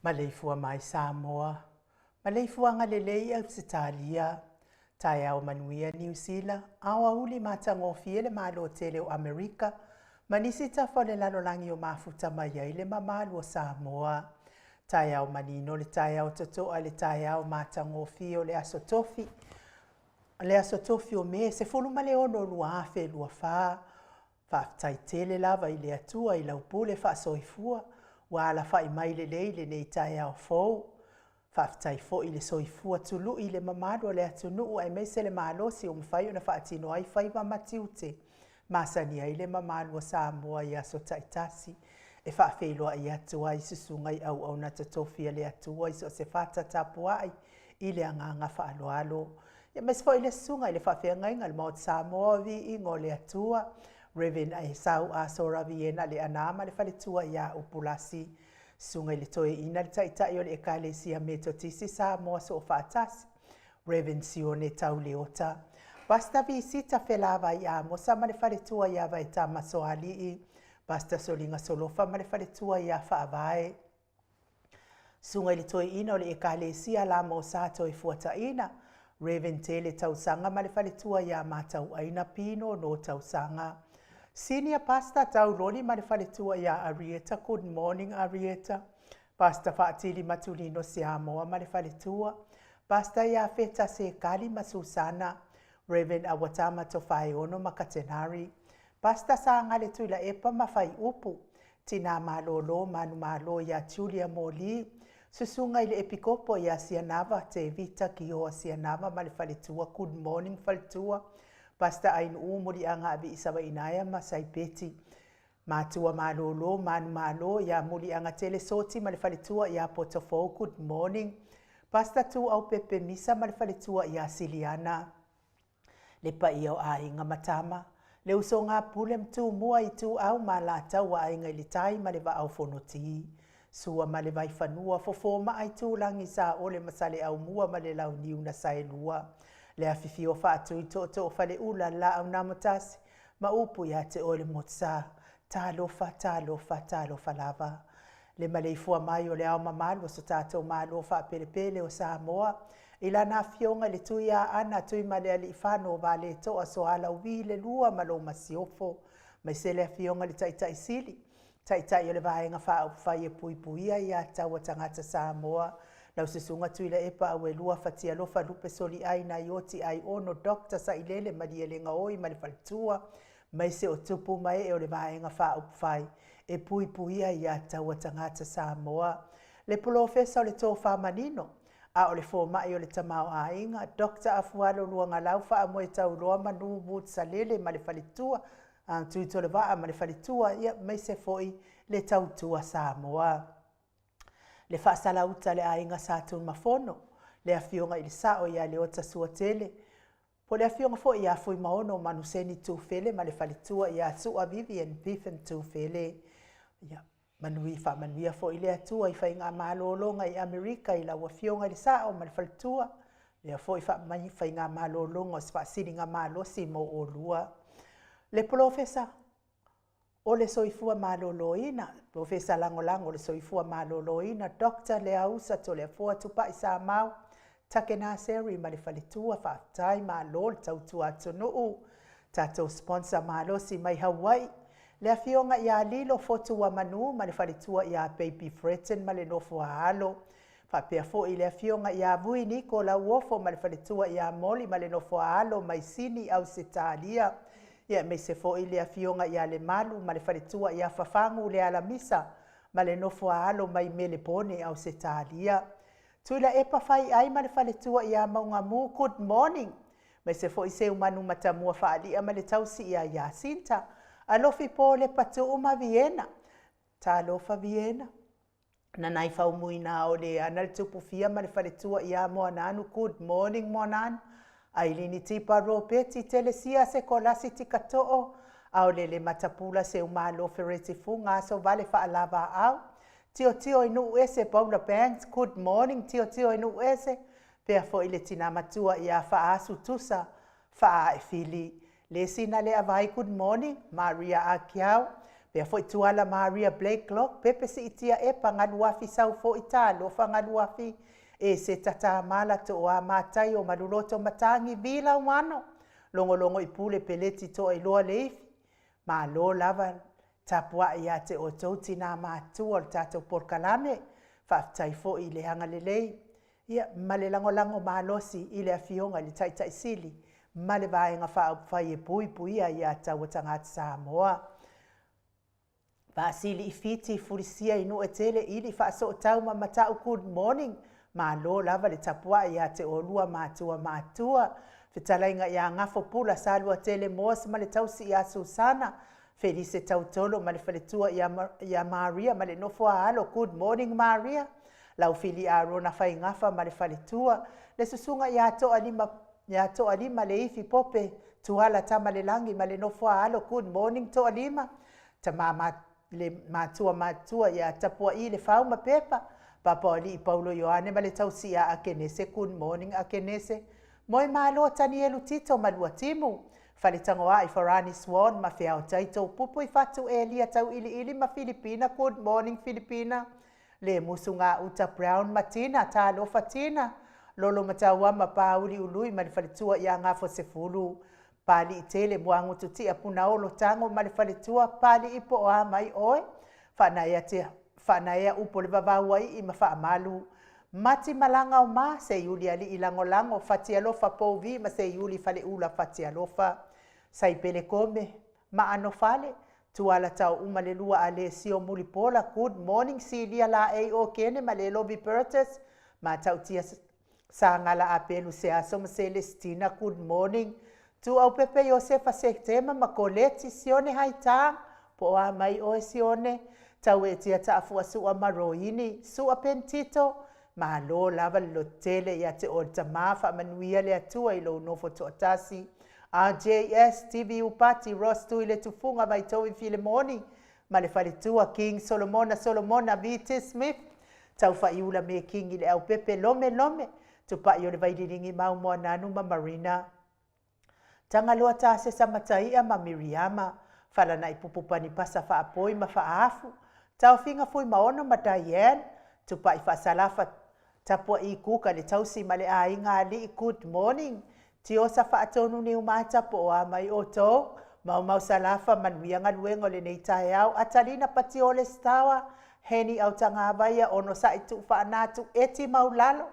Maleifua mai Samoa, maleifuaga lelei Ausetalia, taeao manuia Niu Sila, aoauli matagofie le Malo tele o Amerika, ma nisi tafa o le lalolagi o mafuta mai ai le mamalu o Samoa. Taeao manino le taeao totoa le taeao matagofie o le Aso Tofi, le Aso Tofi o Me 16 2024. Faafetai tele lava i le Atua i lau pule faasoifua ua alafai mai lelei lenei taeao fou. Faafetai foi i le soifua tului i le mamalu o le atunuu aemaise le malosi ua mafai ona faatino ai faiva ma tiute masani ai le mamalu o Samoa i aso taitasi. E faafeiloai atu ai susuga i auauna totofi a le Atua i so o se fata tapuai i le agaga faaaloalo. Aemaise foi le susuga i le faafeagaiga o le Maota Samoa o Viiga o le Atua, Reverend Esau Aso Raviena Leaana ma le faletua ia Upulasi, susuga i le Toeaina le Taitai o le Ekalesia Metotisi Samoa Soofaatasi, Reverend Sione Tauleota, Pastor Visita Felavai Amosa ma le faletua ia Vaetama Soalii, Pastor Soliga Solofa ma le faletua ia Faavae, Susuga i le Toeaina o le Ekalesia Lama o Sa Toefuataiina, Reverend Tele Tausaga ma le faletua ia Matauaina Pino no Tausaga. Senior Pastor Tauloli ma le faletua ia Arieta, good morning Arieta. Pastor Faatili Matulino Siamoa ma le faletua. Pastor ia Feta Sekali ma Susana, Reverend Awatama Tofaeono ma Katenari. Pastor Sangale Tuilaepa ma Faiupu, Tina Malolo Manumalo ia Julia Moli, Susuga i le Epikopo ia Sianava Tevita Kioa Sianava ma le faletua, good morning faletua. Pastor Ainuu Muliaga Aviisavainaia ma Saipeti. Matua Malolo Manumalo ia Muliaga Tele Soti ma le faletua ia Potofou, good morning. Pastor Tuau Pepe Misa ma le faletua ia Siliana. Le paia o aiga ma tama, Le usoga a Pule ma Tumua, Ituau ma Alataua, Aiga i le Tai ma le Vaa o Fonoti. Sua ma le Vaifanua, Fofo ma Aitulagi, Saole ma Saleaaumua ma le Launiu na Saelua. Le afifio o Faatui Tootoo o Faleula, Laau na Amotasi ma upu ia te oe le Motusa. Talofa, talofa, talofa lava. Le maleifua mai o le ao mamalu o so tatou Malo faapelepele o Samoa, i lana afioga i le Tuiaana Tuimalealiifano Vaaletoa Sualauvi le lua ma lou masiofo, aemaise le afioga i le Taitai Sili, Taitai o le Vaega Faaupufai e Puipuia Aia Tatau a Tagata Samoa, lau Susuga Tuilaepa Auelua Fatialofa Lupe Soliai Naioti Aiono Dr. Sailele Malielegaoi ma le faletua, aemaise o tupu ma ee o le Vaega Faaupufai e Puipuia Aia Tatau a Tagata Samoa. Le Polofesa o le Tofa Manino, a o le fomai o le tamaoaiga, Dr. Afualo Luagalau Faamoetauloa Manu Wood Salele ma le faletua, Tuitolovaa ma le faletua, ia aemaise foi le tautua Samoa. Le faasalauta le aiga Sa Tunumafono, le afioga i le Sao ia Leota Suatele, po o le afioga foi ia Fuimaono Manuseni Tufele ma le faletua ia Sua Vivian Biffen Tufele. Ia, manui faamanuia foi le Atua i faigamalologa i Amerika i lau afioga i le Sao ma le faletua, lea foi faigamalologa o se faasiligamalosi mo olua. Le Polofesa o le Soifua Maloloina, Polofesa Lagolago o le Soifua Maloloina, Dr. Leausa Toleafoa Tupai Samau, Takena Seri ma le faletua, faafetai malo le tautua atunuu. Tatou sponsor malosi mai Hawaii, le afioga ia Lilo Fotuamanu ma le faletua ia Baby Freton ma le nofo a alo. Faapea foi le afioga ia Vui Niko Lauofo ma le faletua ia Moli ma le nofo a alo mai Sini, Ausetalia. Ia aemaise foi le afioga ia Lemalu ma le faletua ia Fafagu le Alamisa ma le nofo a alo mai Melepone, Ausetalia. Tuilaepa Faiai ma le faletua ia Maugamu, good morning. Aemaise foi Seumanu Matamua Faalia ma le tausi ia Iasinta. Alofi po le Patuu ma Viena. Talofa Viena. Nanai faumuina o le ana le tupufia ma le faletua ia Moananu, good morning Moananu. Ailini Tipa Ropeti Telesia Sekolasi Tikato'o, Aolele Matapula Seumalo Fereti Fuga Aso Vale Faalava Au. Tio Tio i Nuu Ese Paula Banks, good morning Tio Tio i Nuu Ese. Pea foi le tina matua ia Faasu Tusa Faaefili. Le sina le avai, good morning Maria Akiau. Pea foi Tuala Maria Blake Glock, Pepe Siitia Epa Galuafi Sau foi Talofa Galuafi. E se tata mala to o a matai o maluloto matangi vila umano. Logologo i pule peleti toa iloa le ifi. Malo lava tapuai ia te outou tina matua o le tatou polokalame. Faafetai foi i le agalelei ia ma le lagolago malosi i le afioga i le Taitai Sili ma le Vaega Faaupufai e Puipuia Aia Tatau a Tagata Samoa. Vaasili i Fiti, Fulisia i Nu'etele, Ili Faasootau ma Mata'u, good morning. Malo lava le tapuai ia te olua matua matua. Fetalaiga ia Gafo Pula Saluatele Moas ma le tausi ia Susana. Felise Tautolo ma le faletua ia Maria ma le nofo a alo, good morning Maria. Laufili Arona Faigafa ma le faletua. Le susuga ia Toalima, ia Toalima le ifi Pope Tuala Tamalelagi ma le nofo a alo, good morning Toalima. Tama le matua matua ia Tapua'i le Fau ma Pepa. Papa o Alii Paulo Ioane ma le tausi ia Akenese, good morning Akenese. Moe malo Tanielu Tito ma Luatimu. Faletagoai Farani Swan ma Feao Taito Pupu i Fatu Elia Tauiliili ma Filipina, good morning Filipina. Le Musu Gauta Brown ma Tina, talofa Tina. Lolo Matauama Pauli Ului ma le faletua ia Gafo Sefulu. Pali'i Tele Muagututia Punaolo Tago ma le faletua, Pali'i po o a mai oe. Faanaea faanaea upu o le vavauai'i ma faamalu. Mati malaga o ma Seiuli ali'i lagolago Fatialofa Pouvi ma Seiuli Faleula Fatialofa. Saipele Kome ma Anofale Tuala tau uma le lua a le sio Mulipola, good morning Silia Laei o Kene ma le Lovi Bertus. Matautia Sagala Apelu Seaso ma Celestina, good morning. Tuaupepe Iosefa Setema ma Koleti Sione Haitā, po o a mai oe Sione. Tauetia Taafuasua ma Roini, Sua Pentito, malo lava le lototele ia te oe le tamā faamanuia le Atua i lou nofo toatasi. RJS, TV Upati, Ross Tui le Tufuga, Vaitovi Filemoni, ma le faletua King Solomona Solomona VT Smith, Taufaiula Mekingi le Aupepe Lome Lome, Tupai o le Vaililigi Mau Moananu ma Marina. Tagaloa Tasesa Mataia ma Miriama, Falanai Pupupani Pasa Faapoi ma Faaafu, Taofiga Fuimaono ma Diane, Tupai Faasalafa Tapua'i Kuka le Tausi ma le Aiga Alii Good morning Tiosa Faatonu Niumata po o a mai outou Maumau Salafa manuia galuega o lenei taeao Atalina Patiole Stawa Heni Autagavaia Onosai Tuufaanatu Eti Maulalo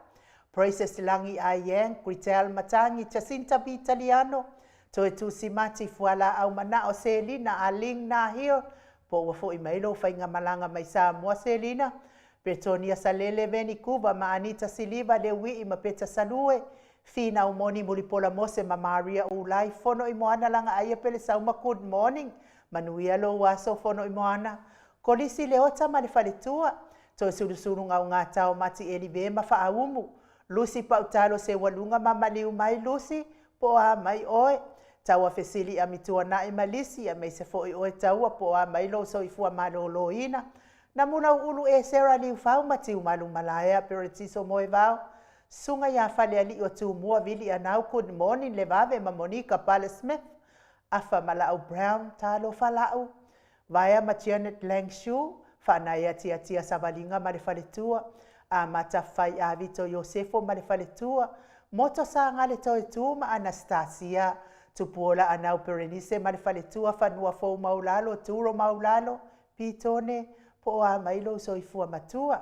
Praises Lagi Aiyang Gritel Matagi Jacinta Vitaliano Toe Tusi Mati Fualaau Manao Selina Aling Nahio po ua fo'i mai lou faigamalaga mai Samoa Selina Petonia Salele Veni Kuva ma Anita Siliva Leui'i ma Peta Salue Finau Moni Mulipola Mose ma Maria Ulai Fono i Moana Lagaaia Pelesauma Good morning Manuia lou aso Fono i Moana Kolisi Leota ma le faletua Toe Sulusulu Gaugata o Mati Elive ma Faaumu Lusi Pautalo Seualuga ma Maliu mai Lusi po o a mai oe Taua Fesili Amituana'i ma Lisi aemaise foi oe Taua po o a mai lou soifua malōlōina Namulau'ulu Esera Liufau ma Tiumalu Malaea Peretiso Moevao Susuga ia Falealii o Tumua Vili Anau Good morning Levave ma Monika Pale Smith Afa ma La'au Brown Talofa La'u Vaea ma Janet Langshu Faanaea Tiatia Savaliga ma le faletua Amata Fai Avito Iosefo ma le faletua Moto Sagale Toetu ma Anastasia Tupuola Anau Perenise ma le faletua Fanua Fou Maulalo Turo Maulalo Pitone po o a mai lou soifua matua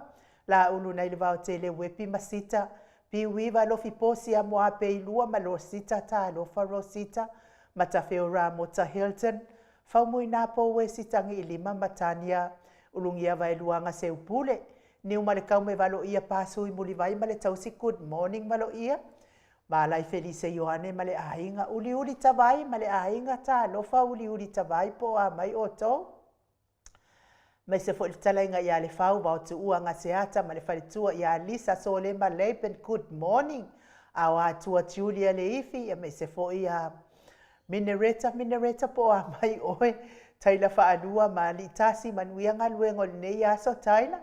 Laulu nai le Vaotele Uepi ma Sita Piuiva Lofi Posi a Moapeilua ma Rosita Talofa Rosita Matafeo Ramota Hilton Faumuina Pouesi Tagiilima ma Tania Ulugia Vaeluaga Seupule Niumalekau me Valoia Pasui Mulivai ma le Tausi Good morning Valoia Malai Felise Ioane ma le aiga Uliuli Tavai ma le aiga Talofa Uliuli Tavai po o a mai outou Aemaise foi le fetalaiga ia Lefau Vaotuua Gaseata ma le faletua ia Lisa Solema Laban Good morning Aoatua Julia Leifi aemaise foi ia Minereta Minereta po o a mai oe Taila Faalua ma Aliitasi manuia galuega o lenei aso Taila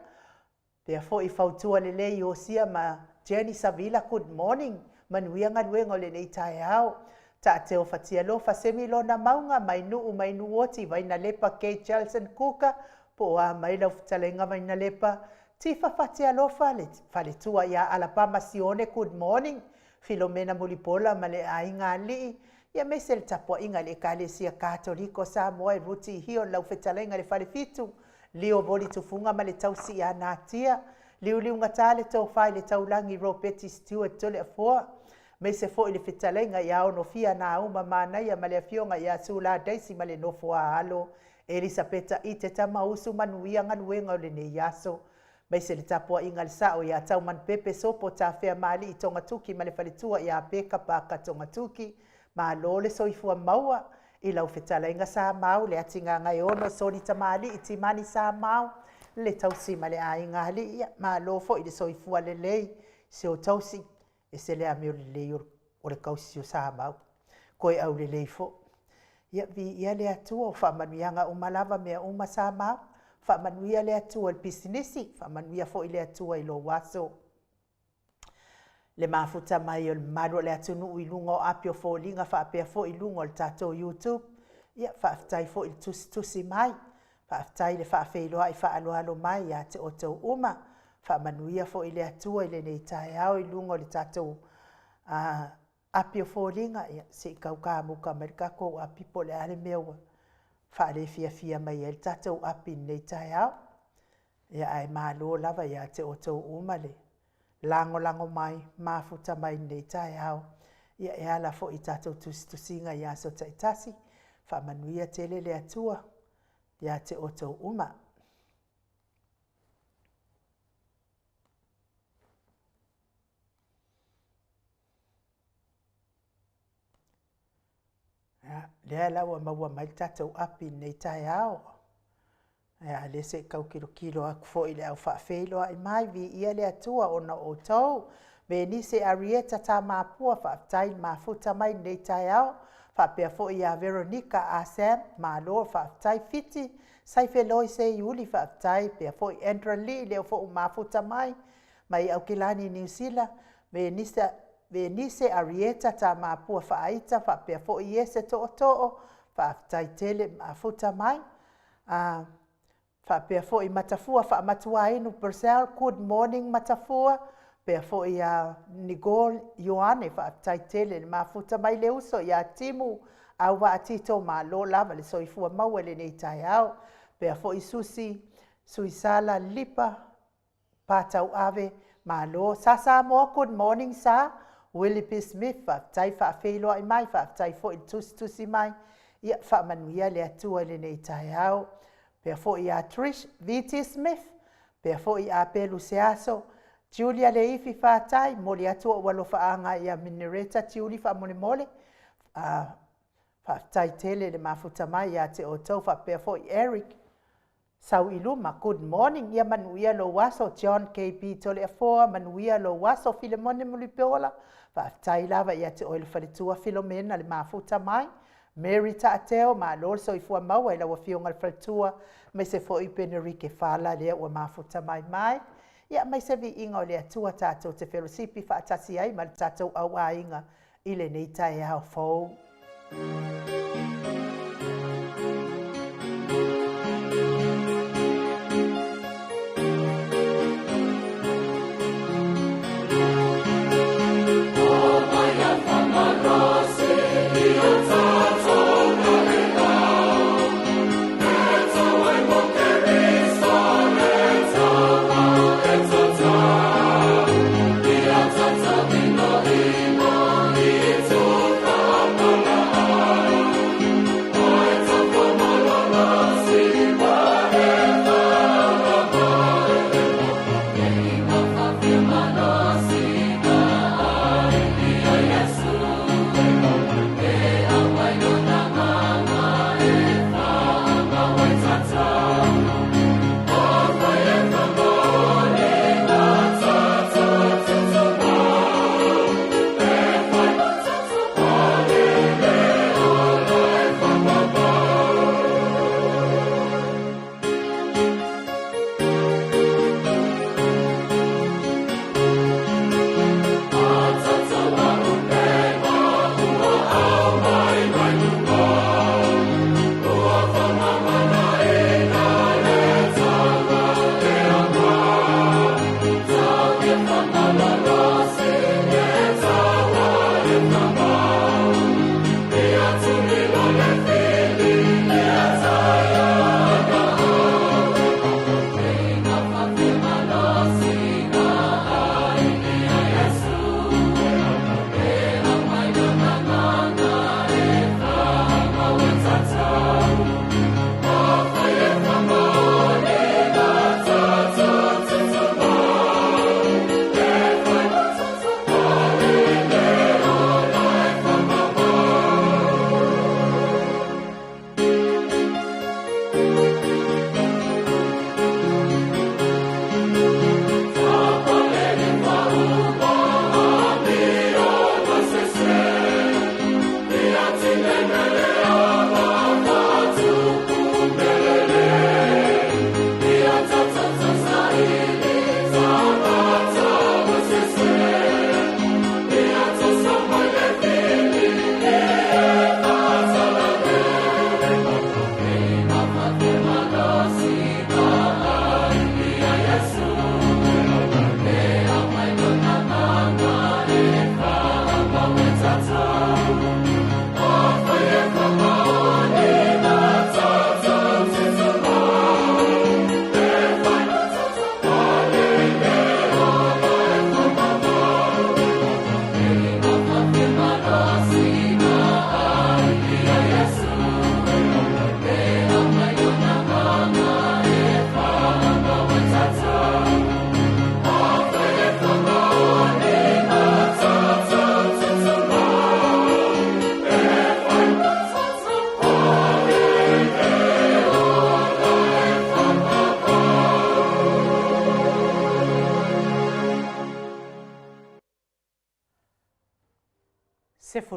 Pea foi fautua lelei Iosia ma Jenny Savila Good morning manuia galuega o lenei taeao Taateo Fatialofa Semilona Mauga Mainuu Mainuoti Vainalepa Kate Jelson Kuka po o a mai lau fetalaiga Vainalepa Tifa Fatialofa le faletua ia Alapama Sione Good morning Filomena Mulipola ma le aiga alii ia aemaise le tapuaiga i le Ekalesia Katoliko o Samoa e Ruti Hio lau fetalaiga i le Falefitu Lio Voli Tufuga ma le tausi ia Natia, Liuliugata le tofa i le taulagi Ropeti Stewart Toleafoa, aemaise foi le fetalaiga ia Onofia Nauma Manaia ma le afioga ia Sula Daisy ma le nofo a alo Elisapeta Ite Tamausu Manuia galuega o lenei aso. Aemaise le tapuaiga a le sao ia Taumanupepe Sopo Tafea Maalii Togatuki ma le faletua ia Peka Paka Togatuki. Malo le soifua maua I lau fetalaiga Samau, le Atigagaeono, Soli Tamalii, Timani Samau, le tausi ma le aiga alii, ia, malo foi le soifua lelei, si o tausi, ese le amio lelei o le kausi o Samau, koe aulelei foi. Ia, viia le Atua, o faamanuiaga uma lava mea uma Samau, faamanuia le Atua i le pisinisi, faamanuia foi le Atua i lou aso. Le mafuta mai o le mamalu o le atunuu i luga o api o foliga faapea foi i luga o le tatou YouTube. Ia, faafetai foi i le tusitusi mai, faafetai le faafeiloai faaaloalo mai ia te outou uma. Faamanuia foi le Atua i lenei taeao i luga o le tatou api o foliga. Ia, se i tau kamuka mai le tatou api po o le a le mea ua faalefiafia mai ai le tatou api i lenei taeao. Ia, ae malo lava ia te outou uma le lagolago mai, mafuta mai i lenei taeao. Ia, e ala foi i tatou tusitusiga i aso taitasi, faamanuia tele le Atua ia te outou uma. Ia, lea la ua maua mai le tatou api i lenei taeao. Ia, a lea se i tau kilokilo atu foi i le au faafeiloai mai, viia le Atua ona o outou. Venise Arieta Tamapua, faafetai le mafuta mai i lenei taeao. Faapea foi ia Veronica Asam, malo faafetai. Fiti Saifeloi Seiuli, faafetai. Pea foi Andrew Lee, lea foi ua mafuta mai mai Aukilani Niu Sila, Venisa Venise Arieta Tamapua Faaita, faapea foi Iese Tootoo, faafetai tele mafuta mai. Faapea foi Matafua Faamatuainu Purcell, good morning Matafua. Pea foi ia Nicole Ioane, faafetai tele le mafuta mai le uso ia Timu Auvaa Tito, malo lava le soifua maua i lenei taeao. Pea foi Susi Suisala Lipa Patauave, malo. Sa Samoa, good morning Sa. Willie B. Smith, faafetai faafeiloai mai, faafetai foi le tusitusi mai. Ia faamanuia le Atua i lenei taeao. Pea foi ia Trish VT Smith, pea foi Apelu Seaso, Julia Leifi, fatai, momoli atu ou alofaaga ia Minareta Tiuli, faamolemole. Faafetai tele le mafuta mai ia te outou. Faapea foi Eric Sauiluma, good morning, ia manuia lou aso. John KB Toleafoa, manuia lou aso. Filemone Mulipola, faafetai lava ia te oe le faletua Filomena le mafuta mai. Mary Taateo, malo le soifua maua i lau afioga i le faletua, aemaise foi Penerike Fala lea ua mafuta mai mai. Ia mai se viiga o le Atua tatou te felosipi faatasi ai ma le tatou auaiga i lenei taeao fou.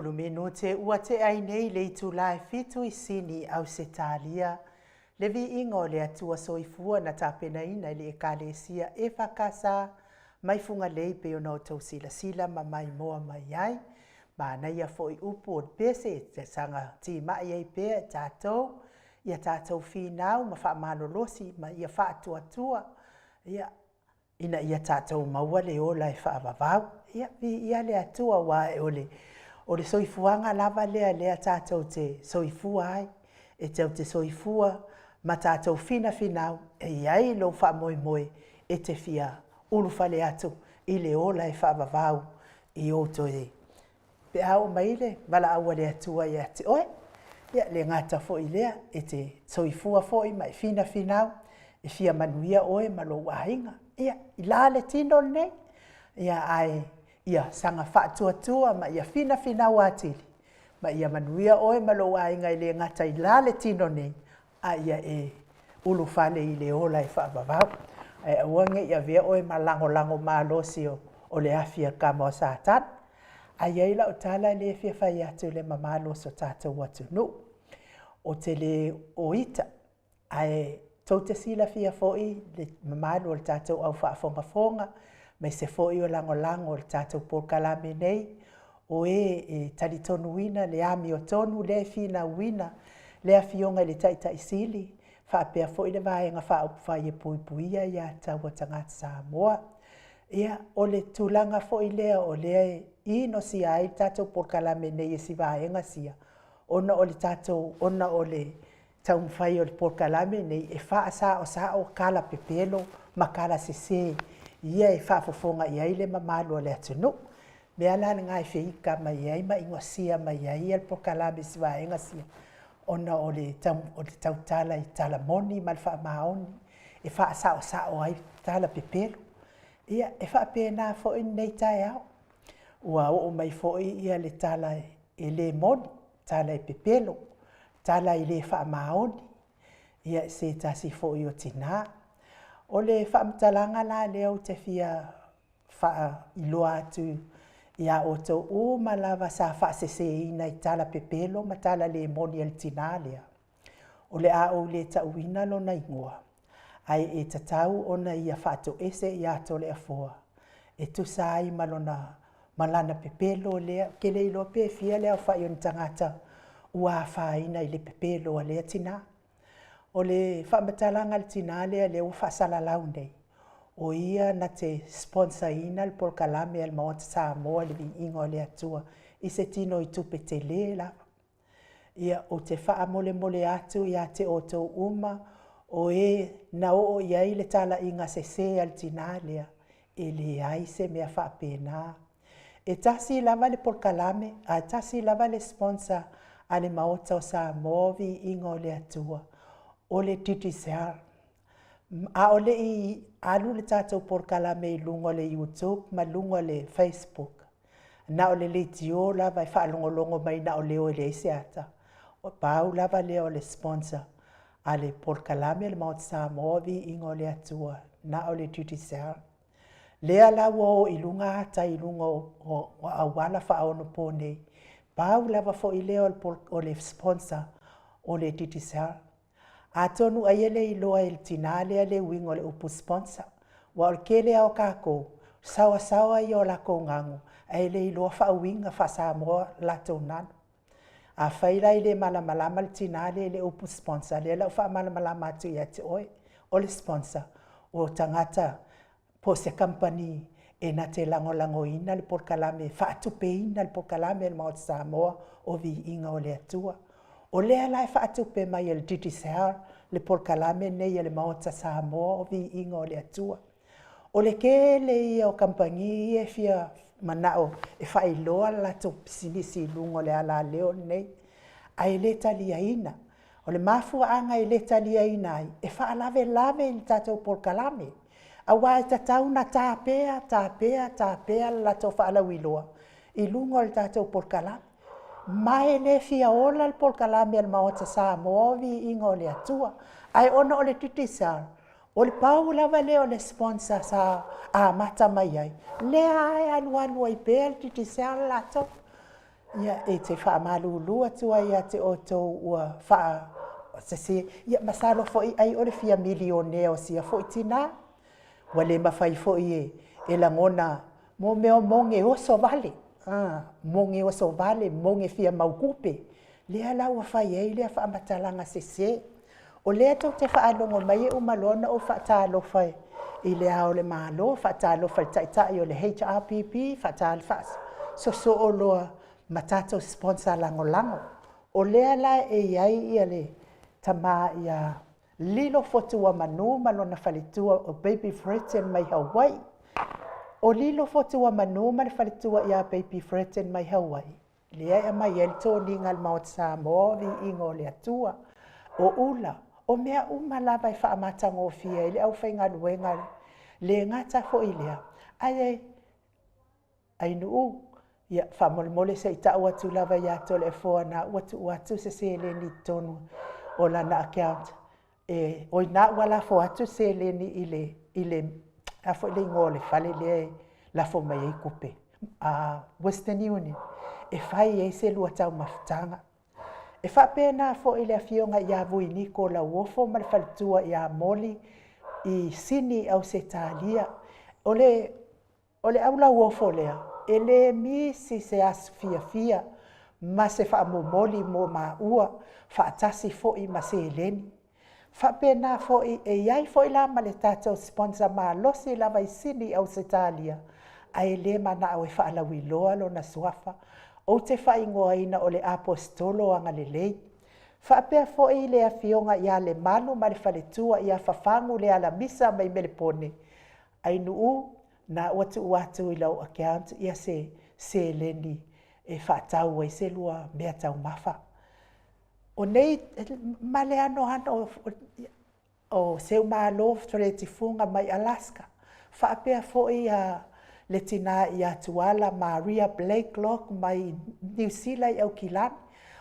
10 minute ua tea ai nei le itula e 7 i Sini, Ausetalia. Le viiga o le Atua Soifua na tapenaina e le Ekalesia EFKS mai Fugalei pei ona outou silasila ma maimoa mai ai. Manaia foi upu o le pese e saga timai ai pea e tatou, ia tatou finau ma faamalolosi ma ia faatuatua, ia, ina ia tatou maua le ola e faavavau. Ia, viia le Atua, aua o le soifuaga lava lea lea tatou te soifua ai. E tou te soifua ma tatou finafinau, e i ai lou faamoemoe e te fia ulufale atu i le ola e faavavau i ou toe pe a oo mai le valaau a le Atua ia te oe. Ia, le gata foi i lea, e te soifua foi ma e finafinau e fia manuia oe ma lou aiga. Ia, i la le tino lenei, ia ae ia saga faatuatua ma ia finafinau atili, ma ia manuia oe ma lou aiga e le gata i la le tino nei, a ia e ulufale i le ola e faavavau. Ae aua ne i avea oe ma lagolago malosi o le afi a le kama o Satani. Ae i ai lau tala lea e fia fai atu i le mamalu o so tatou atunuu. Ou te le o ita, ae tou te silafia foi le mamalu o le tatou au faafogafoga, aemaise foi o lagolago i le tatou polokalame nei, o e e talitonuina le amiotonu lea e finauina le Afioga i le Taitai Sili faapea foi le Vaega Faaupufai e Puipuia Aia Tatau a Tagata Samoa. Ia, o le tulaga foi lea o lea e inosia ai le tatou polokalame nei e si vaega sia, ona o le tatou, ona o le taumafai o le polokalame nei e faasaosao tala pepelo ma tala sese ia e faafofoga i ai le mamalu o le atunuu. O le mea la lena e feita mai ai ma inosia mai ai le polokalame e si vaega sia, ona o le tautala i tala moni ma le faamaoni e faasaosao ai tala pepelo. Ia, e faapena foi lenei taeao, ua oo mai foi le tala e le moni, tala e pepelo, tala e le faamaoni, ia i se tasi foi o tina. O le faamatalaga la lea ou te fia faailoa atu ia outou uma lava sa faaseseina i tala pepelo ma tala le moni a le tina lea, o le a ou le tauina lona igoa, ae e tatau ona ia faatoese ia Toleafoa e tusa ai ma lona ma lana pepelo lea. Ou te le iloa pe fia le aofai o ni tagata ua afaina i le pepelo a lea tina. O le faamatalaga a le tina lea lea ua faasalalau nei, o ia na te sponsor ina le polokalame a le Maota Samoa i le Viiga o le Atua i se tinoitupe tele lava. Ia, ou te faamolemole atu ia te outou uma o e na oo i ai le talaiga sese a le tina lea, e leai se mea faapena. E tasi lava le polokalame, ae tasi lava le sponsor a le Maota o Samoa o Viiga o le Atua, o le Digicel. A o le i alu le tatou polokalame i luga o le YouTube ma luga o le Facebook, na o le leitio lava e faalogologo mai na o leo e leai se ata, o pau lava lea o le sponsor a le polokalame a le Maota Samoa o Viiga o le Atua, na o le Digicel. Lea la ua o i luga ata i luga o auala faaonaponei, pau lava foi lea o le sponsor o le Digicel. Atonu ai e le iloa e le tina lea le uiga o le upu sponsor, aua o le tele lava o tatou, saoasaoa ia o latou nanu, ae le iloa faauiga faa-Samoa latou nanu. Afai la e le malamalama le tina lea i le upu sponsor, lea la ua faamalamalama atu ia te oe, o le sponsor, o tagata po o se kamupani e na te lagolagoina le polokalame, e faatupeina le polokalame a le Maota Samoa o Viiga o le Atua. O lea la e faatupe mai e le Digicel le polokalame lenei a le Maota Samoa o Viiga o le Atua. O le tele ia o kamupani ia e fia manao e faailoa le latou pisinisi i luga o le alaleo lenei, ae le taliaina. O le mafuaaga e le taliaina ai, e faalavelave i le tatou polokalame, aua e tatau ona tapea, tapea, tapea le latou faalauiloa i luga o le tatou polokalame. Ma e le fia ola le polokalame a le Maota Samoa o Viiga o le Atua. Ae ona o le Digicel, o le pau lava lea o le sponsor sa amata mai ai, lea lava e alualu ai pea le Digicel latou. Ia, e te faamalulu atu ai ia te outou ua faa sese, ia masalo foi ai o le fia milionea o sia foi tinā. Ua le mafai foi e, e lagona mo mea o moge oso vale, a, moge oso vale, moge fia mautupe, lea la ua fai ai lea faamatalaga sese. O lea tou te faalogo mai e uma loa ona ou faatalofa i le Ao o le Malo, faatalofa i le Taitai o le HRPP, faatalofa sosoo loa ma tatou sponsor lagolago. O lea la e i ai le tama ia Lilo Fotuamanu ma lona faletua o Baby Fredson mai Hawaii. O Lilo Fotuamanu ma le faletua ia Baby Fredson mai Hawaii, lea e aumai ai le toniga a le Maota Samoa, viiga o le Atua, o ula, o mea uma lava e faamatagofie ai le aufaigaluega, le gata foi i lea, ae Ainuu, ia faamolemole se i tau atu lava ia Toleafoa na ua tuu atu se seleni i totonu o lana account. E, o ina ua lafo atu le seleni i le, i le, a foi le igoa o le fale lea e lafo mai ai tupe, a Western Union, e fai ai se lua taumafataga. E faapena foi le afioga ia Vuiniko Lauofo ma le faletua ia Moli i Sini Ausetalia. O le O le aulauofo lea, e le misi se aso fiafia ma se faamomoli mo maua faatasi foi ma seleni. Faapena foi, e i ai foi la ma le tatou sponsor malosi lava i Sini Ausetalia, ae le manao e faalauiloa lona suafa. Ou te faaigoaina o le Aposetolo Agalelei. Faapea foi le afioga ia Lemalu ma le faletua ia Fafagu Lealamisa mai Melepone, Ainuu, na ua tuu atu i lau account ia se seleni e faatau ai se lua mea taumafa. O nei ma le anoano o Seumalo Feleti Fuga mai Alaska, faapea foi a le tina ia Tuala Maria Blakelock mai Niu Sila i Aukilani.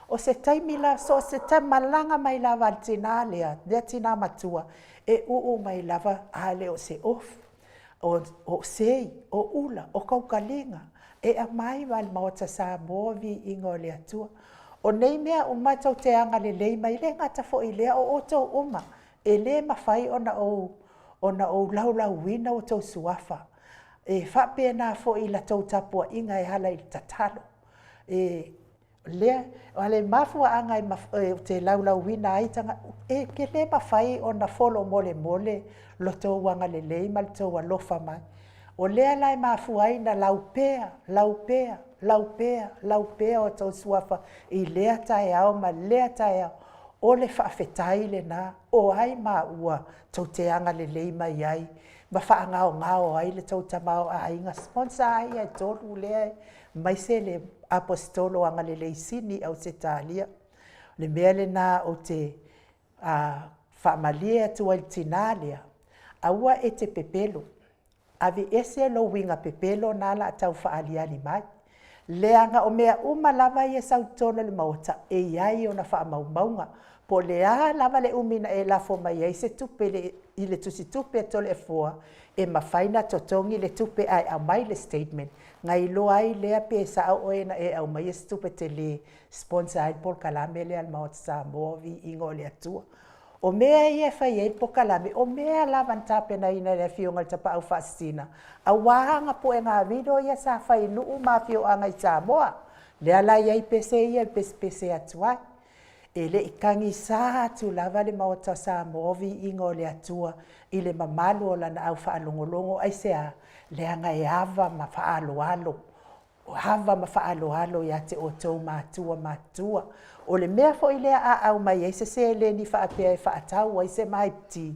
O se taimi la, so o se malaga mai lava a le tina lea, lea tina matua, e uu mai lava a le o se ofu, o sei, o ula, o kaukaliga, e aumai ma le Maota Samoa, viiga o le Atua. O nei mea uma tou te agalelei mai, le gata foi i lea, o outou uma, e le mafai ona ou, ona ou laulauina outou suafa. E faapena foi i la tou tapuaiga e ala i le tatalo. E lea, o le mafuaaga ou te laulauina ai tagata, e te le mafai ona folo molemole lo tou agalelei ma le tou alofa mai. O lea la e mafua ai ona laupea, laupea, laupea, laupea o tou suafa i lea taeao ma lea taeao. O le faafetai lena, o ai maua tou te agalelei mai ai ma faagaogao ai le tou tamaoaiga, sponsor lava ia e tolu lea, aemaise le Aposetolo Agalelei Sini Ausetalia. O le mea lena ou te faamalie atu ai i le tina lea, aua e te pepelo, aveese lou uiga pepelo na la tau faaaliali mai. Leaga o mea uma lava ia e sau i totonu o le Maota, e i ai ona faamaumauga. Po o le a lava le umi na e lafo mai ai se tupe i le tusitupe a Toleafoa, e mafai ona totogi le tupe ae aumai le statement, na iloa ai lea pe sao oe na e aumaia se tupe tele sponsor ai le polokalame lea a le Maota Samoa, viiga o le Atua. O mea ia e fai ai le polokalame, o mea lava na tapenaina e le Afioga i le Tapaau Faasisina, aua ana puega riro ia sa fai i nuu ma afioaga i Samoa. Lea la e i ai pese ia e pesepese atu ai. E le i tagisa atu lava le Maota o Samoa, viiga o le Atua i le mamalu o lana au faalogologo. Aisea? Leaga e ava ma faaaloalo, ava ma faaaloalo ia te outou matua matutua. O le mea foi lea a aumai ai se seleni faapea e faatau ai se maipti,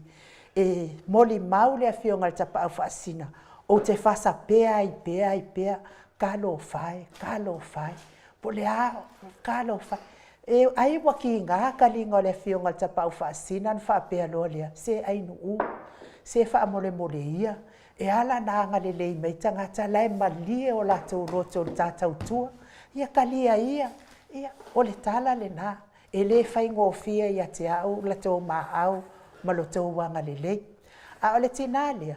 e molimau le Afioga i le Tapaau Faasisina, ou te fasa pea ai pea ai pea, talofa e, talofa e, po o le a, talofa e. Ai ua kiga taliga o le Afioga i le Tapaau Faasisina ona faapea loa lea, se Ainuu, se faamolemole ia, e ala ona agalelei mai tagata la e malie o latou loto i le ta tautua. Ia talia ia, ia, o le tala lena. E le faigofie ia te au la tou maau ma lo tou agalelei. A o le tina lea,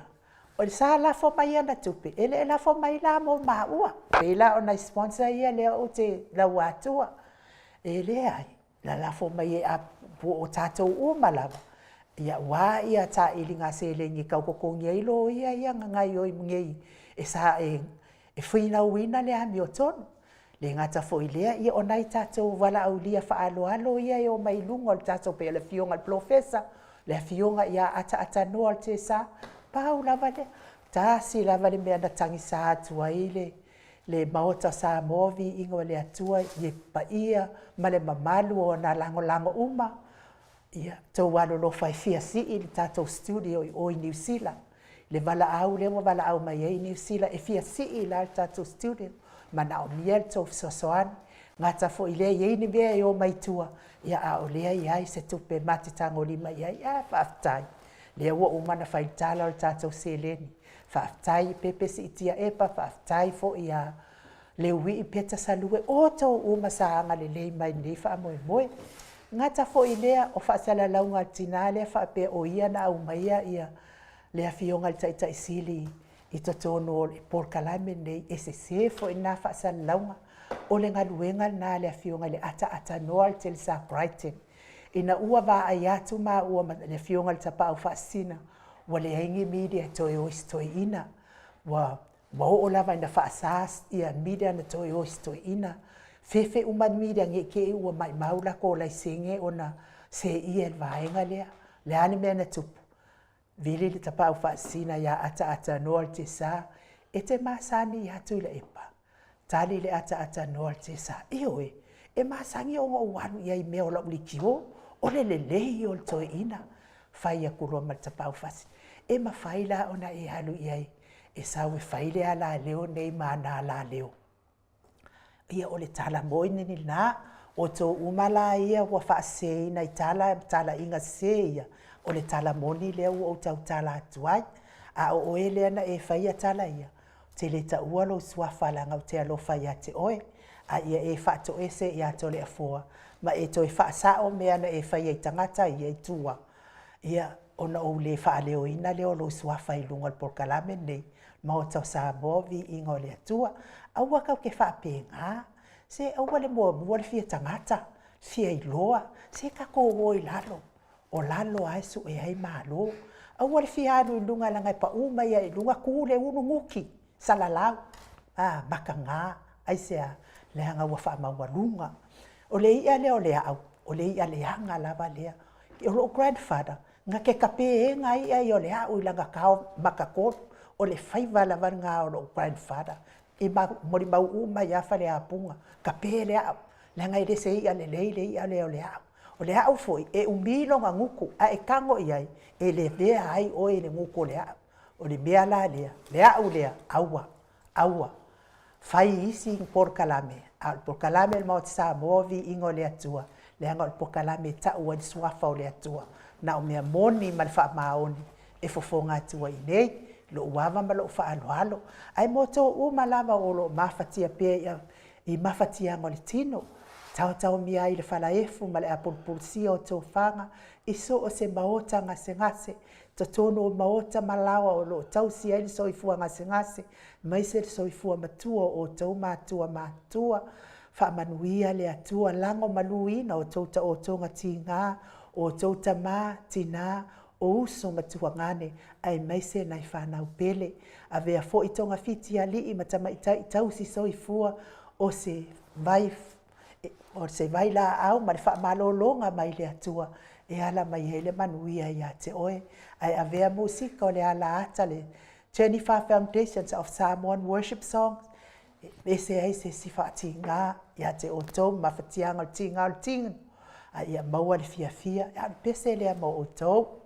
O le sa lafo mai ana tupe, e le lafo mai la mo maua. Pei la o nai sponsor ia lea ou te laua atua. E leai, na lafo mai e o tatou uma lava, ia aua ia sailiga seleni e tau totogi ai loia ia na gaoioi nei e, sa, e, e finauina le amiotonu. Le gata foi i lea, ia o nai tatou valaaulia faaaloalo ia e omai i luga o le tatou, pei o le afioga i le Polofesa, le afioga ia Ataatanoa o le Tesa, pau lava lea, tasi lava le mea na tagisa atu ai le le Maota o Samoa, viiga o le Atua i le paia ma le mamalu o ona lagolago uma. Ia outou alolofa e fia sii le tatou studio i o i Niu Sila, le valaau lea ua valaau mai ai Niu Sila e fia sii la le tatou studio, manaomia le tou fesoasoani. Gata foi i lea e i ai ni mea e o mai tua, ia a o lea e i ai se tupe ma te tagolima i ai, ae faafetai, lea ua uma ona fai le tala o le tatou seleni. Faafetai i Pepe Siitia Epa, faafetai foi ia Leuii Peta Salue, o outou uma sa agalelei mai i lenei faamoemoe. Gata foi i lea o faasalalauga a le tina lea faapea o ia na aumaia ia le afioga i le Taitai Sili i totonu o le polokalame lenei, e sese foi lena faasalalauga. O le galuega lena a le afioga i le Ataatanoa o Telesa Crichton. Ina ua vaai atu maua ma le afioga i le Tapaau Faasisina ua leai ni media e toe o i si toeaina, ua ua oo lava ina faasa ia media na toe o i si toeaina. Fefe uma media ne i te i ua maumau latou laisene ona seia e le vaega lea. O le a le mea na tupu? Vili le Tapaau Faasisina ia Ataatanoa o le Tesa, e te masani atu i Laepa? Tali le Ataatanoa o le Tesa, ioe, e masani ona ou alu i ai i mea o lau leitio, o le lelei o le toeaina. Fai atu loa ma le Tapaau Faasisina, e mafai la ona e alu i ai e sau e fai le alaleo nei ma ana alaleo. Ia o le tala moni lena, o outou uma la ia ua faaseseina i tala ma talaiga sese ia, o le tala moni lea ua ou tautala atu ai. A o oe lea na e faia tala ia, ou te le taua lou suafa leaga ou te alofa ia te oe, a ia e faatoese ia Toleafoa ma e toe faasao mea na e faia i tagata ia i tua, ia ona ou le faaleoina lea o lou suafa i luga o le polokalame lenei, Maota o Samoa, viiga o le Atua. Aua tatou te faapena, se aua le muamua le fia tagata, fia iloa, se tatou o i lalo, o lalo lava e sue ai malo. Aua le fia alu i luga leaga e pau mai lava i luga tu le ulu nuti, salalau, a, mataga. Aisea? Leaga ua faamaualuga. O le i'a lea o le aau, o le i'a leaga lava lea. O lou grandfather, na te tapeina i'a ia o le au i lana tao matatolu. O le faiva lava lena o lou grandfather. I molimau uma ai lava Faleapuga, tape le au, leaga e le se i'a lelei le i'a lea o le au. O le au foi, e umi lona gutu, a e tago i ai, e lavea ai oe i le gutu o le au. O le mea la lea, le au lea, aua, aua. Fai isi polokalame, a o le polokalame a le Maota Samoa, viiga o le Atua, leaga o le polokalame e tau ai le suafa o le Atua. Na o mea moni ma le faamaoni e fofoga atu ai i inei, lou ava ma lou faaaloalo. Ae mo outou uma lava o lo o mafatia pea i mafatiaga o le tino, taotaomia ai i le falaefu ma le apulupulusia o tofaga i so o se maota gasegase, totonu o maota ma laoa o lo o tausi ai le soifua gasegase, aemaise le soifua matua o outou matua matutua. Faamanuia le Atua, lagomaluina outou taotoga tiga, o outou tama, tina, o uso ma tuagane, aemaise nai fanau pele. Avea foi togafiti alii ma tamaitai tausi soifua o se vai o se vailaau ma le faamalologa mai le Atua e ala mai ai le manuia ia te oe. Ae avea musika o le alaata le Jennifer Foundations of Samoan Worship Songs e ese ai se isi faatiga ia te outou mafatiaga o le tiga o le tino, a ia maua le fiafia. A o le pese lea mo outou.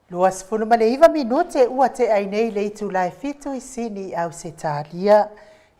29 minute ua tea ai nei le itula e 7 i Sini i Ausetalia.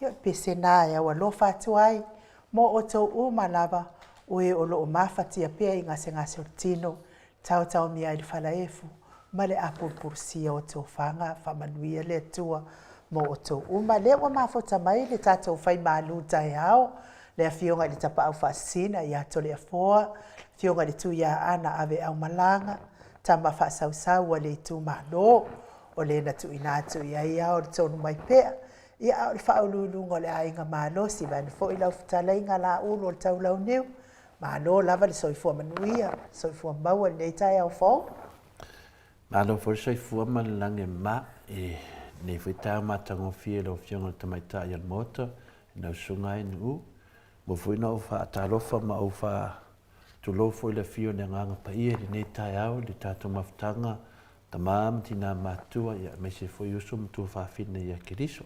Ia o le pese na e au alofa atu ai mo outou uma lava o e o loo mafatia pea i gasegase o le tino, taotaomia ai le falaefu ma le apulupulusia o tofaga. Faamanuia le Atua mo outou uma. Lea ua mafuta mai le tatou fai malu taeao, le afioga i le Tapaau Faasisina ia Toleafoa, afioga i le Tuiaana Aveaumalaga, tama faasausau a le itumalo, o le na tuuina atu i ai ao le tonu mai pea, ia a o le faauluuluga o le aiga malosi, vaeane foi lau fetalaiga Laulu o le Taulauniu. Malo lava le soifua manuia, soifua maua i lenei taeao fou. Malo foi le soifua ma le lagi e mama i Lenei foi taeao matagofie i lau Afioga i le Tamaitai o le Maota, i lau Susuga ai Nu'u. Ua foi na ou faatalofa ma ou faatulou foi i le afio o le Agaga Paia i lenei taeao i le tatou mafutaga tama ma tina matutua, ia, aemaise foi uso ma tuafafine ia Keriso.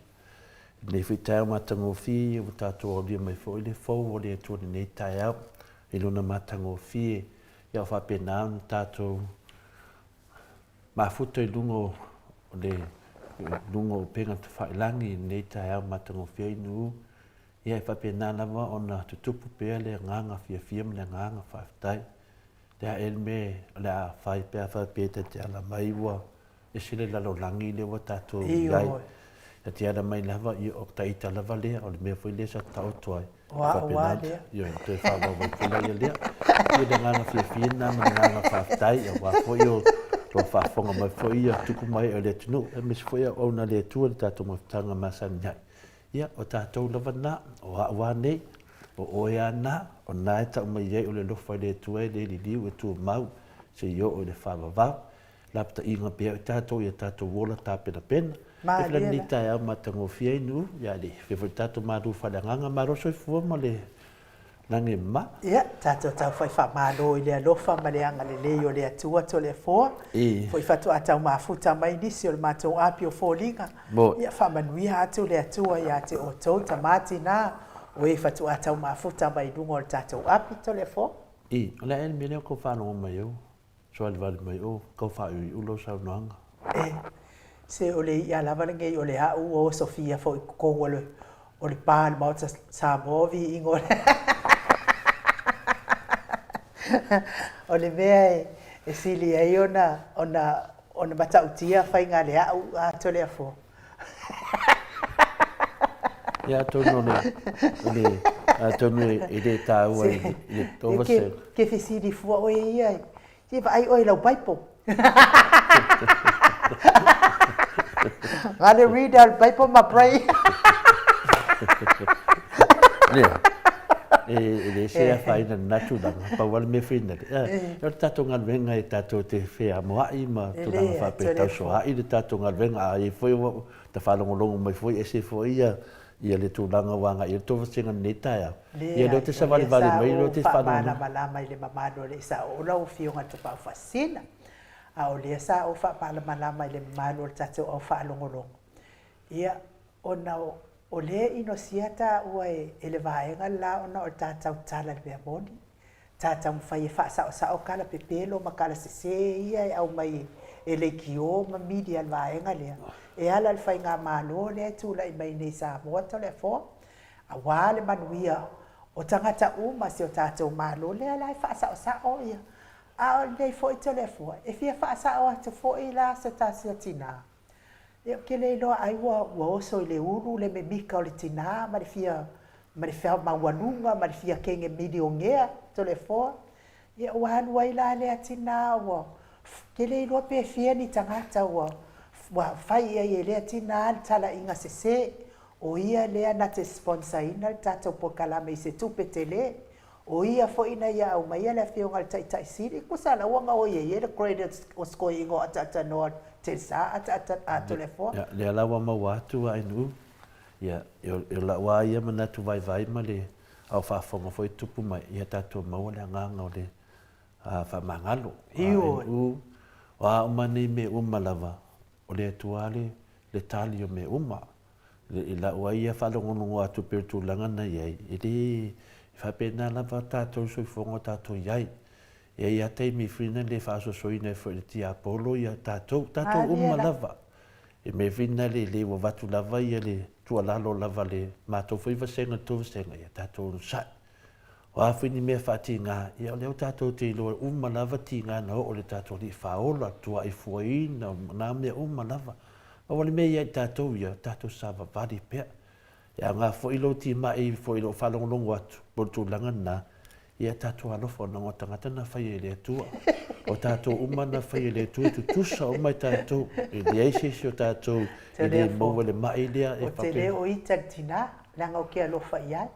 I lenei foi taeao matagofie ua tatou aulia mai foi le fou o le Atua i lenei taeao i lona matagofie, ia o faapena ona tatou mafuta i luga o le luga o upega tafailagi i lenei taeao matagofie i Nu'u. Ia e faapena lava ona tutupu pea le agaga fiafia ma le agaga faafetai. Le a ea le mea o le a fai pe a faapea ta te ala mai ua ese le lalolagi lea ua tatou i ai. Ta te ala mai lava, ia o ta ita lava lea, o le mea foi lea sa taoto ai. O a'u a lea. Ia, toe faaauau ai foi laia lea. Ia le agaga fiafia lena ma le agaga faafetai, aua foi o lo faafofoga mai foi ia tupu mai o le atunuu, aemaise foi auauna a le Atua i le tatou mafutaga masani ai. Ia, o tatou lava na, o a'u a nei, o oe a na, o na e tau mai ai o le alofa i le Atua e le liliu e tumau seia oo i le faavavau. Lapataiga pea o tatou ia tatou ola tapenapena. E fia lenei taeao matagofie ai Nu'u, ia le fia foi tatou malu faaleagaga, malo soifua ma le lagi e mama. Ia, tatou taufai faamalo i le alofa ma le agalelei o le Atua Toleafoa, foi faatoa tau mafuta mai nisi o le matou api o foliga. Ia, faamanuia atu le Atua ia te outou tama tina, o e faatoa tau mafuta mai i luga o le tatou api Toleafoa. O le a ea le mea lea ua tou faalogo mai ai? Soalivali mai o tau faaiuiu lau saunoaga. E, se o le i'a lava lenei o le a'u ua osofia foi i totonu o le o le pa o le Maota Samoa o viiga o le O le mea e sili ai ona ona ona matautia faiga a le a'u a Toleafoa. Ia atonu o le, o le, atonu e le taua i le, i le tova se. Ke fesili fua oe ia, se vaai oe i lau Bible. Gotta read our Bible ma pray. Lea, e le se afaina lena tulaga, pau lava le mea finale. O le tatou galuega e tatou te feamoa'i ma tulaga faapea, tausoa'i le tatou galuega, a i ai foi ua ta faalogologo mai foi, ese foi ia le tulaga ua agai i ai le tou vasega i lenei taeao. Ia lea ou te savalivali mai, lea ou te faalogologo. Lea sa ou faamalamalama i le mamalu o le sa oo lau Afioga i le Tapaau Faasisina, a o lea sa ou faamalamalama i le mamalu o le tatou au faalogologo. Ia, ona o lea e inosia taua e le vaega le la ona o le ta tautala i le mea moni, ta taumafai e faasaosao tala pepelo ma tala sese ia e aumai e leitio ma media a le vaega lea, e ala i le faigamalo lea e tulai mai nei i Samoa Toleafoa, aua le manuia o tagata uma si o tatou Malo lea la e faasaosao ia. A o lenei foi Toleafoa, e fia faasao atu foi la se tasi o tina. Ia ou te le iloa ai ua ua oso i le ulu le mimika o le tinā ma le fia ma le maualuga ma le fia kege milionea Toleafoa. Ia ua alu ai la lea tinā ua te le iloa pe fia ni tagata ua ua fai i ai e lea tinā le talaiga sesē o ia lea na te sponsor ina le tatou polokalame i se tupe telē. O ia foi na ia aumaia le Afioga i le Taitai Sili, tusa la ua gaoi ai le credits o se toeaina o ataatanoa Telsa ataata a Toleafoa. Ia, lea la ua maua atu a NU, ia, o lau lava ia manatu vaivai ma le ao faafofoga foi tupu mai, ia tatou maua le agaga o le faamagalo. Ioe. NU, o a uma nei mea uma lava, o le Atua le le tali o mea uma. I lau ai ia faalogologo atu pei o le tulaga na i ai, e le faapena lava tatou soifuaga o tatou i ai. E i ai lava taimi foi na le faasoasoaina ai foi e le tiapolo ia tatou, tatou uma lava. E mea foi na le le ua avatu lava ia le tuualalo lava a le matou foi vasega i le tou vasega, ia tatou onosai. O a foi ni mea faatiga, ia o lea ua tatou te iloa uma lava tiga na oo i le tatou Alii Faaola, tuaifuaina, o na mea uma lava. A ua le mea ia i tatou ia, tatou savavali pea. E aoga foi lou timai foi i lou faalogologo atu po o le tulaga lena, ia tatou alofa ona o tagata na faia e le Atua. O tatou uma na faia e le Atua, e tutusa uma i tatou. E leai se isi o tatou e le maua i le mai lea e faapena. Ou te le o ita i le tina, leaga ou te alofa i ai.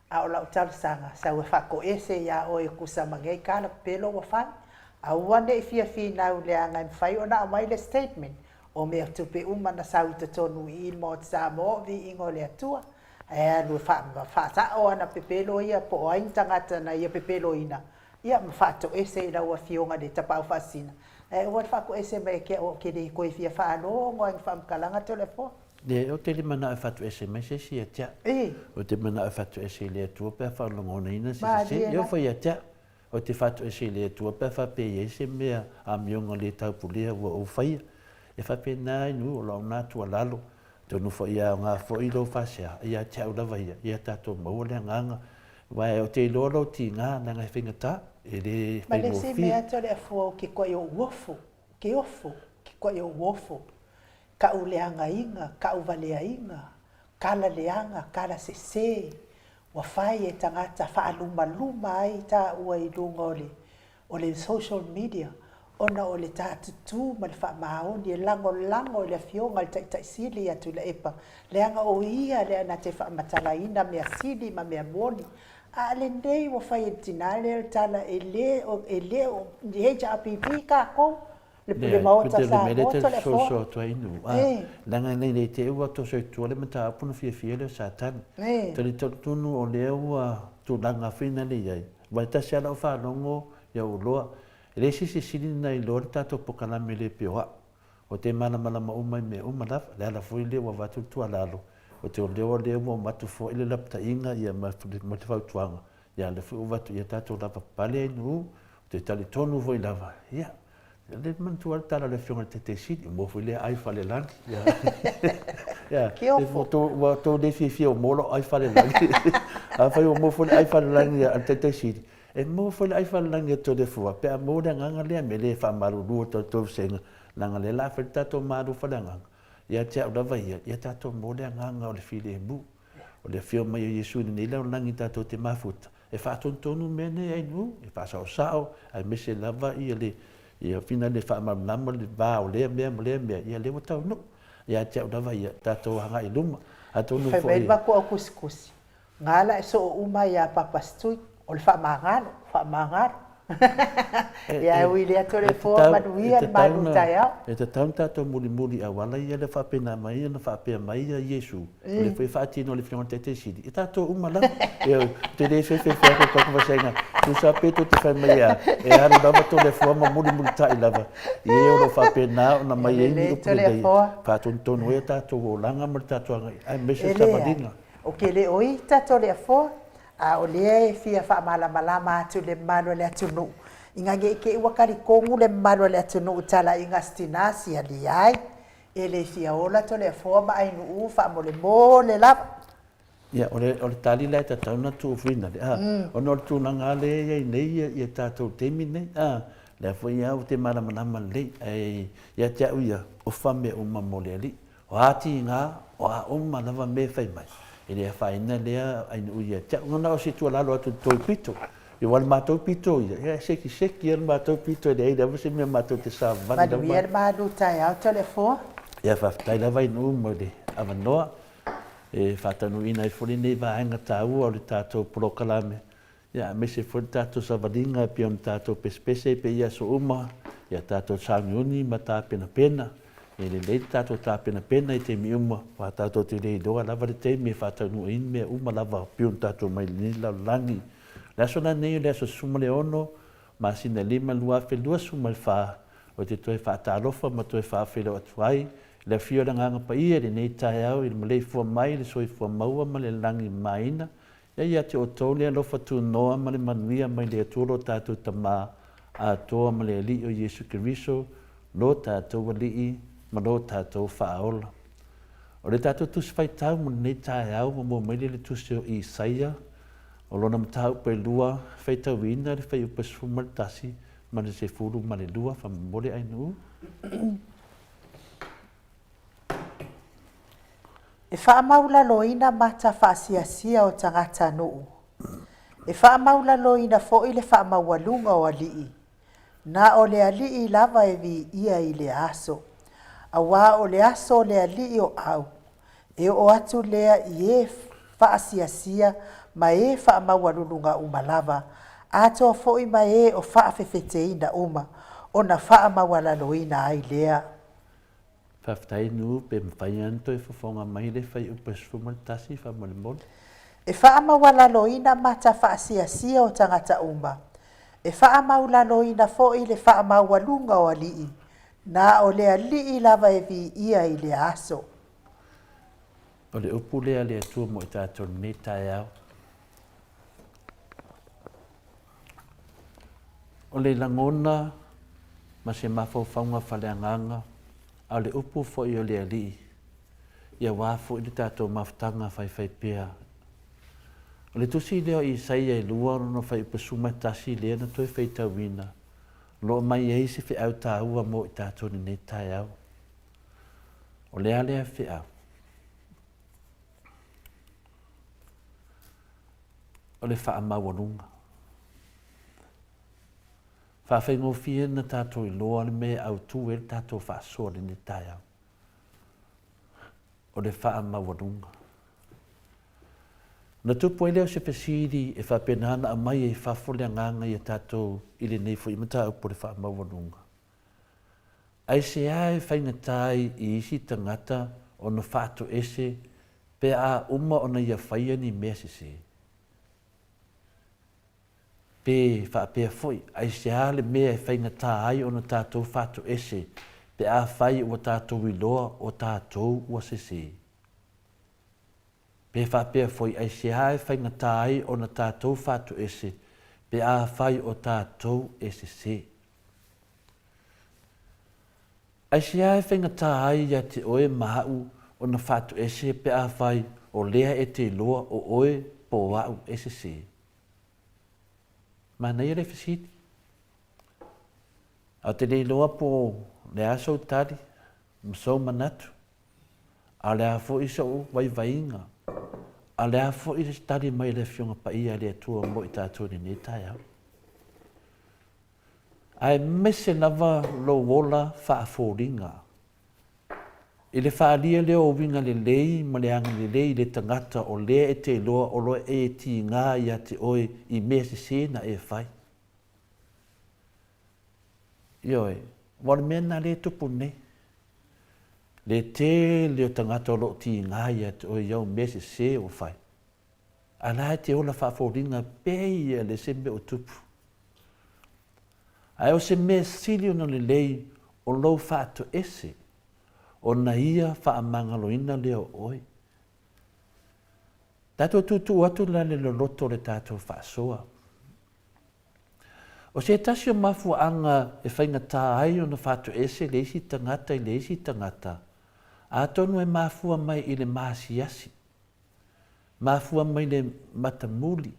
A o lau talosaga, sau e faatoese iā oe e tusa ma nei tala pepelo ua fai. Aua ne i fia finau leaga e mafai ona aumai le statement. O mea tupe uma na sau i totonu i i le Maota Samoa o viiga o le Atua, ae alu e faasao ana pepelo ia po o ai ni tagata na ia pepeloina, ia ma faatoese i lau Afioga i le Tapaau Faasisina, ae aua le faatoese mai ia te au ou te le toe fia faalogo lava i ni faamatalaga Toleafoa. Leai, ou te le manao e faatoese mai se isi ia te au. Ou te manao e faatoese i le Atua pe a faalogonaina se sese. Ia ua fai ia te au. Ou te faatoese i le Atua pe a faapea e i ai se mea amioga le taupulea ua ou faia. E faapena ai nuu o lau na tuualalo, atonu foi e aoga foi lou faasea ia te au lava ia, ia tatou maua le agaga, aua ou te iloa lou tiga leaga e faigata, e le Ma le isi mea faigofie. Toleafoa o ke koʻi o uofu, ke ofo, ke koʻi o uofo, kaʻu leagaina, kaʻu valeaina, kala leaga, kala sese, ua fai e tagata faalumaluma ai taua i luga o le o le social media ona o le ta tutū ma le faamaoni e lagolago i le Afioga i le Taitai Sili ia Tuilaepa, leaga o ia lea na te faamatalaina mea sili ma mea moni. A lenei ua fai e le tina lea le tala e le o e le o ni HRPP tatou, le Leai, Maota te le mea lea Samoa te Toleafoa. soso atu ai i nuu, a, leaga nei le te ua toso i tua le mataupu na fiafia lea o Satani. Talitonu o lea ua tulaga foi na le i ai, aua e tasi lava lau faalogo ia ou loa, e leai se isi e sili ona iloa le tatou pokalame le pei o au. Ou te malamalama uma i mea uma lava, o le ala foi lea ua avatu le tuualalo, ou te iloa o lea ua uma atu foi le lapataiga ma le fautuaga, ia lea foi ua avatu ia tatou lavapapale ai nuu, ou te talitonu foi lava, ia, O lea e manatua le tala a le Afioga i le Taitaisili, ua maua foi lea ai falelagi. Ia, ua outou le fiafia ua maua lou ai falelagi. Afai ua maua foi le ai falelagi a le Taitaisili, e maua foi le ai falelagi a Toleafoa pe a maua le agaga lea, mea lea e faamalulu atu ai i le tou vasega, leaga o lea o le a fai le tatou malu faaleagaga. Ia te au lava ia, ia tatou maua le agaga o le filemu. O le afio mai o Iesu i lenei lalolagi tatou te mafuta, e faatonutonu mea nei ai nuu, e faasaosao, aemaise lava ia le ia fina le faamalamalama le va o lea mea ma lea mea, ia lea ua taunuu. Ia te au lava ia, tatou agai i luma. Atonu foi. Fai mai le matua o tusitusi, Gala e soo uma ia Papa Stui, o le faamagalo, faamagalo. Ia e ui lea Toleafoa, manuia le malu taeao. E tatau ona tatou mulimuli auala ia lea faapena mai ona faapea mai ia Iesu, o lea foi e faatino e le Afioga i le Taitai Sili, e tatou uma lava. Ioe, ou te le fefe atu i tatou vasega, tusa pe tou te fai mai e a, e alu lava Toleafoa ma mulimulitai lava i e o lo o faapena ona mai ai ni upu lelei e faatonutonu ai o tatou olaga ma le tatou agai, aemaise le savaliga. Ou te le o ita Toleafoa, a o lea e fia faamalamalama atu i le mamalu o le atunuu, ina ne i te i ua talitonu le mamalu o le atunuu i talaiga a si tina siali ai, e le fia ola Toleafoa ma Ainuu faamolemole lava. Ia, o le, o le tali la e tatau ona tuu fuinale, a, ona o le tulaga lava lea e i ai nei ia, ia tatou taimi nei, a, lea foi lava ou te malamalama lelei, ae ia te au ia, ofa mea uma mo le Alii. O a tiga, o a uma lava mea e fai mai, e le afaina lea ainuu ia te au. Na o se tuualalo atu i le tou pito, aua o le matou pito ia, ia e sekiseki lava le matou pito, e leai lava se mea matou te savavali lava. Manuia le malu taeao Toleafoa. Ia faafetai lava ainuu mo le avanoa e faataunuuina ai foi lenei vaega taua o le tatou polokalame. Ia, aemaise foi le tatou savaliga e pei ona tatou pesepese ai pea i aso uma, ia tatou sauniuni ma tapenapena. E lelei le tatou tapenapena i taimi uma, aua tatou te le iloa lava le taimi e faataunuu ai ni mea uma lava pei ona tatou omai i lenei lalolagi. O le aso lenei o le aso 16 masina 5 2024, ou te toe faatalofa ma toe faafeiloai atu ai i le afio o le Agaga Paia i lenei taeao i le maleifua mai i le soifua maua ma le lagi mamaina Ia ia te outou le alofa tunoa ma le manuia mai le Atua lo tatou Tama atoa ma le Alii o Iesu Keriso, lo tatou Alii ma lo tatou Faaola. O le tatou Tusi Faitau mo lenei taeao ua maua mai lea i le Tusi o Isaia, o lona mataupu e lua, faitauina le fuaiupu e 11 ma le 12, faamolemole Ainuu. E faamaulaloina mata faasiasia o tagatanuu. E faamaulaloina foi le faamaualuga o alii. Na o le Alii lava e viia i lea aso, aua o le aso o le Alii o au, e oo atu lea i e faasiasia ma e faamaualuluga uma lava, atoa foi ma e o faafefeteina uma, ona faamaualaloina ai lea. Faafetai Nuu pe mafai lava ona toe fofoga mai le fuaiupu e 11 faamolemole. E faamaualaloina mata faasiasia o tagata uma, e faamaulaloina foi le faamaualuga o alii, na o le Alii lava e viia i lea aso. O le upu lea a le Atua mo i tatou i lenei taeao. O le lagona ma se mafaufauga faaleagaga, a o le upu foi o le Alii, aua foi le tatou mafutaga faifaipea. O le tusi lea o Isaia e 2 lona fuaiupu 11 lea na toe faitauina, o lo o aumai ai se feau taua mo i tatou i lenei taeao. O le a lea feau? O le faamaualuga. Faafaigofie na tatou iloa le mea e autu ai le tatou faasoa i lenei taeao. O le faamaualuga. Ona tupu ai lea o se fesili e faapena ona aumai ai i fafo le agaga ia tatou i lenei foi mataupu o le faamaualuga. Aisea e faigata ai i isi tagata ona faatoese pe a uma ona ia faia ni mea sese? Pe faapea foi, aisea le mea e faigata ai ona tatou faatoese pe afai ua tatou iloa o tatou ua sese? Pe faapea foi, aisea e faigata ai ona tatou faatoese pe afai o tatou e sese? Aisea e faigata ai ia te oe ma aʻu ona faatoese pe afai o lea e te iloa o oe po o aʻu e sese? Manaia le fesili. Ae ou te le iloa po o le a sou tali ma sou manatu, a o le a foi sou vaivaiga, a o le a foi le tali mai a le Afioga Paia a le Atua mo i tatou i lenei taeao. Aemaise lava lou ola faafoliga. I le faaalia lea o uiga lelei ma le agalelei i le tagata o lea e te iloa o lo e tiga ia te oe i mea sese na e fai. Ioe, aua o le mea lena lea e tupu nei. Le tele o tagata o lo o tiga ia te oe i au mea sese ua fai. A la e te ola faafoliga pei ia le se mea o tupu. Ae o se mea sili ona lelei o lou faatoese, ona ia faamagaloina lea o oe. Tatou tuutuu atu la le loloto o le tatou faasoa. O se tasi o mafuaaga e faigata ai ona faatoese le isi tagata i le isi tagata, atonu e mafua mai i le maasiasi, mafua mai le matamuli,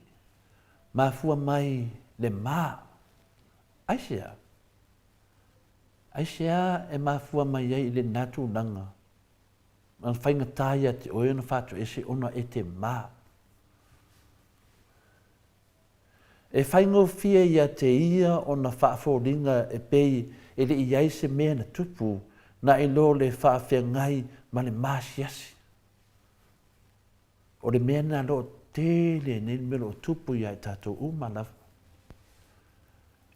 mafua mai le ma. Aisea? Aisea e mafua mai ai i lena tulaga ona faigata ia te oe ona faatoese ona e te ma? E faigofie ia te ia ona faafoliga e pei e le i i ai se mea na tupu, na i lo le faafeagai ma le maasiasi. O le mea lena o lo o tele nei le mea o lo o tupu ia i tatou uma lava.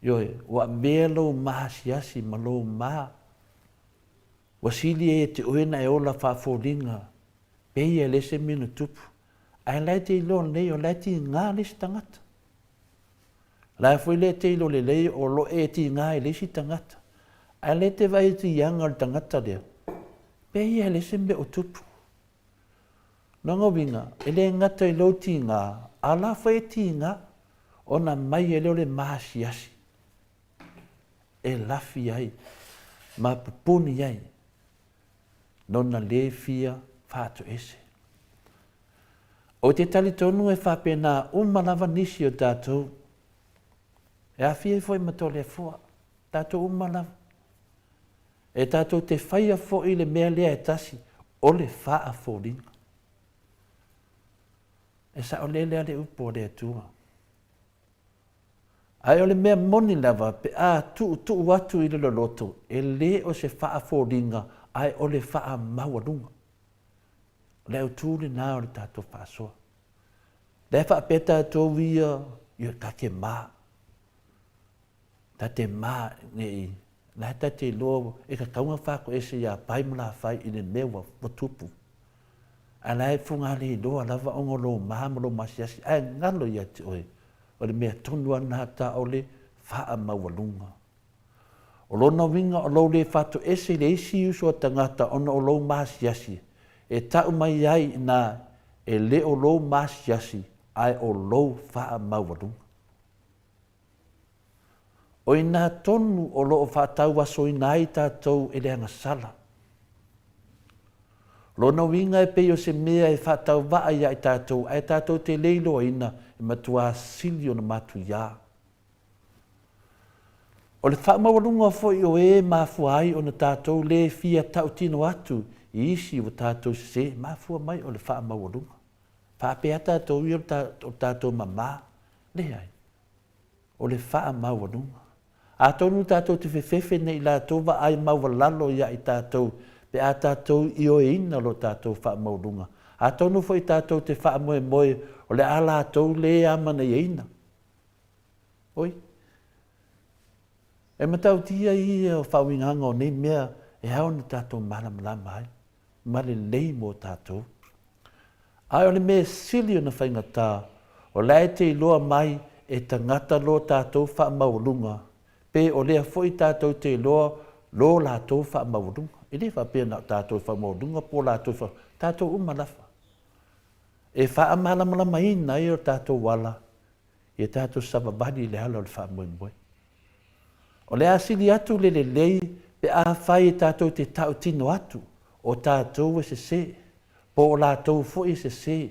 Ioe, ua avea lou maasiasi ma lou ma, ua sili ai e te oe ona e ola faafoliga, pei e le se mea na tupu, ae la e te iloa lelei o la e tiga le isi tagata. La e foi lea e te iloa lelei o lo e tiga i le isi tagata, ae la e te vaai atu i aga o le tagata lea, pei e le se mea o tupu. Lona uiga, e le gata i lou tiga, a o la foi e tiga, ona aumai ai lea o le maasiasi e lafi ai ma pupuni ai lona le fia faatoese. Ou te talitonu e faapena uma lava nisi o tatou, e aafia ai foi ma Toleafoa, tatou uma lava. E tatou te faia foi le mea lea e tasi, o le faafoliga. E saolele lava le upu a le Atua. Ae o le mea moni lava, pe a tuutuu atu i le loloto, e le o se faafoliga, ae o le faamaualuga. O le autu lena o le tatou faasoa. Lea e faapea tatou ia, ia ta te ma, ta te ma nei. La e ta te iloa e tatau ona faatoese ia Pai ma Lafai i le mea ua tupu. Ae la e fugaleiloa lava ona o lou ma ma lou maasiasi ae galo ia te oe o le mea tonu lava lena ta o le faamaualuga. O lona uiga o lou le faatoese i le isi uso a tagata ona o lou maasiasi e tau mai ai ina e le o lou maasiasi ae o lou faamaualuga. O i ina tonu o lo o faatauasoina ai tatou e le agasala. O lona uiga e pei o se mea e faatauvaa ia i tatou ae tatou te le iloaina e matuā sili ona matuiā. O le faamaualuga foi o e mafua ai ona tatou le fia tautino atu i isi ua tatou sesē, mafua mai o le faamaualuga. Faapea tatou ia o le tatou mama, leai. O le faamaualuga. Atonu tatou te fefefe nei latou vaai maualalo ia i tatou pe a tatou ioeina lo tatou faamaualuga. Atonu foi tatou te faamoemoe o le a latou le amanaiaina. Oi. E matautia ia o faauigaga o nei mea e ao ona tatou malamalama ai ma lelei mo tatou. Ae o le mea sili ona faigata, o la e te iloa mai e tagata lo tatou faamaualuga, pe o lea foi tatou te iloa lo latou faamaualuga. E le faapea na o tatou e faamaualuga po o latou e fa... tatou uma lava. E faamalamalamaina ai o tatou ala ia tatou savavali i le ala o le faamoemoe. O le a sili atu le lelei pe afai e tatou te tautino atu o tatou e sesē, po o latou foi e sesē,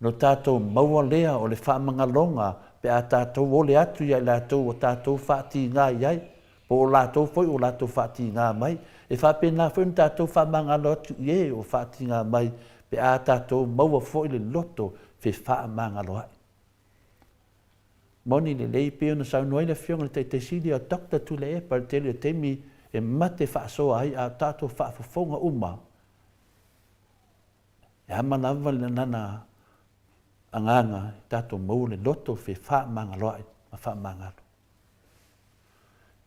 ona tatou maua lea o le faamagaloga pe a tatou ole atu ia i latou ua tatou faatigā i ai, po o latou foi ua latou faatigā mai. E faapena foi ona tatou faamagalo atu i e ua faatigā mai pe a tatou maua foi le loto fefaamagaloa'i. Moni lelei pei ona saunoa ai le Afioga i le Taitai Sili a Doctor Tuilaepa i le tele o taimi e mate faasoa ai a o tatou faafofoga uma, e ama lava lana agaga i tatou maua le loto fefaamagaloa'i ma faamagalo.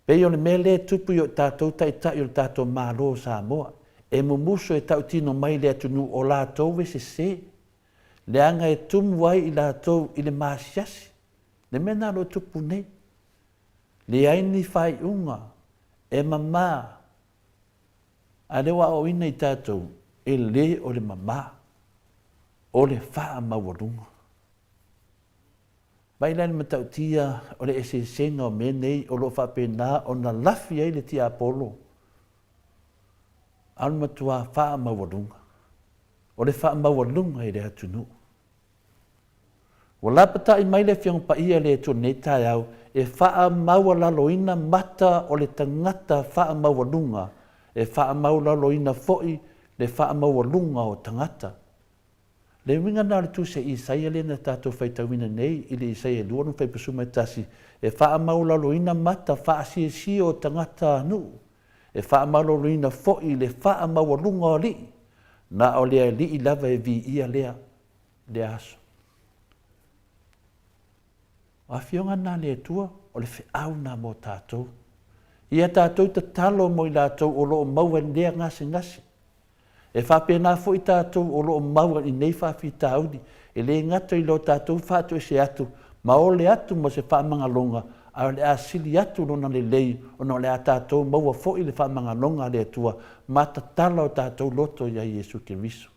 Pei o le mea lea e tupu i o tatou taitai o le tatou Malo o Samoa, e mumuso e tautino mai i le atunuu o latou e sese, leaga e tumu ai i latou i le maasiasi, le mea lena o lo o tupu nei. Leai ni faaiuga e mama, a o lea ua aoaoina i tatou, e le o le mama, o le faamaualuga. Vaai la i le matautia o le eseesega o mea nei o lo o faapena ona lafi ai le tiapolo, a o le matua faamaualuga. O le faamaualuga i le atunuu. Ua lapatai mai le Afioga Paia a le Atua i lenei taeao e faamaualaloina mata o le tagata faamaualuga, e faamaualaloina foi le faamaualuga o tagata. Le uiga lena o le tusi a Isaia lea na tatou faitauina nei i le Isaia 2:11, e faamaualaloina mata faasiesie o tagata nuu, e faamaualaloina foi le faamaualuga o alii, na o le Alii lava e viia lea, lea aso. O afioga na a le Atua, o le feau na mo tatou. Ia tatou tatalo mo i latou o lo o maua i lea gasegase. E faapena foi tatou o lo o maua i nei faafitauli, e le gata i lo tatou faatoese atu ma ole atu mo se faamagaloga, ae o le a sili atu lona lelei ona o le a tatou maua foi le faamagaloga a le Atua ma tatala o tatou loto iā Iesu Keriso.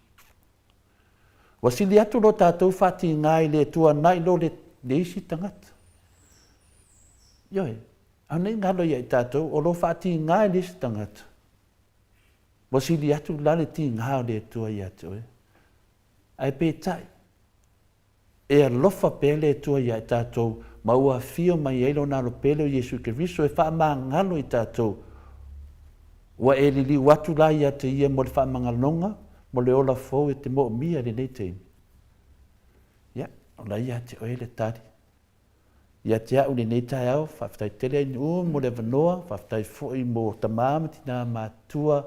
Ua sili atu lo tatou faatigā i le Atua nai lo le isi tagata. Ioe, a nei galo ia i tatou o lo faatigā i le isi tagata. Ua sili atu la le tigā o le Atua ia te oe. Ae peitai, e alofa pea le Atua ia i tatou ma ua afio mai ai Lona Alo Pele o Iesu Keriso e faamagalo i tatou. Ua e liliu atu la ia te Ia mo le faamagaloga mo le ola fou e te moomia i lenei taimi. Ia, o la ia te oe le tali. Ia te a'u i lenei taeao, faafetai tele Ainuu mo le avanoa, faafetai foi mo tamā ma tinā matutua,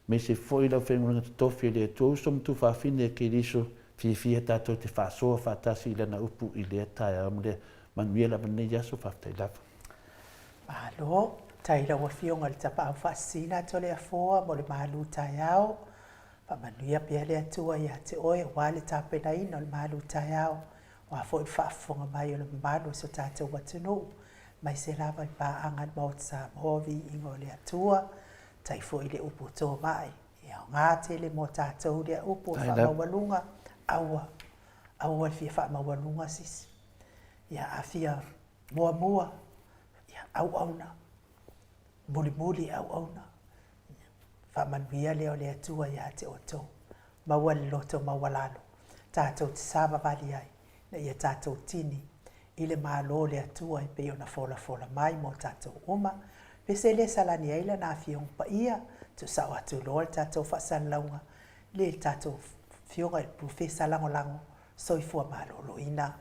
aemaise foi le aufaigaluega totofi a le Atua Uso ma Tuafafine a Keriso, fiafia tatou te faasoa faatasi i Lana upu i lea taeao ma le manuia lava lenei aso, faafetai lava. Malo. Faafetai i lau Afioga i le Tapaau Faasisina Toleafoa mo le malu taeao. Faamanuia pea le Atua ia te oe aua le tapenaina o le malu taeao, aua foi le faafofoga mai o le mamalu o si o tatou atunuu, aemaise lava i paaga a le Maota Samoa, viiga o le Atua. Faafetai foi i le upu tomai, e aoga tele mo tatou lea upu o le faamaualuga, aua, aua le fia faamaualuga sisi. Ia a fia muamua, ia auauna, mulimuli auauna. Faamanuia lea o le Atua ia te outou. Maua le loto maualalo, tatou te savavali ai, ina ia tatou tini i le Malo o le Atua e pei ona folafola mai mo tatou uma. Pese lea e salani ai Lana Afioga Paia, tuusao atu loa le tatou faasalalauga i le tatou Afioga i le Polofesa Lagolago Soifua Maloloina.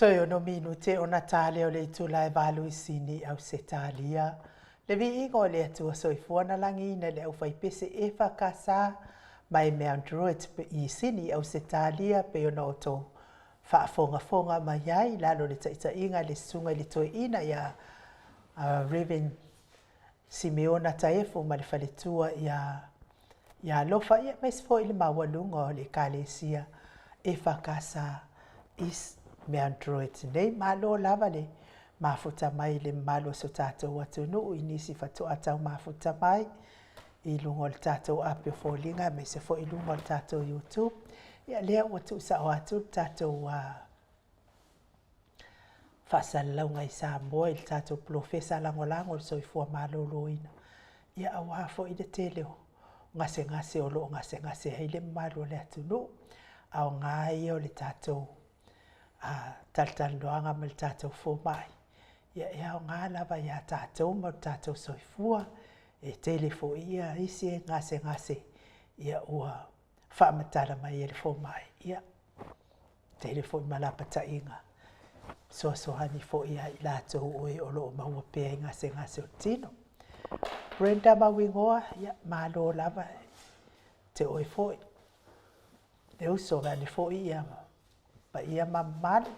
Toe ono minute ona ta lea o le itula e 8 i Sini, Ausetalia. Le viiga o le Atua soifua na lagiina i le aufaipese EFKS mai Mount Druitt i Sini, Ausetalia, pei ona outou faafogafoga mai ai i lalo o le taitaiga a le Susuga i le Toeaina ia Rev. Simeona Taefu ma le faletua ia ia Alofa, ia aemaise foi le maualuga o le Ekalesia EFKS East Mount Druitt nei. Malo lava le mafuta mai i le mamalu o so tatou atunuu i nisi faatoa tau mafuta mai i luga o le tatou api o foliga aemaise foi i luga o le tatou YouTube. Ia lea ua tuusao atu le tatou Faasalalauga i Samoa i le tatou Polofesa Lagolago o le Soifua Maloloina, ia aua foi le tele o gasegase o lo o gasegase ai le mamalu o le atunuu. Aoga ia o le tatou talatalanoaga ma le tatou fomai, ia e aoga lava ia tatou ma lo tatou soifua. E tele foi ia isi gasegase ia ua faamatala mai e le fomai, ia tele foi ma lapataiga fesoasoani foi ia i latou o e o lo o maua pea i gasegase o le tino. Brenda Mauigoa, ia malo lava te oe foi. Le uso vaeane foi ia paia ma mamalu,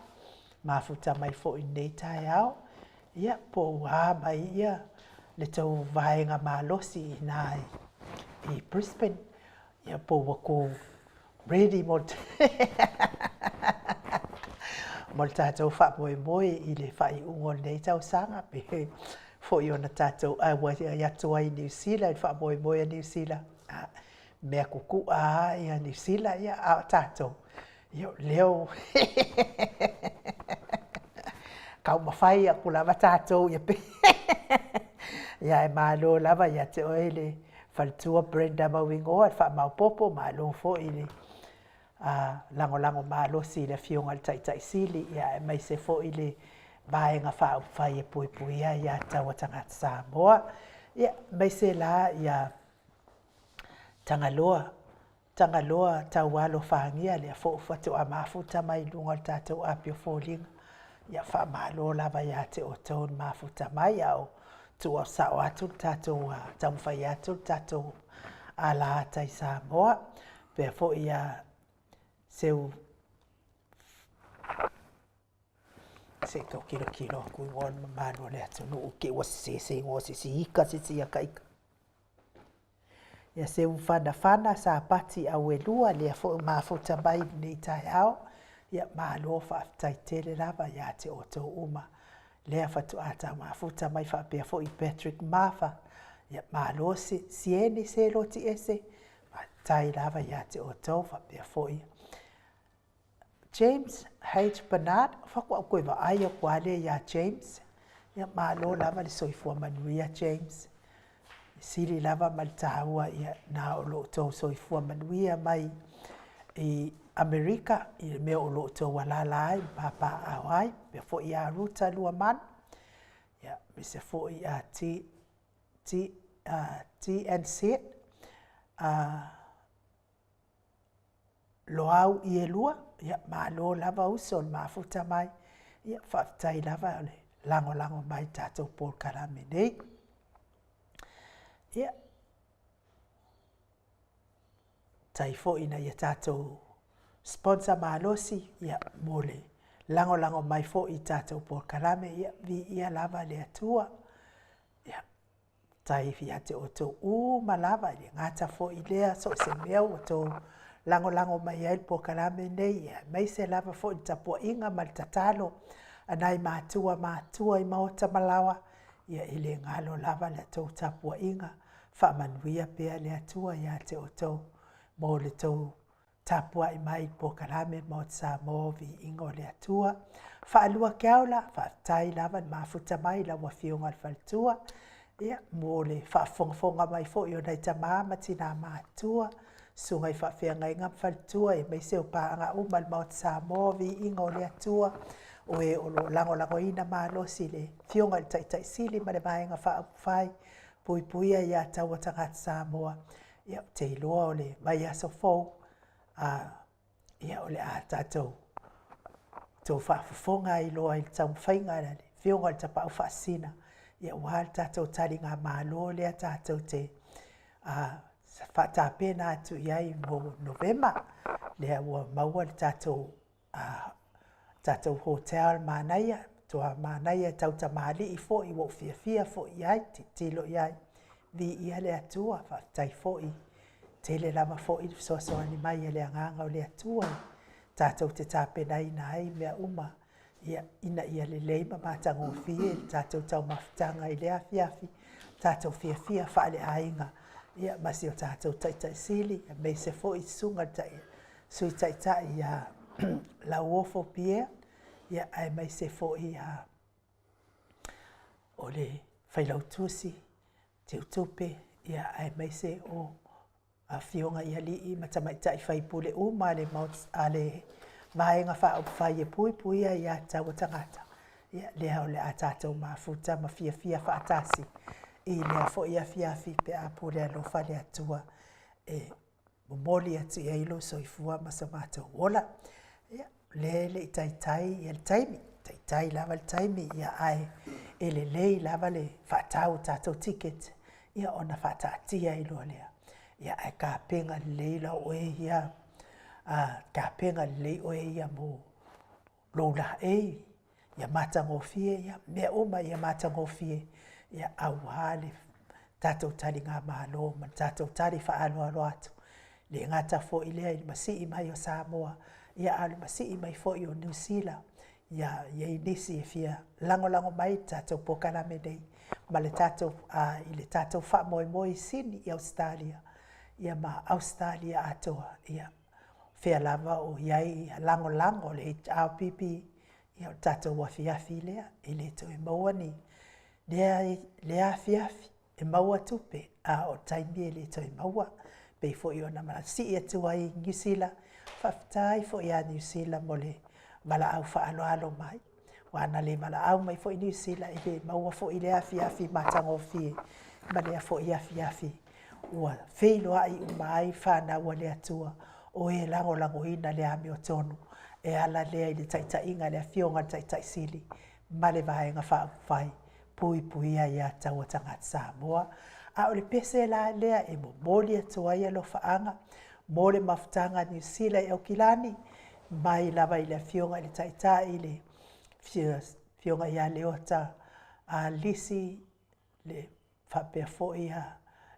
mafuta mai foi i lenei taeao, ia po ua a mai ia le tou vaega malosi i ina i Brisbane, ia po ua kou ready mo le mo le tatou faamoemoe i le faaiuga o lenei tausaga, pe foi ona tatou auai atu ai i Niu Sila i le faamoemoe a Niu Sila. Mea kukua a ia Niu Sila, ia, a o tatou, ia, o lea taumafai atu lava tatou ia pe ia e malo lava ia te oe le faletua Brenda Mauigoa le faamaopoopo, malo foi le lagolago malosi i le Afioga i le Taitai Sili, ia aemaise foi le Vaega Faaupufai e Puipuia Aia Tatau a Tagata Samoa, ia aemaise la ia Tagaloa, Tagaloa taualofagia lea foi faatoa mafuta mai luga o le tatou api o foliga. Ia faamalo lava ia te outou le mafuta mai, a o tuusao atu le tatou taumafai atu le tatou alaata i Samoa. Pea foi ia seu se i tau kilokilo atu igoa o le mamalu o le atunuu ke ua sese se igoa o se isi ika se isi aka ika. Ia Seufanafana Sapati Auelua lea foi ua mafuta mai i lenei taeao, ia malo faafetai tele lava ia te outou uma lea faatoa taumafuta mai faapea foi Patrick Mafa, ia malo Sieni Seloti Ese, faafetai lava ia te outou faapea foi James H. Bernard, faatoa ou toe vaai atu lava lea ia James. Ia, malo lava le soifua manuia James. E sili lava ma le taua ia na o lo outou soifua manuia mai i Amerika i le mea o lo outou alaala ai ma papaaao ai. Faapea foi ia Ruta Luamanu, ia, aemaise foi ia T, T, TNC, Loau Ielua, ia malo lava uso le mafuta mai, ia faafetai lava le lagolago mai i tatou polokalame nei. Ia, tai foi ina ia tatou sponsor malosi, ia, mo le lagolago mai foi i tatou polokalame, ia, viia lava le Atua. Ia, Tai ia te outou uma lava, e le gata foi i lea, so o se mea ua outou lagolago mai ai le polokalame lenei, aemaise lava foi le tapuaiga ma le tatalo a nai matua matua i maota ma laoa, ia e le galo lava le tou tapuaiga, faamanuia pea le Atua ia te outou mo le tou Tapuai mai i polokalame Maota Samoa Viiga o le Atua. Faalua Keaola, faafetai lava le mafuta mai i lau Afioga i le Faletua, ia, mo le faafogafoga mai foi o nai tama ma tina matutua, susuga i faafeagaiga ma faletua, aemaise o paaga uma i le Maota Samoa Viiga o le Atua, o e o lo o lagolagoina malosi le Afioga i le Taitai Sili ma le Vaega Faaupufai, Puipuia ia Taua Tagata Samoa. Ia, ou te iloa o le vaiaso fou, a, ia, o le a tatou tou faafofoga ai loa i le taumafaiga a le Afioga i le Tapaau Faasisina, ia, aua le tatou taligamalo lea tatou te a, faatapena atu i ai mo Novema, lea ua maua le tatou a tatou hotel manaia, matua manaia e tau tamalii foi ua ou fiafia foi i ai, tilotilo i ai, viia le Atua, faafetai foi, tele lava foi le fesoasoani mai a le Agaga o le Atua tatou te tapenaina ai mea uma, ia, ina ia lelei ma matagofie le tatou taumafataga i lea afiafi, tatou fiafia faaleaiga, ia, ma si o tatou Taitai Sili, aemaise foi susuga i le Sui Taitai ia Lauofo Pierre, Ia, aemaise foi o le Failautusi, Teutupe, ia, aemaise o afioga i alii ma tamaitai faipule uma a le a le Vaega Faaupufai e Puipuia Aiā Tatau a Tagata, ia, lea o le a tatou mafuta ma fiafia faatasi i lea foi afiafi pe a pule alofa le Atua e momoli atu i ai lou soifua ma so matou ola. Ia, o lea e le i taitai ia le taimi, taitai lava le taimi, ia ae e lelei lava le faatau o tatou ticket, ia ona faataatia ai loa lea. Ia ae tapena lelei la oe ia, tapena lelei oe ia mo lou laei, ia matagofie ia mea uma ia matagofie, ia aua le tatou taligamalo ma le tatou tali faaaloalo atu. E le gata foi lea i le masii mai o Samoa, ia a o le masii mai foi o Niu Sila. Ia i ai nisi e fia lagolago mai i le tatou polokalame nei ma le tatou i le tatou faamoemoe i Sini i Ausetalia, ia ma Ausetalia atoa, ia fea lava o i ai lagolago a le HRPP, ia o le tatou afiafi lea, e le toe maua ni lea, lea afiafi e maua tupe, a o taimi e le toe maua. Pei foi ona sii atu ai i Niu Sila, faafetai foi ia Niu Sila mo le valaau faaaloalo mai. Aua ana le valaau mai foi Niu Sila, e le maua foi lea afiafi matagofie ma lea foi afiafi ua feiloai uma ai fanau a le Atua o e lagolagoina le amiotonu e ala lea i le taitaiga a le Afioga i le Taitai Sili ma le Vaega Faaupufai Puipuia Aia Tatau a Tagata Samoa. A o le pese la lea e momoli atu ai alofaaga mo le mafutaga a Niu Sila i Aukilani, mai lava i le Afioga i le Taitai, le Afioga ia Leota Lisi, le faapea foi ia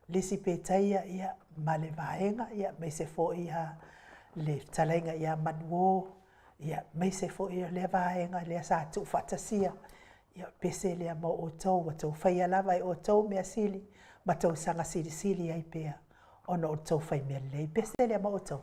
Lisi Petaia ia, ma le vaega, ia, aemaise foi ia le fetalaiga ia Manuo, ia, aemaise foi o lea vaega lea sa tuufaatasia. Ia, o le pese lea mo outou, ua outou faia lava e outou mea sili ma tou saga silisili ai pea ona o le tou fai mea lelei. Pese lea mo outou.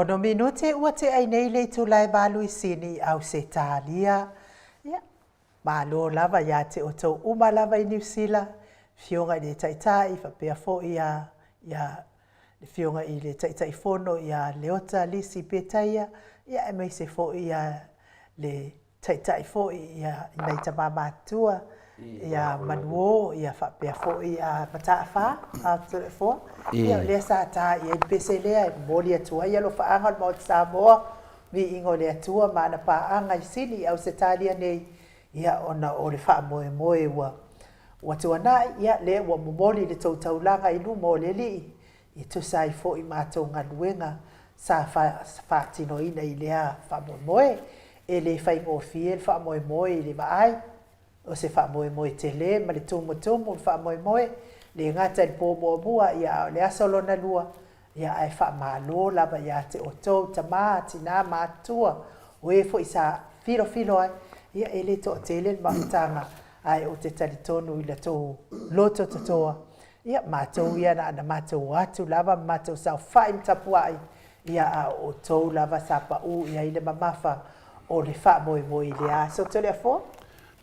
Ono minute ua teʻai nei le itula e valu i Sini i Ausetalia. Ia, malo lava iā te outou uma lava i Niu Sila, Afioga i le Taitai faapea foi ia ia le Afioga i le Taitaifono ia Leota Lisi Petaia, ia aemaise foi ia le Taitai foi ia i nai tama matutua ia Manuo ia faapea foi a Mataafa a Toleafoa. Ia o lea sa ta i ai le pese lea e momoli atu ai alofaaga o le Maota Samoa, viiga o le Atua ma ana paaga i Sini i Ausetalia nei, ia ona o le faamoemoe ua ua tuanai, ia lea ua momoli le tou taulaga i luma o le Alii e tusa ai foi matou galuega sa faatinoina i lea faamoemoe. E le faigofie le faamoemoe i le vaai, o se faamoemoe tele ma le tumutumu le faamoemoe, le gata i le po muamua ia a o le aso lona lua, ia ae faamalo lava ia te outou tama, tina, matutua, o e foi sa filofilo ai, ia e le toatele le mafutaga, ae ou te talitonu i la tou loto totoa, Ia, matou ia na ona matou o atu lava ma matou saofai ma tapuai, ia a o outou lava sa pau i ai le mamafa o le faamoemoe i lea aso Toleafoa.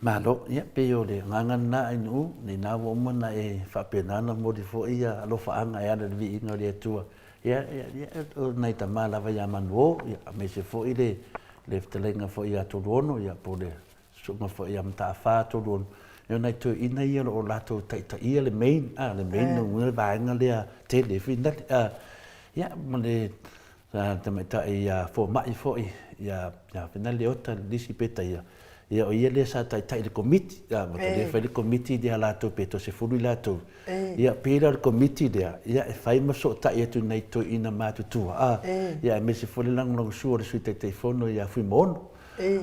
Malo, ia pei o le agaga lena Ainuu, lena ua uma ona e faapena ona momoli foi ia alofaaga e ala i le viiga o le Atua. Ia, ia, ia, o nai tama lava ia Manuo, ia, aemaise foi le, le fetalaiga foi ia Toluono, ia, po o le Susuga foi ia Mataafa Toluono, ia nai toeaiina ia o lo o latou taitaia le main, a, le main lona uiga le vaega lea tele foi lale, a, ia ma le tamaitai ia Fomai foi ia ia Leota Lisi Petaia, ia o ia lea sa taitai i le Komiti, a, ua lea fai le Komiti lea a latou pe toasefulu i latou, ia pei la o le Komiti lea, ia e fai ma fesootai atu i nai toeaiina matutua, a, ia aemaise foi le lagolagosua o le Sui Taitaifono ia Fuimaono.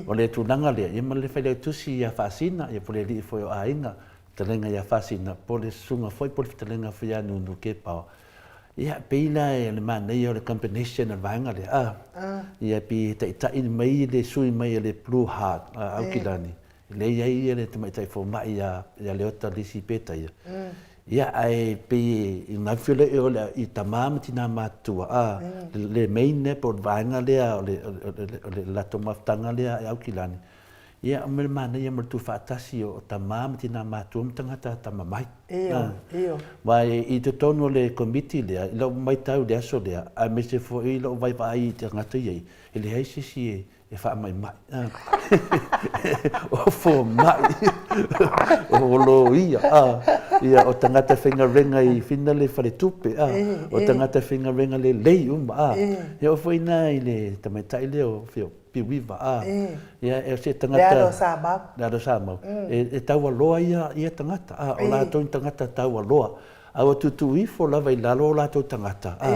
O le tulaga lea, ia ma le Failautusi ia Faasina, ia po o le alii foi o aiga, fetalaiga ia Faasina, po o le susuga foi po o le fetalaiga foi ia Nunu Kepao. Ia, pei la o le manaia o le combination o le vaega lea, a, ia pei e taitai mai le sui mai a le Blue Heart a Aukilani, lea e i ai le tamaitai fomai ia Leota Lisi Petaia. Ia, ae pei e gafea lea o le i tama ma tina matutua, a, le main lea po o le vaega lea o le, o le latou mafutaga lea i Aukilani, ia, o mea manaia mo le tuufaatasi o tama ma tina matutua ma tagata atamamai. Io, io. Aua i totonu o le komiti lea, i lau matau i le aso lea, aemaise foi i lou vaaivaai i tagata ia, e leai se isi e e faamaimai. O fomai, o loia, ia, o tagata faigaluega i fina le faletupe, o tagata faigaluega lelei uma. E oo foi ina i le tamaitai lea o fia Piuiva, ia, o se tagata. Le alo o Samau. Le alo o Samau. E taualoa ia tagata, o latou ni tagata taualoa. A ua tuutuu ifo lava i lalo o latou tagata, a,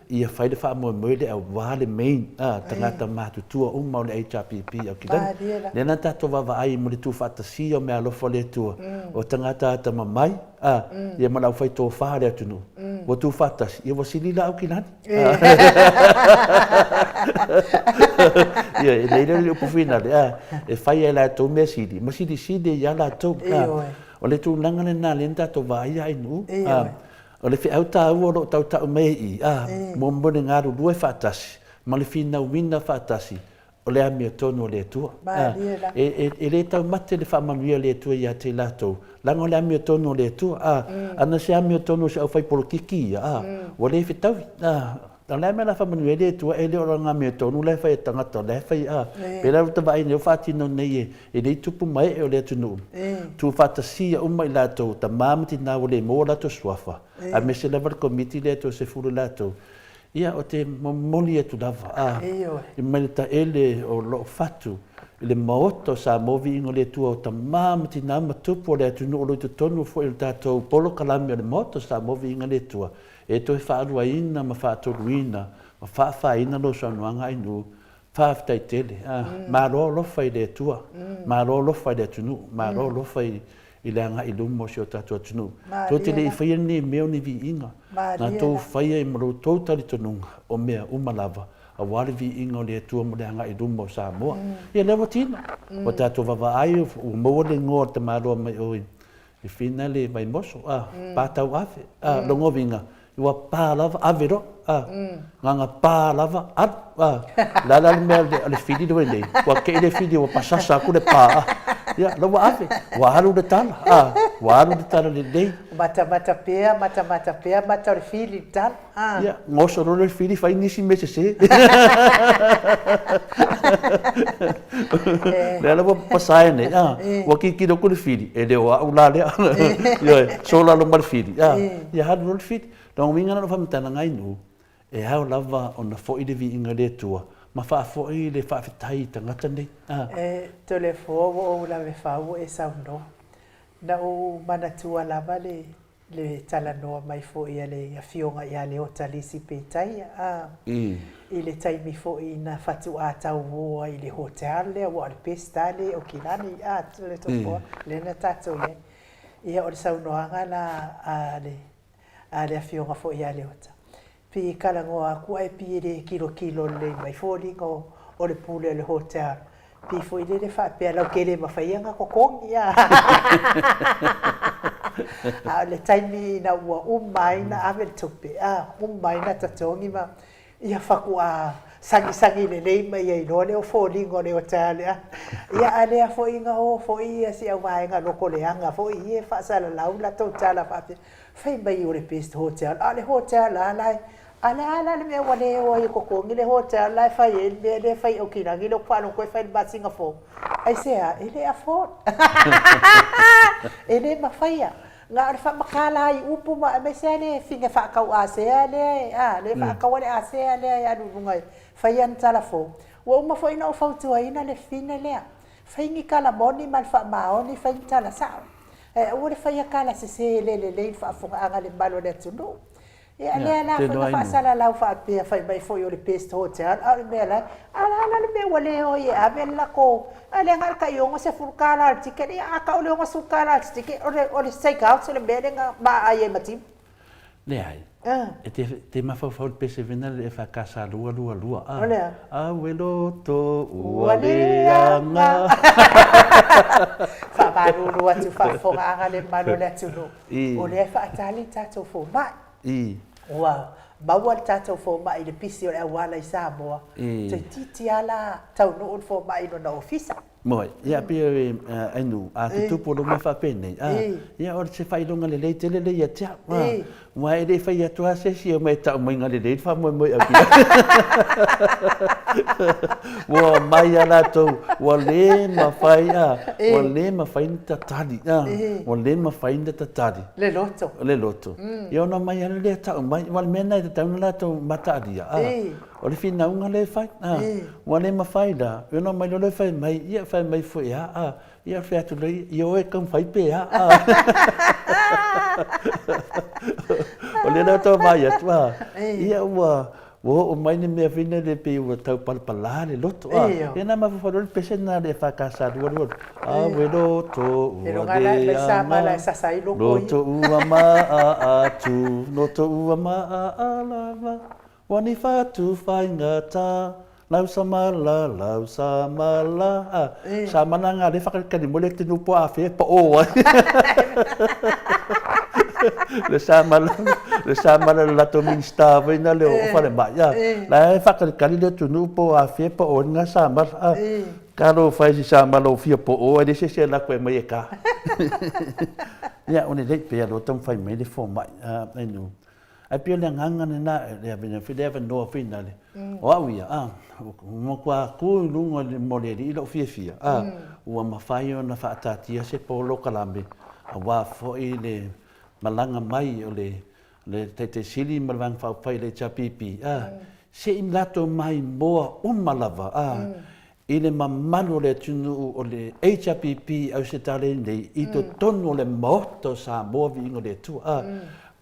ia fai le faamoemoe lea aua le main, a, tagata matutua uma o le HRPP Aukilani. Lea na tatou vaavaai mo le tuufaatasia o meaalofa o le Atua, o tagata atamamai, a, ia ma le aufai tofa a le atunuu, ua tuufaatasi, ia ua sili la Aukilani. Ia, e leai la le upu finale, a, e fai lava e latou mea sili, ma silisili ai lava latou. O le tulaga lena lea na tatou vaaia Ainuu, a, o le feau taua o lo o tautau mai ai i i, a, mo le galulue faatasi ma le finauina faatasi o le amiotonu a le Atua. A, e, e le taumate le faamanuia a le Atua ia te i latou, leaga o le amiotonu a le Atua. A, ana se amiotonu o se aufaipolokiki ia, a, ua le fetaui. A, O le a mea la faamanuia ai le Atua e le o lana amiotonu la e fai e tagata o la e fai a pei la ua ta vaai nei ua faatino nei e e lei tupu ma ee o le atunuu tuufaatasia uma i latou tama ma tina ua le maua latou suafa aemaise lava le komiti lea toe sefulu latou ia o te momoli atu lava a i mai le taele o loo fatu i le maota o Samoa viiga o le Atua o tama ma tina ma tupu o le atunuu o lo o i totonu foi o le tatou polokalame o le maota o Samoa viiga o le Atua E toe faaluaina ma faatoluina ma faafaina lou saunoaga Ainuu, faafetai tele. Malo alofa i le Atua, malo alofa i le atunuu, malo alofa i le agai i luma o si o tatou atunuu. Tou te le i faia lenei mea o ni viiga, na tou faia i ma lo outou talitonuga o mea uma lava, aua le viiga o le Atua mo le agai i luma o Samoa. Ia lea ua tino, ua tatou vaavaai ua maua le igoa o le tamaloa mai o i Fina le Vaimoso, a, 4,000, a, logoviga. Ua pa lava, ave loa, a. Gaga pa lava, alu, a. O le a la le mea o le fili le nei, ua tei le fili ua pasasa atu le pa, a. Ia, la ua ave, ua alu le tala, a. Ua alu le tala lelei. Matamata pea, matamata pea, mata o le fili le tala, a. Ia, goso loa le fili fai nisi mea sese. Lea la ua pasae nei, a. Ua tilotilo atu le fili, e le o au la lea. Ioe, sola loa ma le fili, a. Ia alu loa le fili. Lona uiga la o lau faamatalaga ai nuu, e ao lava ona foi le viiga i le Atua ma faafoi le faafetai i tagata nei. A. E Toleafoa ua ou lave fau ua e saunoa. Na ou manatua lava le le talanoa mai foi a le Afioga ia Leota Lisi Petaia, a, i le taimi foi na fatuā tauō ai i le hotel lea, aua o le best lava lea i Aukilani, a, Toleafoa, lea na tatou i ai. Ia o le saunoaga la a le a le Afioga foi ia Leota, pei e talanoa atu ae pei e le tilotilo lelei mai foliga o le pule o le hotel, pei foi lele faapea lau te le mafai ona totogi a. A o le taimi ina ua uma ai ona ave le tupe, a, uma ai ona totogi ma Ia faatoa sagisagi lelei mai ai loa lea o foliga o le hotel a. Ia a lea foi na o foi ia si au vaega loto leaga foi ia e faasalalau latou tala faapea, fai mai o le best hotel, a o le hotel lava la e, a le a la le mea ua le o ai e totogi le hotel la e fai ai le mea lea e fai i Aukilani lea ou te faalogo e fai i le masina fou. Aisea? E le afford. E le mafaia. Na o le faamatala i upu ma aemaise lava le fine faatau asea lea e, a, le faataua le asea lea e alu i luga e fai ana tala fou. Ua uma foi ona ou fautuaina le fine lea, fai ni tala moni ma le faamaoni, fai ni tala sao, ae aua le faia tala sese e le lelei i le faafofogaaga a le mamalu o le atunuu. Ia lea la foi na faasalalau faapea fai mai foi o le best hotel a o le mea la e, a la la le mea ua le o ai e ave le latou, a lea na o le tai $60 o le ticket, ia a tau i le $60 o le ticket o le o le take out le mea lea na maai ai ma timu. Leai. E te te mafaufau i le pese vena le EFKS 222 a. O le a? Aue loto ua leaga. Faamalulu atu faafofogaaga le mamalu o le atunuu. O lea e faatali le tatou fomai. Ua maua le tatou fomai i le pisi o le auala i Samoa, toeitiiti lava la taunuu le fomai i lona ofisa. Moe, ia pei e Ainu, a tutupu lou mea faapenei, a, ia o se faailoga lelei tele lea ia te au, a, aua e le fai atu lava se isi e omai e tau mai galelei le faamoemoe au ki Ua omai lava latou, ua le mafai, a, ua le mafai ona tatali, a, ua le mafai ona tatali. Le loto. Le loto. Ia ona omai lava lea tau mai, aua o le mea lena e tatau ona latou mataalia, a, o le finauga lea e fai, a, ua le mafai la, ia ona omai loa lea fai mai, ia fai mai foi lava, a, ia fai atu loa ia, ia o e taumafai pe a, a. O lea la tau vaai atu, a, ia ua, Ua oo mai le mea foi lele pei ua tau palapala le loto, a. Ia na mafaufau loa le pese lena a le EFKS 22, Aue loto ua leaga, loto ua maa atu, loto ua maa lava, ua ni fatu faigata, lau samala, lau samala, a. Samala nga le whakalikali mo le te nupo a whea pa o ai. Le samala, le samala le lato minista vai na le o whare mai. A, la e whakalikali le tu nupo a whea pa o nga samala. A, ka lo whai si samala o whia po o ai le se se la koe mai e ka. Ia, o ne lei pea lo tau whai mai le fo mai. A, ai nu. Ae pei o le agaga lena, le avanoa foi lena, o au ia, a, ua matua tu i luga mo le Alii lou fiafia, a, ua mafai ona faataatia se polokalame aua foi le malaga mai o le Taitai Sili ma le Vaega Faaupufai o le HRPP, a, se i latou maimoa uma lava, a, i le mamalu o le atunuu o le HRPP Ausetalia nei i totonu o le Maota o Samoa Viiga o le Atua. A,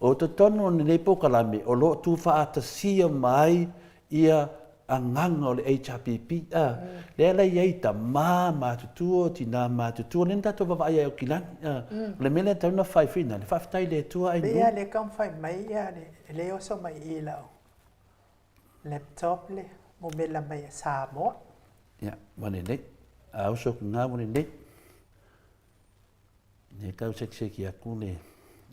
o totonu o lenei polokalame o lo o tuufaatasia mai ia agaga o le HRPP. A, lea la e i ai tama matutua, tina matutua, lea na tatou vaavaai ai i Aukilani. A, o le mea lea e tatau ona fai foi lena, faafetai i le Atua ai. Pei lava lea e taumafai mai lea e oso mai i i lau laptop le mumela mai a Samoa. Ia, ua lelei. A uso atu na ua lelei. E tau sekiseki atu le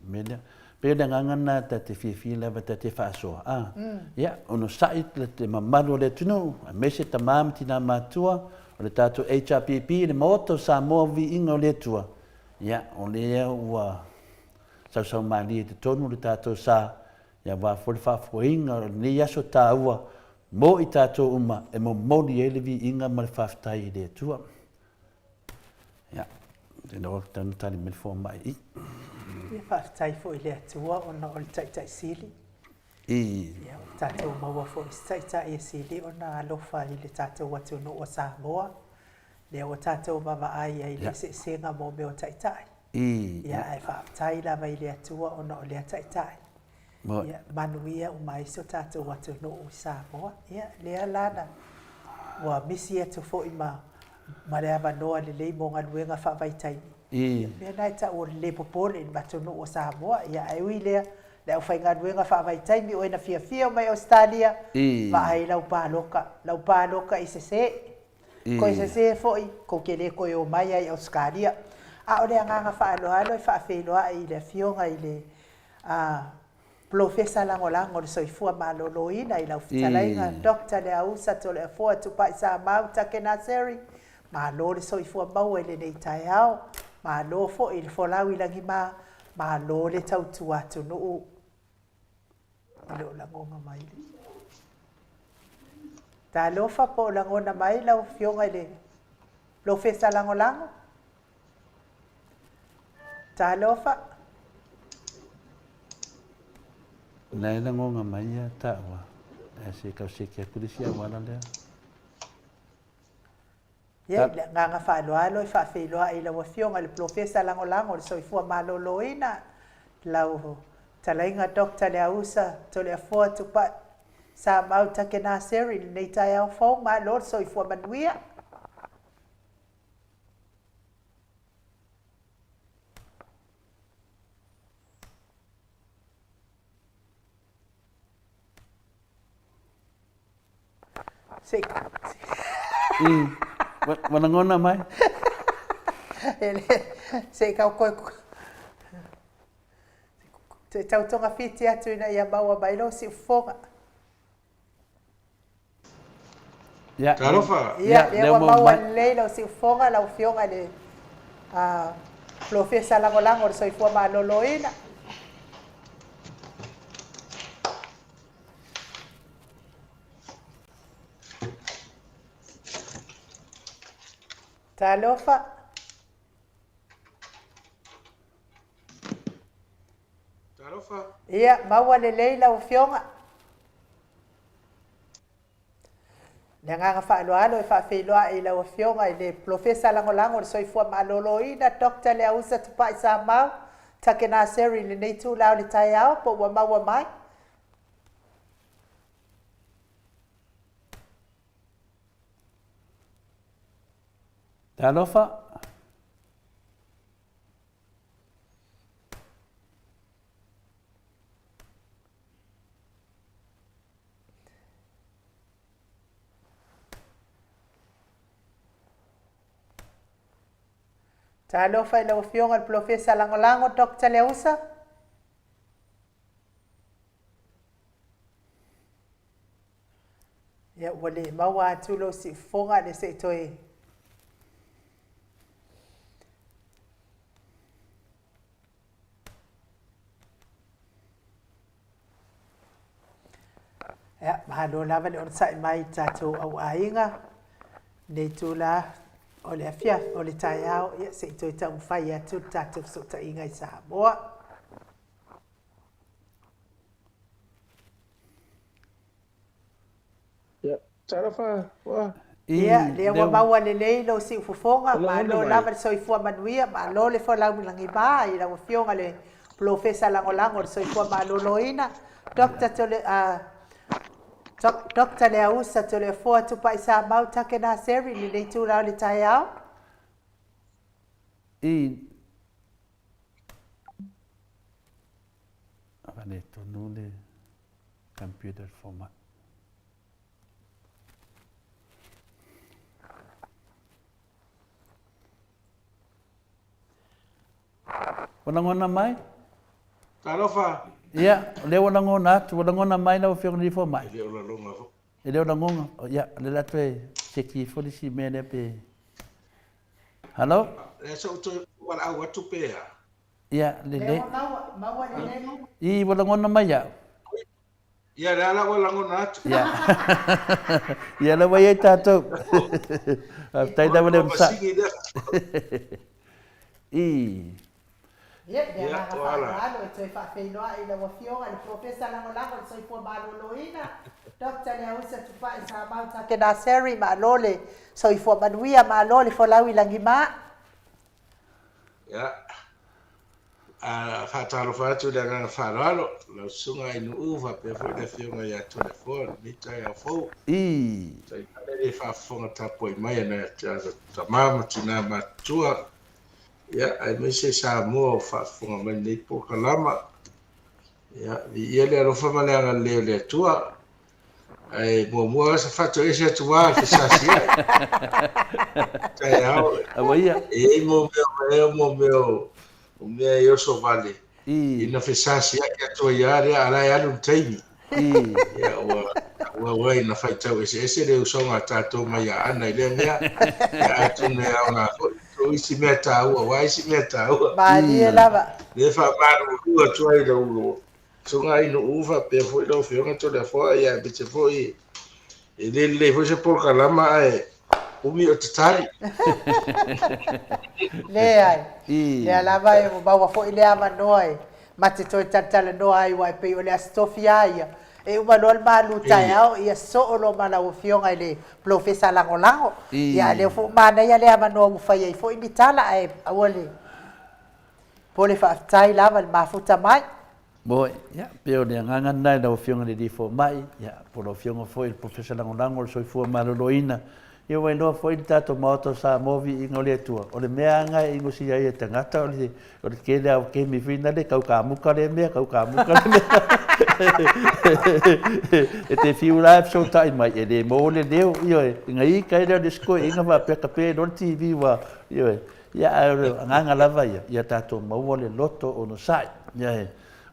mea lea. Pei o le agaga lena ta te fiafia lava ta te faasoa, a. Ia, onosai le mamalu o le atunuu, aemaise tama ma tina matutua, o le tatou HRPP, le Maota o Samoa Viiga o le Atua, ia, o lea ua sausaumalie i totonu le tatou sa, ia aua foi le faafoeina o lenei aso taua mo i tatou uma e momoli ai le viiga ma le faafetai i le Atua. Ia, ou te iloa ua tatau ona tali mai le fomai i. Ia, faafetai foi i le Atua ona o le Taitai Sili. I. Ia, ua tatou maua foi i se Taitai e sili ona alofa i le tatou atunuu o Samoa. Lea ua tatou vaavaai ai i le eseesega mo mea o Taitai. I. Ia, ae faafetai lava i le Atua ona o lea Taitai. Ia, manuia uma ai si o tatou atunuu i Samoa. Ia, lea la na ua misi atu foi ma, ma le avanoa lelei mo galuega faavaitaimi. Ia, mea na e tau o le le popole i le atunuu o Samoa. Ia, ae ui i lea, le aufaigaluega faavaitaimi, oe na fiafia mai Ausetalia, vaai lau paloka, lau paloka i sese. Koe sese foi, kou te le toe omai ai i Ausetalia. A o le agaga faaaloalo e faafeiloai i le Afioga i le a Polofesa Lagolago o le Soifua Maloloina i lau fetalaiga Doctor Leausa Toleafoa Tupai Samau Takenaseri, malo le soifua maua i lenei taeao, malo foi le folau i lagima, malo le tautua atunuu. E le o lagona mai le. Talofa po o lagona mai lau Afioga i le Polofesa Lagolago? Talofa. O la e lagona mai ia taua, ae se i tau seki atu le isi auala lea. Ia, i le agaga faaaloalo e faafeiloai i lau Afioga i le Polofesa Lagolago o le Soifua Maloloina, lau Fetalaiga Doctor Leausa Toleafoa Tupai Samau Takenaseri i lenei taeao fou. Malo le soifua manuia. Se i ua lagona mai. Se i kau koe toe tau togafiti atu ina ia maua mai lou siufofoga. Ia, Talofa. Ia, lea ua maua lelei lau siufofoga lau Afioga i le Polofesa Lagolago o le Soifua Maloloina. Talofa. Talofa. Ia, maua lelei lau Afioga. Le agaga faaaloalo e faafeiloai i lau Afioga i le Polofesa Lagolago o le Soifua Maloloina, Doctor Leausa Tupai Samau Takenaseri i lenei itula o le taeao, po ua maua mai. Talofa. Talofa i lau Afioga i le Polofesa Lagolago Doctor Leausa. Ia, ua le maua atu lou siufofoga le se i toe Ia, malo lava le onosai mai i tatou auaiga, lenei itula o le afiafi, o le taeao, ia se i toe taumafai atu le tatou fesootaiga i Samoa. Ia, talofa, ua. Ia, lea ua maua lelei lou siufofoga, malo lava le soifua manuia, malo le folau i lagima i lau Afioga i le Polofesa Lagolago o le Soifua Maloloina, Doctor Tole, Doctor Leausa Toleafoa Tupai Samau Takenaseri i lenei itula o le taeao. I faaletonu le computer format. Ua lagona mai? Talofa! Ia, o lea ua lagona atu, ua lagona mai lau Afioga i le Alii Fomai. E le o lagona foi. E le o lagona. Ia, o lea o le a toe seki ifo le isi mea lea pe... Hello? Lea sa ou toe valaau atu pe a? Ia, lelei. Lea ua maua, maua lelei. I, ua lagona mai au. Ia, lea la ua lagona atu. Ia. Ia, lea ua i ai tatou. Faafetai lava le onosai. I. Ia, i le agaga faaaloalo e toe faafeiloai i lau Afioga i le Polofesa Lagolago i le Soifua Maloloina, Doctor Leausa Tupai Samau Takenaseri, malo le soifua manuia, malo le folau i lagima. Ia, a faatalofa atu i le agaga faaaloalo, lau susuga Ainuu faapea foi le Afioga ia Toleafoa i lenei taeao fou. I. Tainane le faafofoga tapuai mai a nai tama ma tina matutua, ia, aemaise Samoa o faafofoga mai lenei polokalama. Ia, viia le alofa ma le agalelei o le Atua. Ae muamua sa faatoese atu lava le fesasi ai. Taeao. Aua ia. E i ai mo mea o mo mea o mea e oso vale. Ina fesasi ai atu ai lava lea, a la e alu le taimi. Ia, ua ua ua ina faitau eseese le usoga a tatou mai Aana i lea mea. Ia, atonu e aoga foi o isi mea taua, aua isi mea taua. Malie lava. Lea faamalulu atu ai lau susuga Ainuu faapea foi lau Afioga Toleafoa, ia aemaise foi e le lelei foi se polokalama ae umi o tatali. Leai. Lea lava e ua maua foi le avanoa e ma te toe talatalanoa ai aua e pei o le Aso Tofi lava ia e uma loa le malu taeao ia soo loa ma lau Afioga i le Polofesa Lagolago. Ia a o lea foi ua manaia le avanoa ua fai ai foi ni tala ae aua le pole faafetai lava i le mafuta mai. Moe, ia, pei o le agaga lena i lau Afioga i le Alii Fomai, ia, po o lau Afioga foi i le Polofesa Lagolago o le Soifua Maloloina, ia ua iloa foi le tatou Maota o Samoa viiga o le Atua, o le mea lava lena e inosia ai e tagata o le, o le tele lava o taimi foi lena le tau kamuta lea mea, tau kamuta lea mea. E te fiu la e fesootai mai, e le maua le leo, ioe, ina ita ai lea o le isi toeaina faapea tape loa le TV ua, ioe. Ia, ae o le agaga lava ia, ia tatou maua le loto onosai. Ia,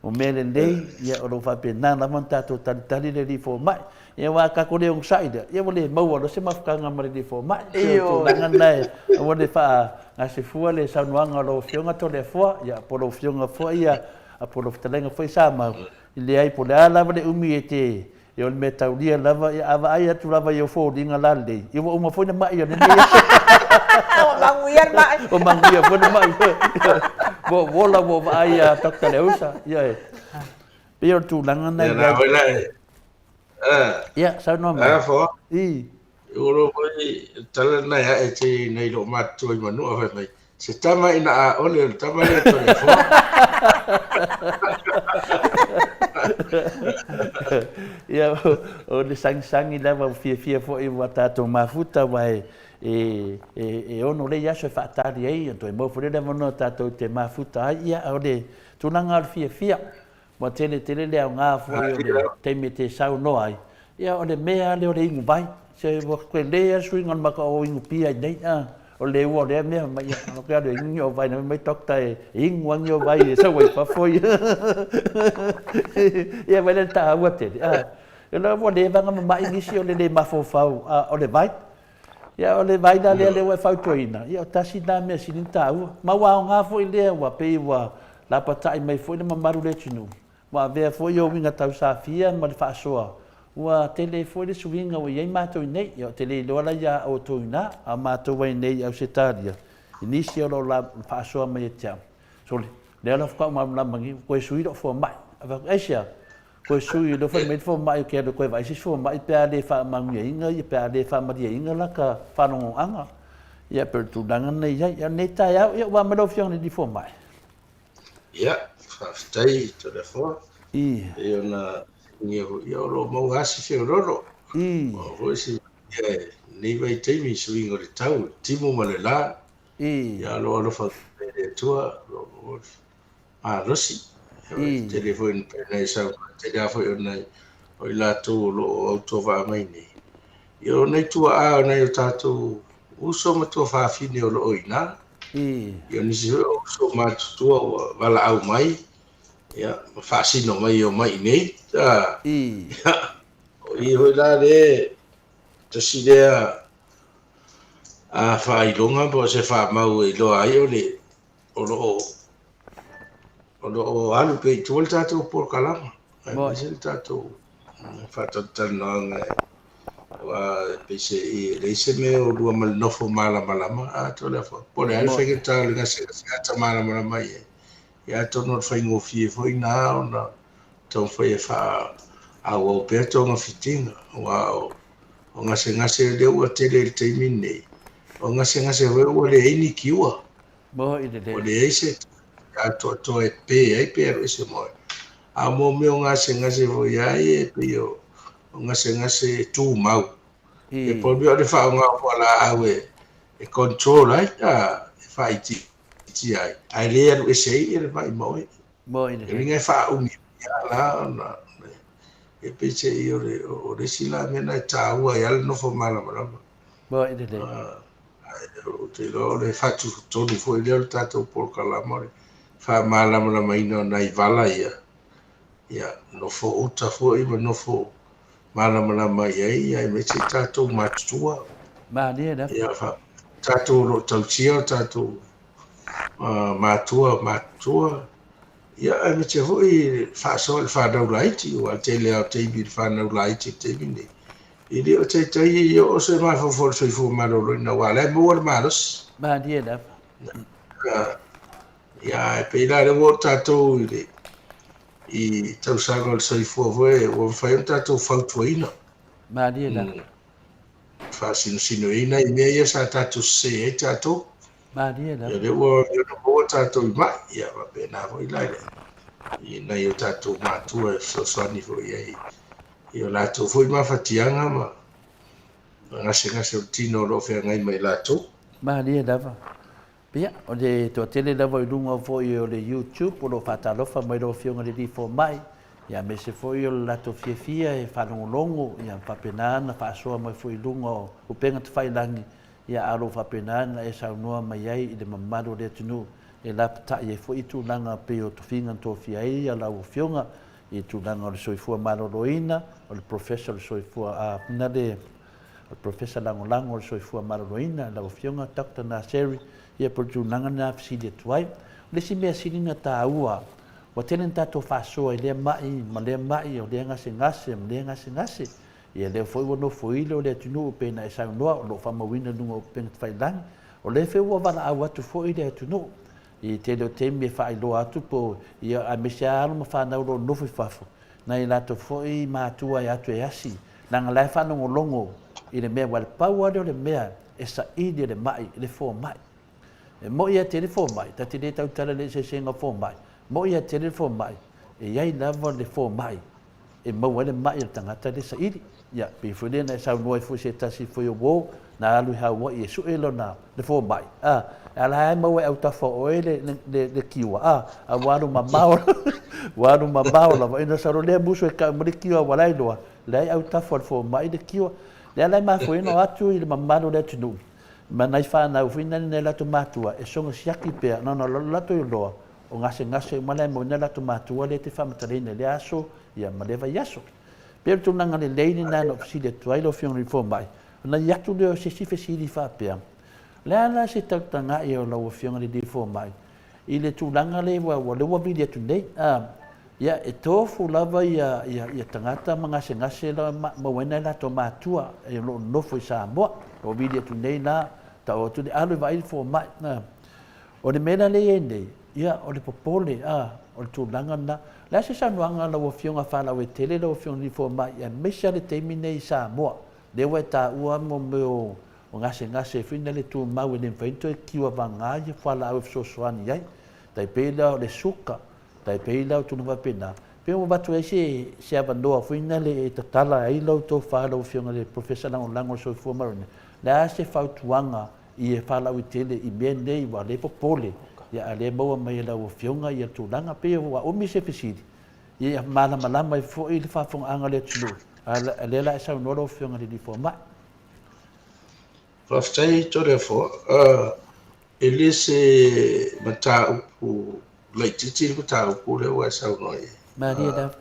o mea lelei, ia, o lo o faapena lava ona tatou talitali le Alii Fomai. Ia, aua a tatou le onosai lea, ia ua le maua loa se mafutaga ma le Alii Fomai. E pei o le tulaga lena e aua ne i faagasefua le saunoaga a lau Afioga Toleafoa, ia, po o lau Afioga foi ia, po o lau Fetalaiga foi Samau, e leai, po o le a lava le umi e te Ia o le mea taulia lava, ia a vaai atu lava i ou foliga lalelei, ia ua uma foi na ma'i o lenei aso. Ua manuia le ma'i. Ua manuia foi le ma'i. Ua ou ola ua ou vaai ia Doctor Leausa. Ia e pei o le tulaga lena i lau. Ia, saunoa mai. A fo. I. Ua lo foi tala lena e ae te nei lo matutua i Manua fai mai. Se tama ina a ole o le tama lea Toleafoa. Ia, o le sagisagi lava ua fiafia foi ua tatou mafuta aua e, e, e, e ono lei aso e faatali ai, toe maua foi lea le avanoa tatou te mafuta ai. Ia, o le tulaga o le fiafia, Ua tele tele le aoga foi o le taimi e te saunoa ai, ia o le mea lea o le inu vai. Se ua tele lava le suiga o le mata o inu pia i nei, a o le ua o lea mea mai ia, o ke alu e inu ni o vai, na mai doctor e inu a ni o vai e sau ai fafo ia. Ia vai le taua tele, a e la ua leva ona mamai nisi o le le mafaufau a o le vai. Ia o le vai la lea lea ua e fautuaina, ia o tasi lena mea sili ona taua. Ma ua aoga foi lea ua pei ua lapatai mai foi le mamalu o le atunuu, ua avea foi ia uiga tausafia ma le faasoa, ua tele ai foi le suiga ua i ai matou i nei. Ia ou te le iloa la ia outou i ina, a o matou ai nei i Ausetalia, i nisi o lo o faasoa mai ia te au, sole, lea la faatoa ou malamalama nei, ua toe sui lou fomai. Ou fai atu, aisea? Toe sui lea fai mai le fomai ou te alu e toe vaai se isi fomai pe a le faamanuiaina ia pe a le faamalieina lata faalogoaga. Ia pei o le tulaga lena e i ai. Ia o lenei taeao, ia ua a mai lau Afioga i le alii fomai. Ia, faafetai Toleafoa. Pei ona fesiligia foi, ia o lo o maua lava si feoloolo. Maua foi si ia i lenei vaitaimi i suiga o le tau, le timu ma le la. Ia o lo o alofa mai le Atua, o lo o maua malosi. E tele foi ina pei ona e saunoa, e tele lava foi o nai o i latou o lo o autovaa mai nei, ia o nai tuaa o nai o tatou uso ma tuafafine o lo o i ina. Ia o nisi foi o uso matutua ua valaau mai, Ia, ma faasino mai e omai i inei. Ia, o i foi la lea, tasi lea faailoga po o se faamau e iloa ai o le o lo o o lo o alu pea i tua le tatou polokalama, aemaise le tatou faatalatalanoaga aua e pei se e leai se mea o lua ma le nofo malamalama atoa le afa. Po o le a le faigata o le gasegase ata malamalama i ai. Ia atonu o le faigofie foi lena ona taumafai e faaauau pea togafitiga, aua o gasegase lea ua tele i le taimi lenei, o gasegase foi ua leai ni kiua. Ua leai se atoatoa e pe ai pe alu ese ma oe. A o mea o gasegase foi lava ia e pei o gasegase tumau. E pau le mea o le faaaoga o fualaau e control ai, e faaitiitia ai, ae le alu ese ai le mai ma oe. E uiga e faaumi lava la ona e peiseai o le isi la mea lena e taua ai lava le nofo malamalama. Ou te iloa o le faatutonu foi lea o le tatou polokalama o le faamalamalamaina o nai vala ia, ia nofo uta foi ma nofo malamalama i ai, ia aemaise tatou matutua. Malie lava. Ia, tatou o lo o tausia o tatou matua matutua, ia aemaise foi faasoa i le fanau laiti, aua o le tele lava o taimi i le fanau laiti i le taimi lenei, e le o taitai i oo se mafaufau o le soifua maloloina, aua o la e maua le malosi. Malie lava. Ia, e pei la lea ua oo tatou i le i tausaga o le soifua foi ua mafai ona tatou fautuaina. Malie lava. Faasinosinoina i mea ia sa tatou sese ai tatou. Malie lava. Ia lea ua maua tatou i mai, ia faapena foi la i nai o tatou matua e fesoasoani foi i ai i o latou foi mafatiaga ma gasegase o le tino o lo o feagai ma i latou. Malie lava. Ia, o le toatele lava i luga foi o le YouTube o lo o faatalofa mai lau Afioga i le Alii Fomai, ia aemaise foi o le latou fiafia e faalogologo, ia faapena ona faasoa mai foi i luga o upega tafailagi, ia a o lo o faapena ona e saunoa mai ai i le mamalu o le atunuu e lapatai ai foi tulaga pei o tofiga na tofia ai lau Afioga i tulaga o le soifua maloloina, o le Professor o le soifua, a, na le o le Professor Lagolago o le Soifua Maloloina, lau Afioga Doctor Naseri, ia po o le tulaga lena e fesili atu ai. O le isi mea sili ona taua, ua tele ina tatou faasoa i lea mai ma lea mai, o lea gasegase ma lea gasegase. Ia lea foi ua nofoilo le atunuu pei ona e saunoa, o lo o faamauina i luga o upega tafailagi. O lea foi ua valaau atu foi le atunuu i tele o taimi e faailoa atu po, ia aemaise lava alo ma fanau o lo o nofo i fafo, nai latou foi matua e atu e asi, leaga la e faalogologo i le mea, aua le pau lava lea o le mea e saili e le mai le fomai. E moni lava tele fomai, ta te le tautala i le eseesega o fomai, moni lava tele le fomai, e i ai lava le fomai e maua ai le mai o le tagata lea e saili. Ia, pei foi lea na e saunoa ai foi se tasi foi o uo na alu i Hawaii e sue lona le fomai, a, e ala lava e maua e autafa o oe le, le, le, le kiua, a, a ua alu mamao, ua alu mamao lava. Ina salo lea musu e kau mai le kiua ua la iloa, leai autafa o le fomai le kiua. Lea la e mafua ai ona o atu i le mamalu o le atunuu, ma nai fanau foi nai nai latou matua e soga siaki pea, na ona latou iloa o gasegase uma la e maua ai nai latou matua lea e te faamatalaina i lea aso, ia ma lea vaiaso. Pei o le tulaga lelei lena na ou fesili atu ai lau Afioga i le Fomai, ona i atu lea o se isi fesili faapea, O le a la se tautaga'i o lau Afioga i le Alii Fomai i le tulaga lea ua lea ua vili atu nei? Ia, e tofu lava ia, ia, ia tagata ma gasegase la maua ai nai latou matua e o lo o nofo i Samoa. Ua vili atu nei la, tau atu le alu e vaai le fomai. O le mea la lea e i ai nei, ia, o le popole, a, o le tulaga lena. O le a se saunoaga a lau Afioga faalauaitele lau Afioga i le Alii Fomai, aemaise lava le taimi nei i Samoa, lea ua e taua mo mea o o gasegase foi na le tumau e le mafai ona toe kiu avaga ia fualaau e fesoasoani ai. Tai pei la o le suka, tai pei la o tulaga faapena, pei ua avatu ai se, se avanoa foi na le e tatala ai lau tofa lau Afioga i le Professor Lagolago o le Soifua Maloloina, le a se fautuaga i e faalauaitele i mea nei ua le popole, ia a lea maua mai e lau Afioga ia tulaga, pei ua umi se fesili, ia malamalama ai foi le faafofogaaga a le atunuu, a lea la e saunoa lau Afioga i le Alii Fomai. Faafetai Toleafoa. E le se mataupu Laitiiti le mataupu lea ua e saunoa i ai. Malie lava.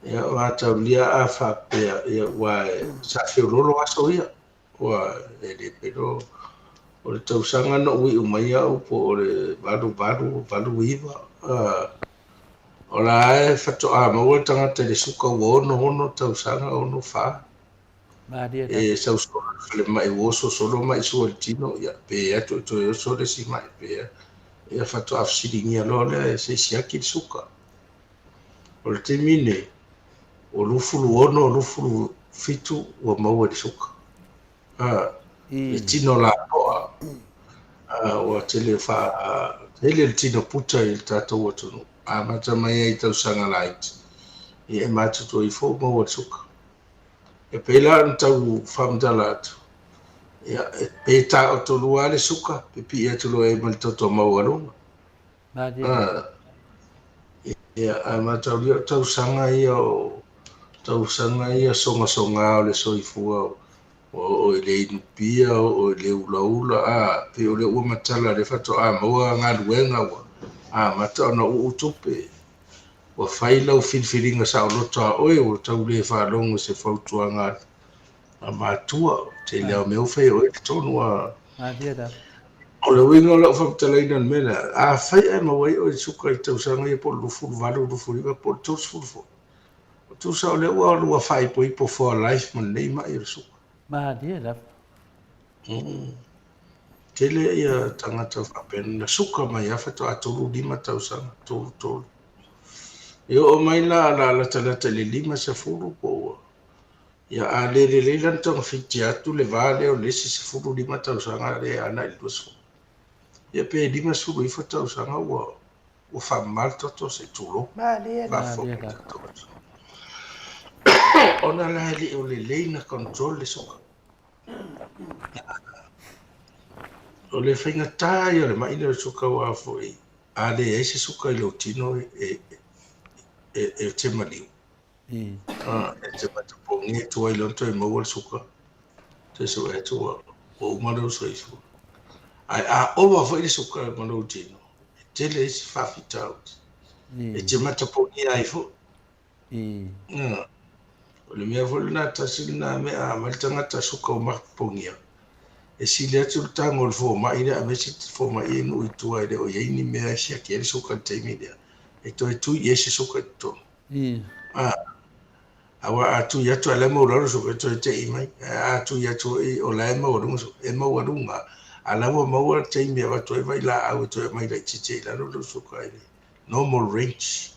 Ia, mataulia a faapea, ia, ua sa feololo aso ia, ua e le pelo o le tausaga na ou iu mai au po o le 88, 89, o la e faatoa maua le tagata i le suka ua 66 tausaga, 64. Malie lava. E sau solo i le falemai ua oso solo mai sua i le tino, ia, pe atu e toe oso le isi mai, pe ia faatoa fesiligia loa lea se i siaki le suka. O le taimi nei, ua 26, 27 ua maua i le suka. Le tino lapoa, ua tele tele le tino puta i le tatou atunuu. Amata mai ai i tausaga laiti, ia e matutua ifo ua maua le suka. E pei la ona tau faamatala atu, ia, pe taotolua lava le suka, pipii atu loa i ai ma le toto maualuga. Ia, ae mataulia o tausaga ia o tausaga ia sogasoga o le soifua, ua oo i le inu pia, oo i le ulaula, a, pei o lea ua matala lea faatoa maua galuega ua amata ona uu tupe. Ua fai lau filifiliga saoloto a oe, ua tau le faalogo i se fautuaga a matua. Tele lava o mea ua fai e oe i totonu a. O le uiga o lau faamatalaina i le mea lea, afai ae maua ai oe i le suka i tausaga ia po o le 28, 29 po o le 30 foi, o tusa o lea ua lua faaipoipo for life ma lenei mai o le suka. Malie lava. Tele ia tagata faapena na suka mai lava faatoa 3, 5 tausaga, 3, 3. E oo mai la a la latalata i le 50 po ua. Ia a le lelei la ona togafiti atu le va lea o le isi 15 tausaga lea agai i le 20. Ia pe 50 ifo tausaga ua ua faamama le toto se i tulou. Malie lava. Malie lava. Ona la e le o lelei na control le suka. O le faigata ia o le mai lea o le suka aua foi a leai se suka i lou tino e te maliu. E te matapogi e tuai loa ona toe maua le suka, toe sue atu ua uma lou soifua. Ae a ova foi le suka ma lou tino, e tele isi faafitauli. E te matapogia ai foi. O le mea foi lena, tasi lena mea a aumai le tagata suka ua matapogia, e sili atu le tago o le fomai lea aemaise fomai ia i nuu i tua e le o i ai ni mea e siaki ai le suka i le taimi lea, e toe tui i ai se suka i totonu. Aua a tui atu a o la e maualalo le suka, e toe tei mai. Ae a tui atu foi o la e maualuga suka, e maualuga, a o la ua maua le taimi e avatu ai vailaau e toe aumai laitiiti ai i lalo lou suka i le normal range.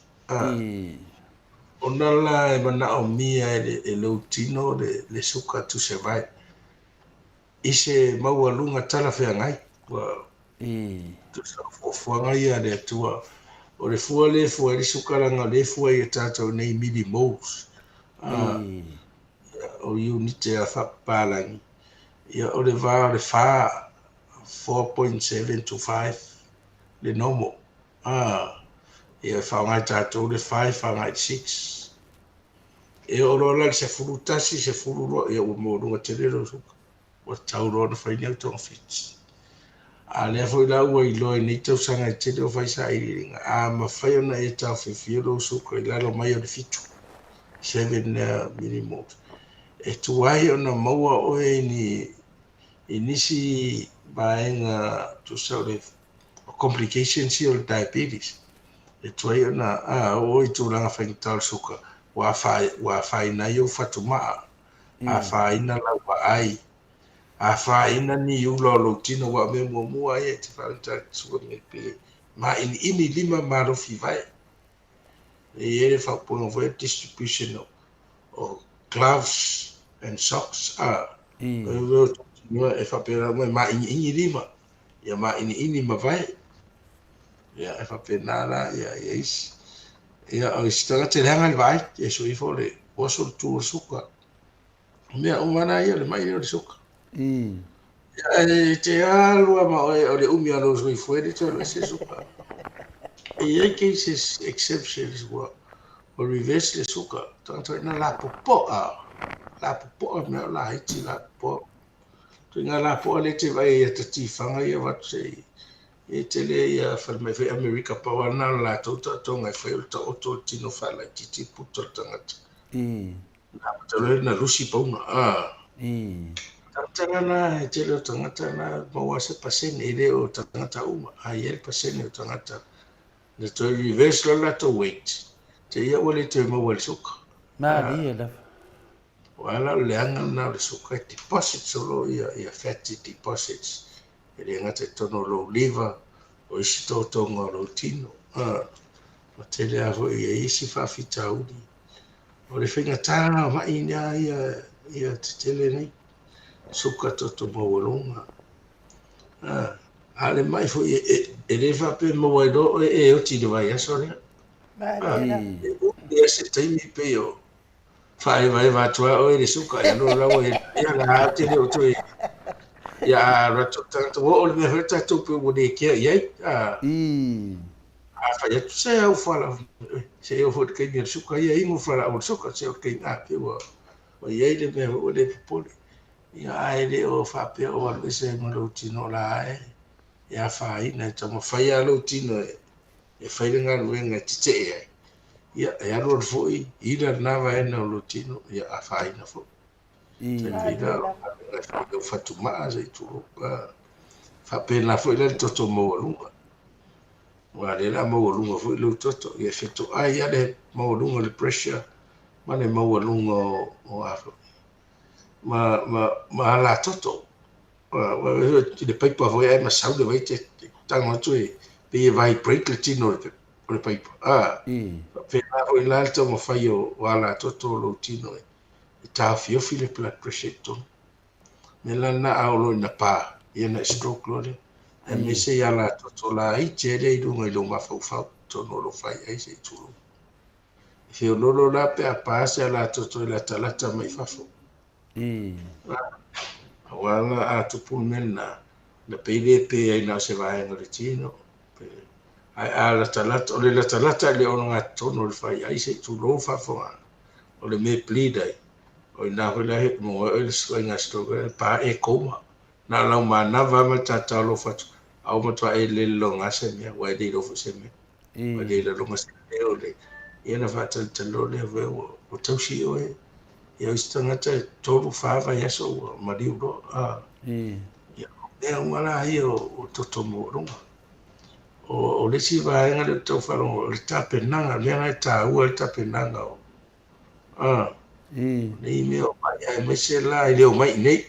Ona la e manaomia e lou tino le suka to survive i se maualuga talafeagai. Ua tusa o fuafuaga ia a le Atua. O le fua lea e fua ai le suka leaga o lea e fua ia tatou nei millimoles, o iunite a faapapalagi. Ia, o le va o le 4, 4.7 to 5 le normal. Ia, e faaaoga e tatou le 5 agai i le 6. E oo loa la i le 11, 12, ia ua maualuga tele lou suka. Ua tatau loa ona fai ni au togafiti. A lea foi la ua iloa i nei tausaga e tele o fai sailiiliga, a mafai ona e taofiofia lou suka i lalo mai o le 7, 7 lea millimoles, e tuai ona maua oe i nisi vaega tusa o le complications ia o le diabetes. E tuai ona oo i tulaga faigata o le suka, ua afaina ai ou fatumaa, afaina lau vaai, afaina ni ula o lou tino, aua o mea muamua ia e te faagata i le suka nei pe mainiini lima ma alofi vae. E i ai le faaupuga foi le distribution o gloves and socks, e faapena uma e mainiini lima, ia mainiini ma vae. Ia, e faapena la ia isi. Ia, o isi tagata e leaga le vaai, e sui ifo le oso le tu o le suka. O mea uma la ia, o le mai lea o le suka. Ia, e te alu lava ma oe, o le umi o lou soifua e le toe alu ese le suka. E i ai cases, exceptions, ua reverse le suka. Tagata ina lapopoa, lapopoa mea o laiti lapopoa. Tuiga lapoa lea e te vaai ai ata tifaga ia avatu se i. E tele ia falemai foi Amerika pau lava lena o le latou taotoga e fai o le taoto o le tino faalaitiiti le puta o le tagata. Na amata loa ona lusi pauna. Tagata la na e tele o tagata na maua se pasene e le o tagata uma a i ai le pasene o tagata na toe reverse loa le latou weight te ia ua le toe maua i le suka. Malie lava. Aua la o le leaga lena o le suka e deposits o lo o ia fatty deposits e le gata i totonu o lou liver, o isi totoga o lou tino, ma tele lava foi i ai isi faafitauli. O le faigata lena o mai lea ia, ia tetele nei, suka toto maualuga. A o le mai foi e le faapea e maua ai loa oe e oti i le vaiaso lea. E umi lava se taimi pei o faaevaeva atu lava oe i le suka, e alu la ua ia la te le o toe ia a alu atu le tagata ua oo i le mea foi lea tatou pei ua le kea i ai. A fai atu se au fualaau, se i oo foi i le taimi o le suka ia inu fualaau o le suka, se oo i le taimi a pei ua i ai le mea foi ua le popole. Ia ae le o faapea o alu ese ai ma lou tino o la e e afaina, e taumafai lava lou tino e fai le galuega e tetee ai, ia e alu alu foi ila lena vaega o lou tino, ia afaina foi. Tai pei la o galuega e fai i lau fatumaa se i tulou. Faapena foi la le toto maualuga. Aua o lea o le a maualuga foi lou toto, ia e fetoai lava le maualuga o le pressure ma le maualuga o a foi ma alatoto. I le paipa foi ae masau le vai te tago atu e pei e vibrate le tino o le paipa. Faapena foi la le taumafai o alatoto o lou tino e taofiofi le blood pressure i totonu. Mea la lena a oo loa ina pa, ia ona e stroke loa lea. Aemaise i alatoto laiti ai lea i luga i lou mafaufau, totonu o lou faiai se i tulou. E feoloolo la pe a pa se alatoto e latalata mai fafo. Aua la a tupu le mea lena, na pei le pe ai na o se vaega o le tino. Ae a latalata, o le latalata i le ogatotonu o le faiai se i tulou faafogaga, o le mea e bleed ai, o i ina foi la e maua ai oe le ituaiga stroke lea, pa e coma. Na o lau manava lava ma le tata o lou fatu, a ua matua e le lologa se mea, ua e le iloa foi se mea. Ua le laloga se leo le ia na faatalitali loa lea foi ua tausi oe. Ia o isi tagata e 3, 4 vaiaso ua maliu loa. Ia o mea uma la ia o toto maualuga. O le isi vaega lea ou te tau faalogo, o le tapenaga, le mea lena e taua ai le tapenaga o nei mea o mai, aemaise la e le omai i inei.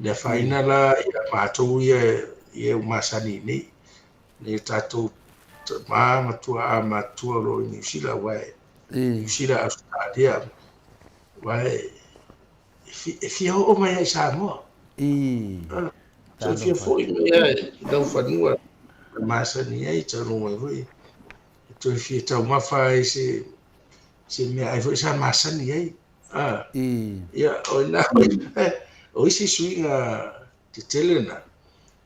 Le afaina la ia matou ia ia ua masani i inei, nei o tatou tama ma tuaa matutua o lo o i Niu Sila, aua e Niu Sila, Ausetalia, aua e fia oo mai lava i Samoa. Toe fia foi mai lava i lau fanua na masani ai, taunuu mai foi, e toe fia taumafa ai se meaai foi sa masani ai. Ia, o ina o isi suiga tetele na,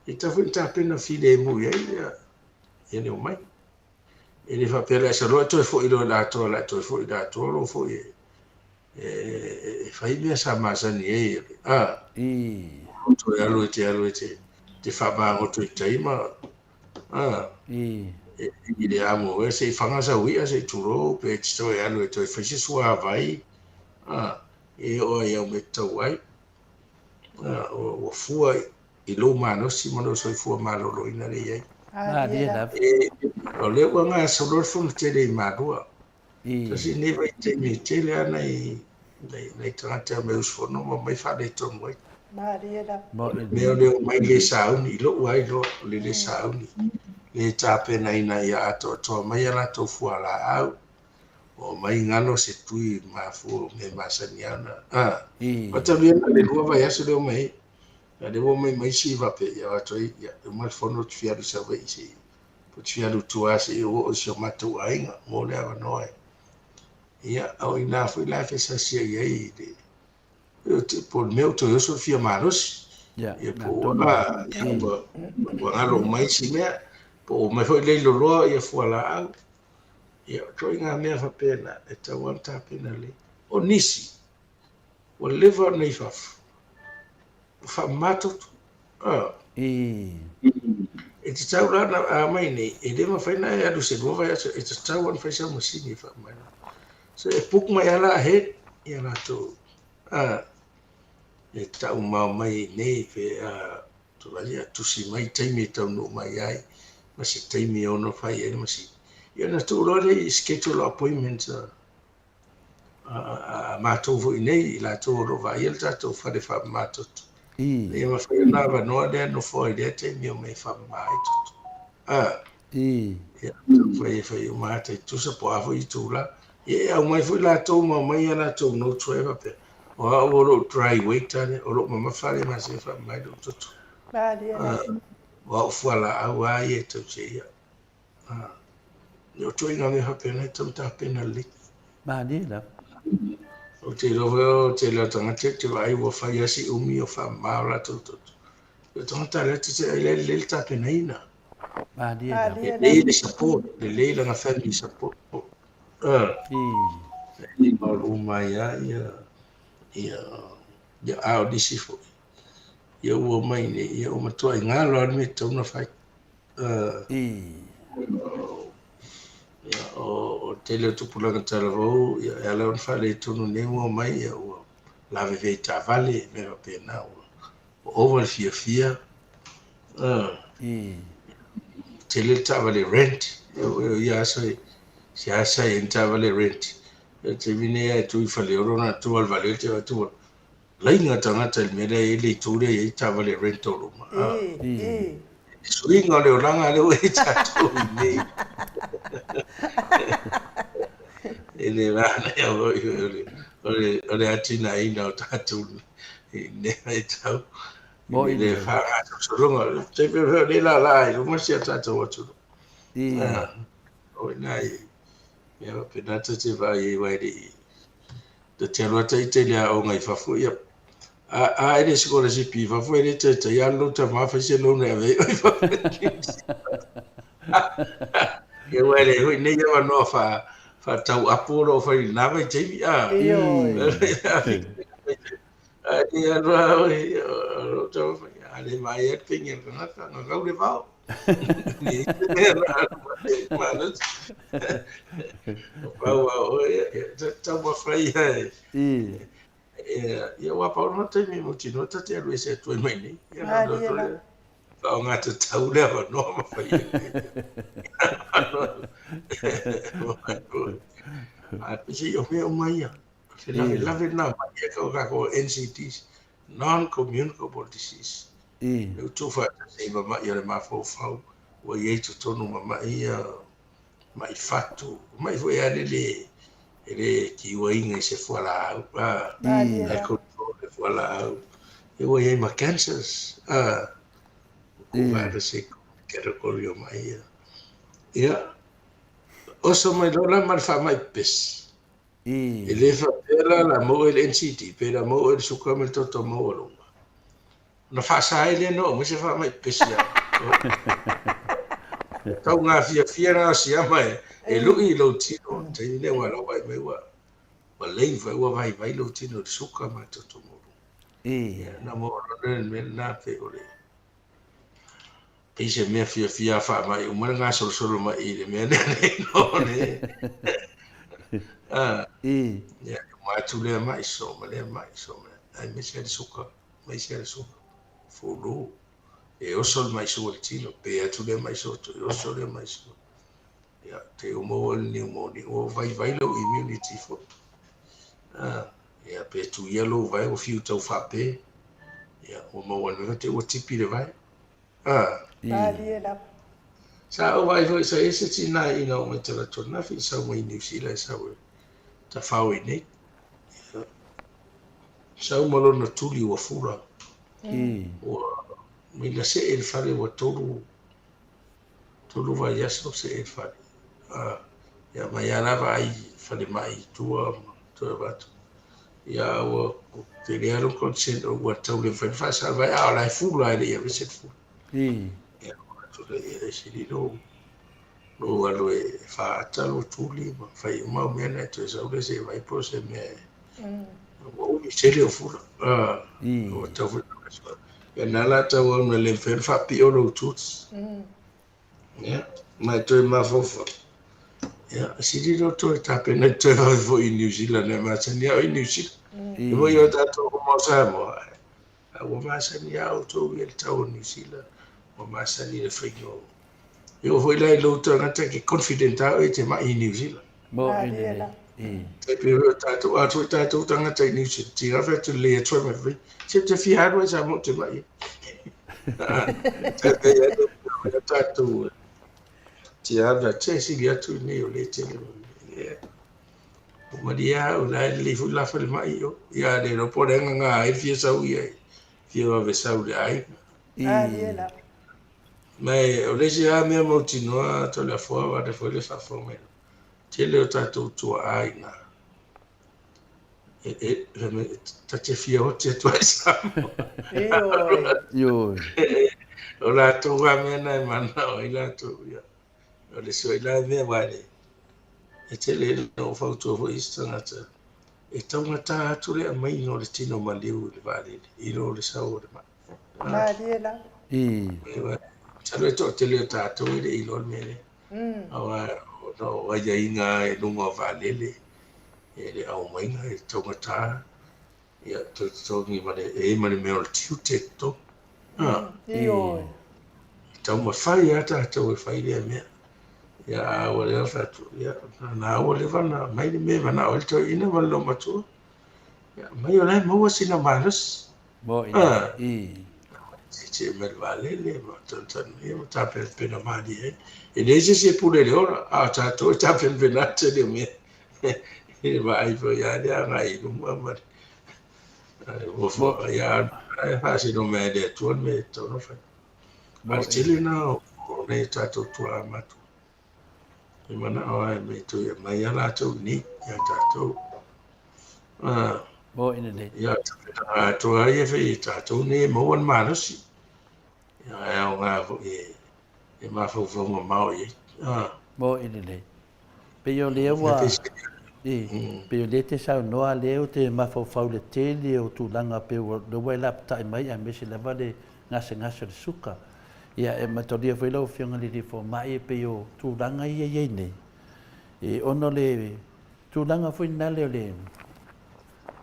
e tatau foi ona tapena filemu i ai ia le omai. E le faapea o le a sau loa e toe foi loa i le atoa, o le a toe foi i le atoa loa foi e fai mea sa masani ai. Toe alu e te alu e te faamagoto i tai ma i le amo e se i faga sau i'a se i tulou pe te toe alu e toe fai se suavai e oo ai au mea tatau ai. Ua fua i lou malosi ma lou soifua maloloina lea e i ai. Malie lava. O lea ua gasolo le fono tele i Malua. Tasi lenei vaitaimi e tele lava nai tagata e omai usufono ma omai faaletonu ai. Malie lava. O le mea o le omai le sauni, i lou lava iloa, o le le sauni, le tapenaina ia atoatoa mai a latou fualaau, omai galo se tui mafua o mea masani lava ona. Aua talu ia na o le 2 vaiaso lea omai ai, a o lea ua omai ma isi faapea, ia o atu ai, ia, e uma le fono ou te fia alu i Savaii se i ou te fia alu i tua se i ou oo i si o matou aiga mo le avanoa e. Ia, o i ina foi la e fesasia i ai le, po o le mea ua toe oso le fia malosi. Ia, po ua, ia, ua galo uma isi mea, po ua omai foi le loloa ia fualaau. Ia, o ituaiga mea faapena e tatau lava ona tapena lelei. O nisi, ua leva ona i fafo, ua faamama toto. E tatau la ona a omai nei, e le mafai ona e alu i se 2 vaiaso, e tatau lava ona fai sau masini e faamama ai. So e book mai lava la ahead ia latou a e tau mao mai nei pe a tulai a tusi mai taimi e taunuu mai ai ma se taimi e ono fai ai le masini. Ia ona tuu loa lea i schedule appointments a a matou foi nei, i latou o lo o vaaia le tatou fale faamama toto. Ina ia mafai ona avanoa lea nofoa i lea taimi e omai e faamama ai toto. A, ia, taumafai e fai uma ata i tusa po o a foi itula. Ia e aumai foi latou ma aumai a latou notes foi faapea, o au o lou dry weight lea, o lou mamafa lea e masani e faamama ai lou toto. O au fualaau lava ia e tausia ia. O ituaiga mea faapena e tatau ona tapena lelei. Malie lava. Ou te iloa foi o le tele o tagata ou te vaai ua fai lava si umi o faamama o latou toto. O tagata lea te ai lelei le tapenaina. Malie lava. Lelei le support, lelei lana family support. E maua ai lava ia ia ia a o nisi foi. Ia ua omai nei, ia ua matuai galo lava le mea e tatau ona fai. Ia, o tele o tupulaga talavou, ia, e ala ona faaletonu nei ua omai, ia, ua lavevea i taavale, mea faapena, ua ova le fiafia. Tele le taavale rent, o ia aso e seasea i ai ni taavale rent. O le taimi nei a e tu i Faleolo na tu lava i le vale te atu ua laina tagata i le mea lea e i ai le itu lea e i ai taavale rental uma. Le suiga o le olaga lea ua i ai tatou i nei. E le manaia foi o le atinaeina o tatou i lenei vaitau. I le faagasologa. Te pei o lea laalaa i luma si a tatou atunuu. O i ina i mea faapena ta te vaai ai aua e le i Ta te alu atu ita i le aoga i fafo, ia, a e le sikolasipi i fafo, e le taitai alu lou tama fai se loan e ave ai oe i fafo. Ia aua e leai foi nei avanoa faatau apu o lo o fai i lena vaitaimi, a. Ae alu lava oe, o lou tama fai, a le vaai lava le peni a le tagata, gagau le vao. Taumafai ia ia ua pau lena taimi mautinoa ta te alu ese atu ai mai nei. Ia na loto lea. Faaaoga tatau le avanoa ma fai ai. A pese o mea uma ia. Se lavelave lena mai ia ka kākou NCDs, non-communicable disease. Le ua tuufaatasi ai ma ma'i o le mafaufau, ua i ai i totonu ma ma'i ia, ma'i fatu, ma'i foi lava e le e le kiuaina i se fualaau, a, e control le fualaau. Ia ua i ai ma cancers, a, ua tuufaatasi ai category o ma'i ia. Ia, oso mai loa la ma le faamai pepesi. E le faapea la o le a maua i le NCD pe le a maua i le suka ma le toto maualuga. Ona faasa ai lea ona oo mai se faamai pepesi ia E tau gafiafia la siama e lui i lou tino i le taimi lea ua lava ai mai ua lei foi ua vaivai lou tino i le suka ma le toto maualuga. Ia ona maua loa lea o le mea lena pei o le Pei se mea fiafia a faamai uma le gasolosolo mai i le mea lea nei no le. Ah. Ia, uma atu lea mai so ma lea mai so ma. Aemaise le suka, aemaise le suka. Fulu. E oso le mai sua le tino, pe atu lea mai sua, toe oso lea mai sua. Ia, te uma ua le pneumonia, ua vaivai lou immunity foi. Ah, ia, pe tuia lou vae, ua fiu tau faape. Ia, ua maua le mea, te ua tipi le vae. Ah. Malie lava. Sa ou vaai foi sa i ai se tina ina ua mai talaatu ananafi i sau mai Niu Sila e sau e tafao i nei. Ia. Sau ma lona tuli ua fura. Ua maila see i le fale ua 3 vaiaso o see i le fale. Ah, ia mai lava la vaai i falemai i tua ma toe avatu. Ia ua tele lava lou concern ua tau le mafai ona faasala mai, a o la e fula e le i aveese le fula. Ia ua atu lea ia e sili lou lou alu e faaata lou tuli ma fai uma au mea na e toe sau lea se i vaai po o se mea e ua umi tele o fula. Ua tau foi Ia na la tauau na le mafai ona faapio lou tooth. Ia, ma e toe mafaufau. Ia, sili lou toe tapena i toe vave foi i New Zealand, e masani au i New Zealand. E moi o tatou uma o Samoa, a ua masani lava outou i le tau o New Zealand, ua masani i le faiga o. E oo foi la i lou tagata ke confident lava oe e te mai i New Zealand. Mo i lelei. I. Tai pei foi o tatou, a foi tatou tagata i New Zealand, tiga fai atu lelei atu ai ma fai, se te fia alu ai Samoa ou te mai ai. Tai pei atu o tatou, tia alu atu, se sili atu i nei o le tele. Ia. Ua malie lava au, la e lelei foi la falemai i o. Ia le iloa po o le agaga ai fia sau ia, fia vave sau i le aiga. I. Ma e o le isi lava mea mautinoa Toleafoa aua lea foi le faafofoga mai, tele o tatou tuaa i ina e, e, e, ta te fia oti atu ai Samoa. Ioe. Ioe. O latou lava mea na e manao ai latou. Ia. O le isi foi la mea aua e, e tele ina ou fautua foi isi tagata, e taugata atu le aumaiga o le tino maliu i le vaalele i lo le sau o le mai. Malie la. I. Masalo e toatele o tatou e le i iloa le mea lea. Aua ona o aiaiga i luga o vaalele, e le aumaiga e taugata, ia toe totogi ma le, e i ai ma le mea o le tiute e totogi. Ioe. E taumafai lava tatou e fai lea mea. Ia, a ua leva fai atu, ia, na ua leva ona aumai le mea e manao ai le toeaina ma le loomatua. Ia, aumai o la e maua sina malosi. Mo i i. Tietie mai le vaalele ma talatalanoa ma tapenapena malie ai. E leai se isi e pule i le ola, a o tatou e tapenapena le tele o mea. I le vaai foi lava lea agai i luma ma le fuafuaga, ia e faasino mai e le Atua le mea e tatau ona fai. A o le tele lena o nai o tatou tuaa matua. E manao lava e mea toe aumai lava latou i inei ia tatou. Mo i lenei. Ia, tapenaga atoa ai e fai e tatou nei e maua le malosi. Ia, e aoga foi e, e mafaufau mamao i ai. Mo i lenei. Pei o lea ua... I, pei o lea te saunoa lea ou te mafaufau i le tele o tulaga pei ua lea ua e lapatai mai aemaise lava le gasegase o le suka. Ia, e mataulia foi lau Afioga i le Alii Fomai e pei o tulaga ia e i ai nei, e ona o le tulaga foi nale o le,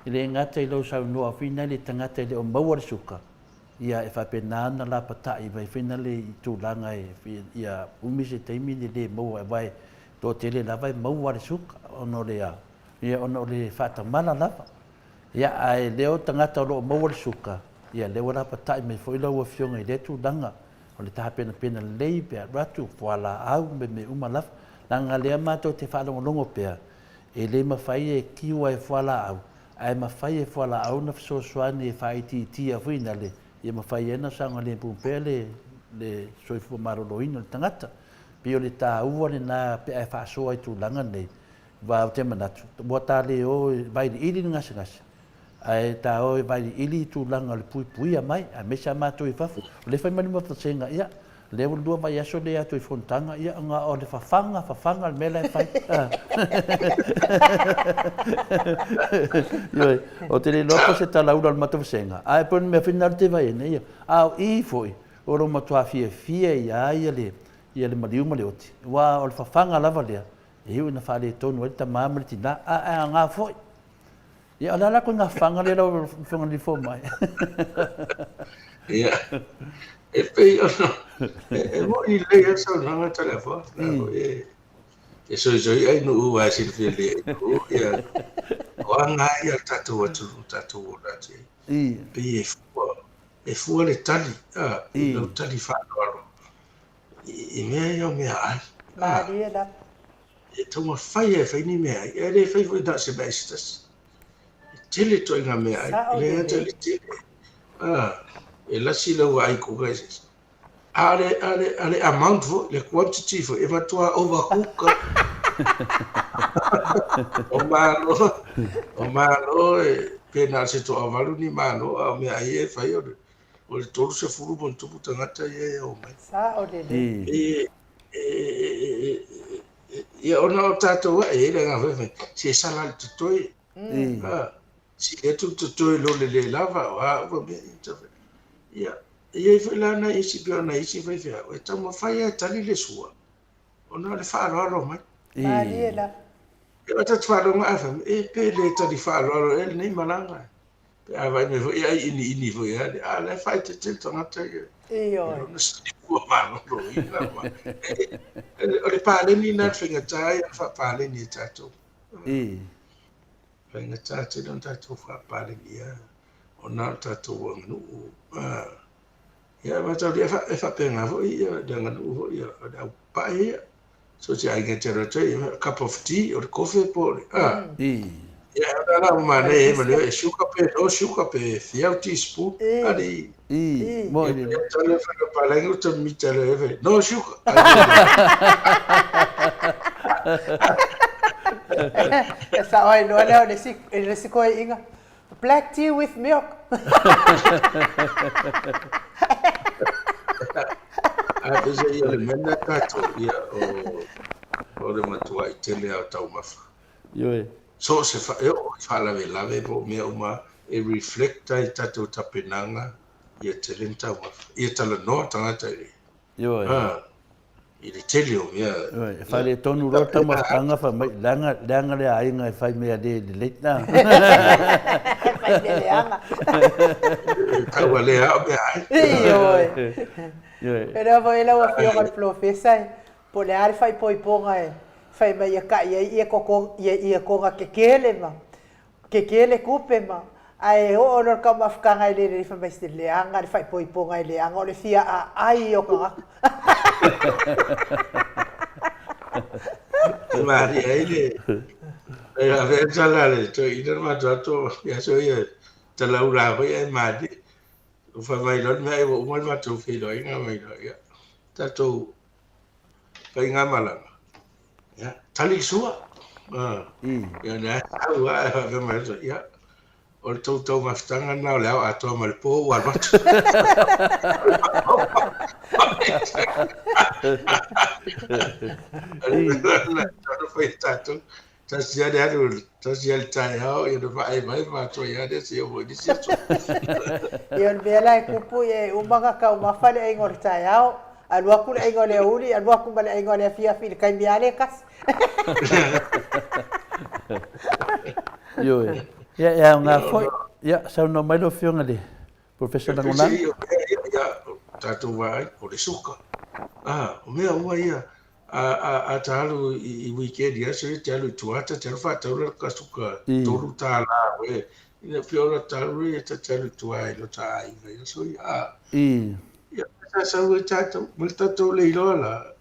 e le gata i lou saunoa foi nale i tagata e le o maua le suka, ia e faapena ona lapatai mai foi nale i tulaga e, ia umi se taimi ne le maua aua e toatele lava e maua le suka ona o le a, ia ona o le faatamala lava. Ia, ae lea o tagata o lo o maua le suka, ia lea ua lapatai mai foi lau Afioga i lea tulaga o le tapenapena lelei pe alu atu, fualaau ma mea uma lava. Leaga lea matou te faalogologo pea, e le mafai e kiu e fualaau, ae mafai e fualaau ona fesoasoani e faaitiitia foi na le, ia mafai ai ona saogalemu pea le, le soifua maloloina o le tagata. Pei o le taua lena pe a e faasoa i tulaga nei, Aua ou te manatu, ua ta le o e vailiili le gasegase, ae ta o e vailiili i tulaga o le puipuia mai, aemaise a matou i fafo. O lea e fai mai le Mafasega, ia, o lea ua lua vaiaso lea atu i fonotaga, ia, ona o le fafaga, fafaga le mea la e fai. Ioe, ou te le iloa po o se talaula o le matou vasega, ae pei o le mea foi lena ou te vaai ai nei, a o i foi, o lo o matua fiafia ia ia le, ia le maliu ma le oti, aua o le fafaga lava lea, E iu ina faaletonu ai le tama ma le tina, a e aoga foi. Ia, o le a la koe faga lea lau Afioga i le Fomai? Ia, e pei ona, e moni lelei lava le saunoaga a Toleafoa, la foi e, e soisoi ai nuu aua e silafia lelei e nuu, ia, o aga lava ia a le tatou atunuu tatou ola atu ai. Pei e fua, e fua le tali, a, i lau tali faaaloalo i mea ia o meaai. Malie lava. E taumafai e fai ni meaai, ae le fai foi na o se meaai se tasi. E tele ituaiga meaai, e le gata i le tele. E lasi lau vaai kuka i se isi. A o le, a le, a le amount foi, le quantity foi, e matua overcook. O malo, o malo e, pe na o se toavalu ni malo, a o meaai ia e fai o le, O le 30 ma ona tupu tagata ia e omai. Sao lelei. E, e, e, ia ona o tatou ae, e i ai le agaga foi fai, se sala le totoe. Mm. Ah, sili atu le totoe lo le le lava, o a uma mea ia tau fai. Ia, e i ai foi la nai isi pei o nai isi faifeau e taumafai lava e tali le sua ona o le faaaloalo mai. Malie lava. Ia o tatou faalogo a fai mai, e pe le tali faaaloalo ea lenei malaga. Pe a vaai mai foi e ai iniini foi lava, a o la e faaeteete le tagata ia. Ioe. I lona soifua maloloina ma o le paleni lena o le faigata ia ona faapaleni e tatou. Faigata tele ona tatou faapalenia ona o le tatou aganuu. Ia mataulia e faapena foi ia le aganuu foi a le au pae ia. So se aiga e te alu atu ai, cup of tea, o le kofe po o le a. Ia ona la ua manaia ai ma le sugar pe no sugar pe fia au teaspoon. Ali. Mo i le. Tale whaka palagi o te mita le ewe. No sugar. E sao ai loa lea o le isi, le isi koeaiga. Black tea with milk. Ae peiseai o le mea lena tatou, ia, o le matuai tele lava o taumafa. Ioe. So o se, e oo i faalavelave po o mea uma e reflect ai tatou tapenaga ia tele ni taumafa. Ia talanoa tagata i le, Ioe. i le tele o mea. E faaletonu loa le taumafataga fai mai, leaga, leaga le aiga e fai mea le lelei. Fai mea leaga. Tau alea o mea ai. Ioe. E lea foi lau Afioga i le Polofesa e, po o le a le faaipoipoga e fai mai ia kai ai ia koko, ia, ia koga kekele ma kekele kupe ma, ae oo loa le taumafataga e le lelei fai mai se leaga le faaipoipoga e leaga o le fia aai o tagata. E malie ai le e ave ai tala a le toeaina le matou atu i aso ia talaula foi ae malie. Ua fai mai loa le mea ua uma le matou feiloaiga mai loa ia tatou faigamalaga. Ia, tali le sua. Ia, lea sau lava ae faapea mai atu, ia, o le tou taumafataga lena o le ao atoa ma le po ua alu atu. Fai tatou, tasi lava le alu, tasi lava le taeao, ia na vaai mai matou ia lea seia oo foi i le isi aso. Ia o le mea la e tupu, ia e uma ona taumafa le aiga o le taeao, alu atu le aiga o le aoauli, alu atu ma le aiga o le afiafi i le taimi lava lea e tasi. Ioe. Ia, e aoga foi. Ia, saunoa mai lau Afioga i le Professor Lagolago. Ia, ia, tatou vaai, o le suka. Ah, o mea uma ia, a ta alu i weekend i aso ia, te alu i tua ta te alu faatau la ka suka $3 oe. Ina pei ona talu ia ta te alu i tua i lo ta aiga i aso ia. Ah, ia, sa sau ai tatou, ma le tatou le iloa la,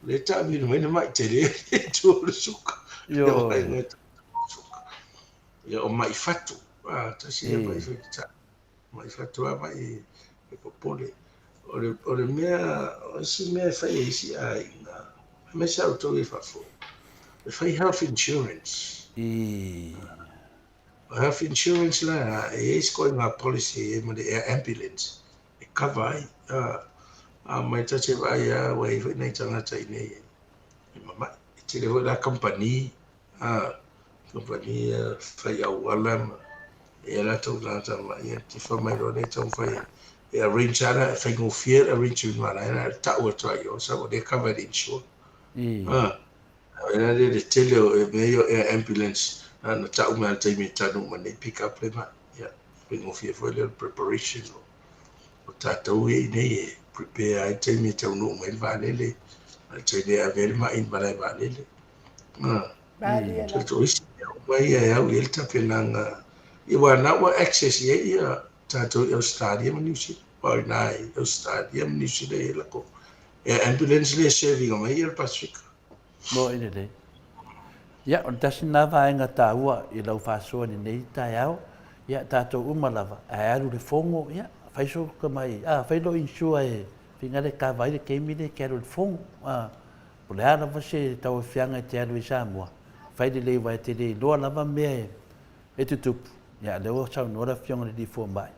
le taamilo mai le mai tele i tua o le suka. Ioe. Ia, o mai fatu. Ah, tasi ia mai fatu. Mai fatu lava mai e popole. O le, o le mea, o isi mea e fai e isi aiga, aemaise lava outou i fafo, e fai health insurance. O health insurance la, e i ai isi ituaiga policy e i ai ma le air ambulance e cover ai. A mai ta te vaai lava ua i ai foi nai tagata i inei e mamai. E tele foi la kamupani A, kamupani ia fai auala ma e a latou tagata ma ia tifa mai loa lea e taumafai e arrange lava e faigofie le arrangement ma la e tau atu ai o sau o lea e cover e le insure. A, a la le tele o mea ia o air ambulance na tau mai lava i le taimi e tanu uma nei pick up le mai. Ia, faigofie foi lea o le preparation o tatou ia i inei e prepare ai le taimi e taunuu mai le vaalele, ma le taimi e ave ai le mai i le malae vaalele. O isi mea uma ia e au i ai le tapenaga, aua o lena ua access i ai ia tatou i Ausetalia ma Niu Sila. Aua o i ina i Ausetalia ma Niu Sila e i ai latou air ambulance lea e serve ina mai le Pasefika. Moe lelei. Ia, o le tasi lena vaega taua i lau faasoa i lenei taeao, ia, tatou uma lava, ae alu i le fono, ia, fai sou tamai, a, fai lou insure e faiga le kava ai le taimi lea e te alu i le fono, a. Po o le a lava se tauaofiaga e te alu ai i Samoa, fai lelei aua e te le iloa lava mea e tutupu. Ia, o lea ua saunoa le Afioga i le Alii Fomai,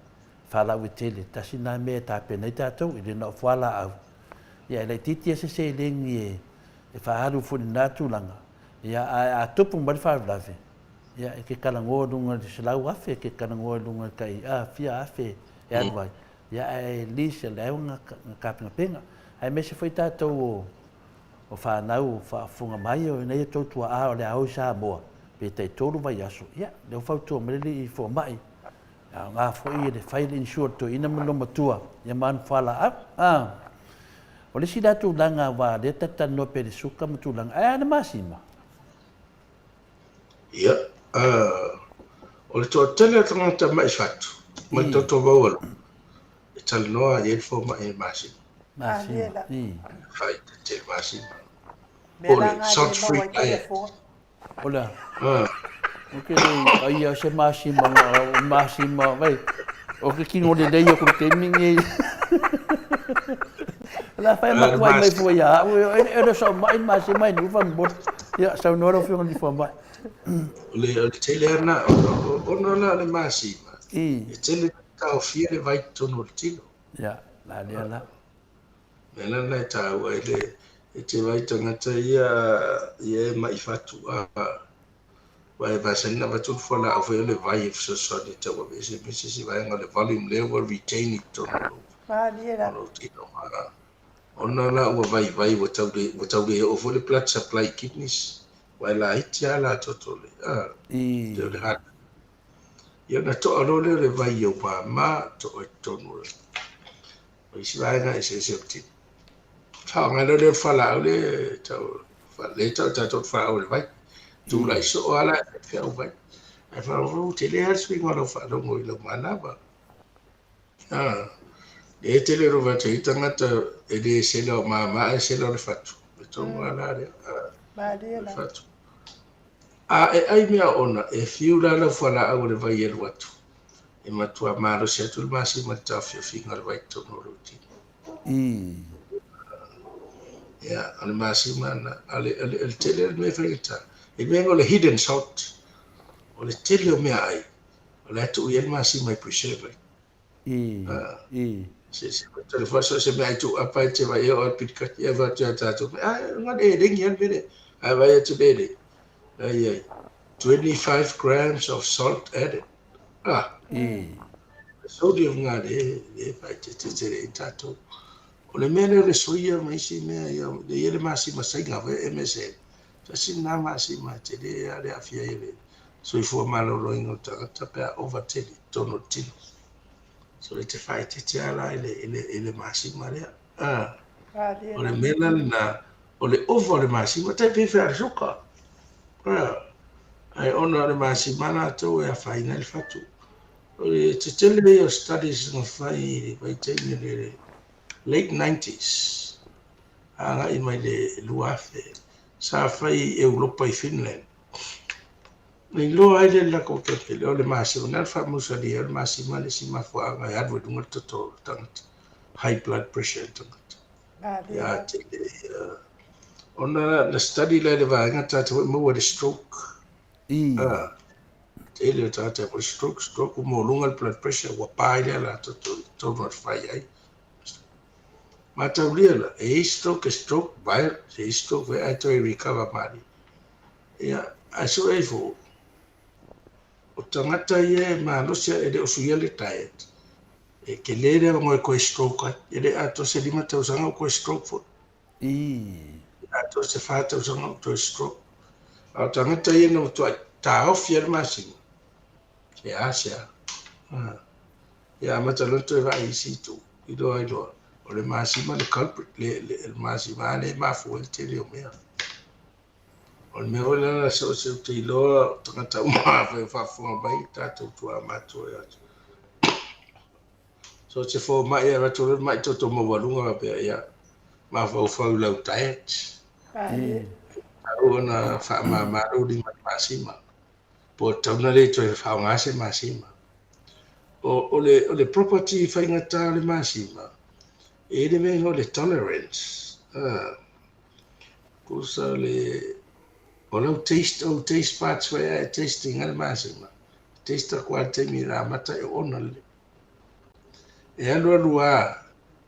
faalauaitele, tasi lena mea e tapena ai tatou, e le na o fualaau. Ia, e laitiiti lava se seleni e faaalu foi i lena tulaga, ia, ae a tupu mai le faalavelave, ia, e te talanoa i luga i le $100,000, e te talanoa i luga i le tai fia afe e alu ai. Ia ae at least o lea ua tapenapena. Aemaise foi tatou o fanau o faafofoga mai o ina ia tou tuaa o le a o i Samoa pe tai 3 vaiaso, ia lea ua fautua mai le alii fomai, e aoga foi le fai le insure a le toeaina ma le loomatua ia ma ana fualaau. A o le isi la tulaga aua o lea ta te talanoa pea i le suka ma tulaga, ae a le masima? Ia, o le toatele o tagata mai fatu, mai toto maualuga, e talanoa i ai le fomai i le masima. Masima, i. Faaeteete i le masima. Po o le salt free diet. O le a? Ou te le aia se masima, masima, vai, o ke kino lelei o ku le taimi nei. O le a fai matuai mai fua ia au, e le sao mai masima i nufa mo. Ia, saunoa lau Afioga i le Fomai. O le tele ana, ona la le masima, e tele taofia le vai i totonu o le tino. Ia, la lea la. Mea la lena e taua ai le, e te vaai tagata ia, ia e mai fatu a, aua e masani ona avatu le fualaau foi o le vai e fesoasoani e tau aveese aemaise se vaega o le volume lea ua retain i totonu o lou, o lou tino. Ona la ua vaivai ua tau le, ua tau le oo foi le blood supply i kidneys, aua e laiti lava la toto le, a, o le heart. Ia ona to'a loa lea o le vai i ou mama, to'a i totonu o le o isi vaega eseese o le tino. Faaaoga loa lea o le fualaau lea e tau, lea e tau e tatou o le fualaau o le vai. Tulai soo lava la e feau vai. Ae faalogologo tele lava le suiga o lau faalogo i lau manava. Ah, e tele lava atu ai tagata e le sela o mama ae sela o le fatu. E tonu lava la lea. Ah, le fatu. A e ai mea ona, e fiu la lau fualaau o le vai e alu atu. E matua malosi atu le masima i le taofiofiga o le vai i totonu o lou tino. Ia, o le masima lena. A o le, o le, o le tele o le mea faigata, i le mea o le hidden salt, o le tele o meaai, o la e tuu i ai le masima e preserve ai. Se se tele foi so se mea ai tuu apa e te vai e o al pilikati e va atu ia tātou. Ai, ngā e ringi al mele. Ai vai atu le le. Ai ai. 25 grams of salt added. Ah. Sodium ngā le, le vai te te te i tātou. O le mea lea o le soia ma isi mea ia, le ia le masima sainga foi MSM. Tasi lena masima e tele a le aafia ai le soifua maloloina o le tagata pe a ova tele i totonu o le tino. So e te faaeteete lava la i le, i le, i le masima lea. Ah. O le mea la lena, o le ova o le masima, tai pei fea le suka. Ah. Ae ona o le masima latou e afaina ai le fatu. O le tetele ia o studies na fai i le vaitaimi o le late 90s, agai mai le 2000, sa fai i Europa i Finland. Na iloa ai lea i le latou kempe, o le masima, na o le faamausali ai o le masima le isi mafuaaga e alu ai i luga le toto o le tagata, high blood pressure le tagata. Ia tele ia. Ona na study la i le vaega tagata foi maua i le stroke. Ah, tele o tagata e stroke, stroke ua maualuga le blood pressure, ua pa ai lea la toto i totonu o le fai ai. Mataulia la, e i ai stroke e stroke, viral, e i ai stroke foi ae toe recover malie. Ia, ae sue ifo, o tagata ia e malosi e le o suia le diet, e tele le avanoa e toe stroke ai. E le atoa se 5 tausaga o toe stroke foi. E atoa se 4 tausaga o toe stroke. A o tagata ia na matuai taofi ai le masina, e a se a. Ia amata loa ona toe vaai i isi itu, iloa ai loa, o le masima le culprit, le, le, le masima lava lea e mafua ai le tele o mea. O le mea foi lea so o se ou te iloa o tagata uma afai o faafofoga mai tatou tuaa matua ia atu. So o se fomai e avatu loa le mai toto maualuga faapea ia mafaufau i lau diet. Tatau ona faamama lou lima i le masima. Po o tatau ona le toe faaaoga se masima. O, o, le, o le property faigata o le masima, e i ai le mea e igoa o le tolerance. Ah. Tusa le o lau taste ou taste buds foi a e tasting ai le masima. Taste aku lava i le taimi na amata ai o ona le. E alu alu lava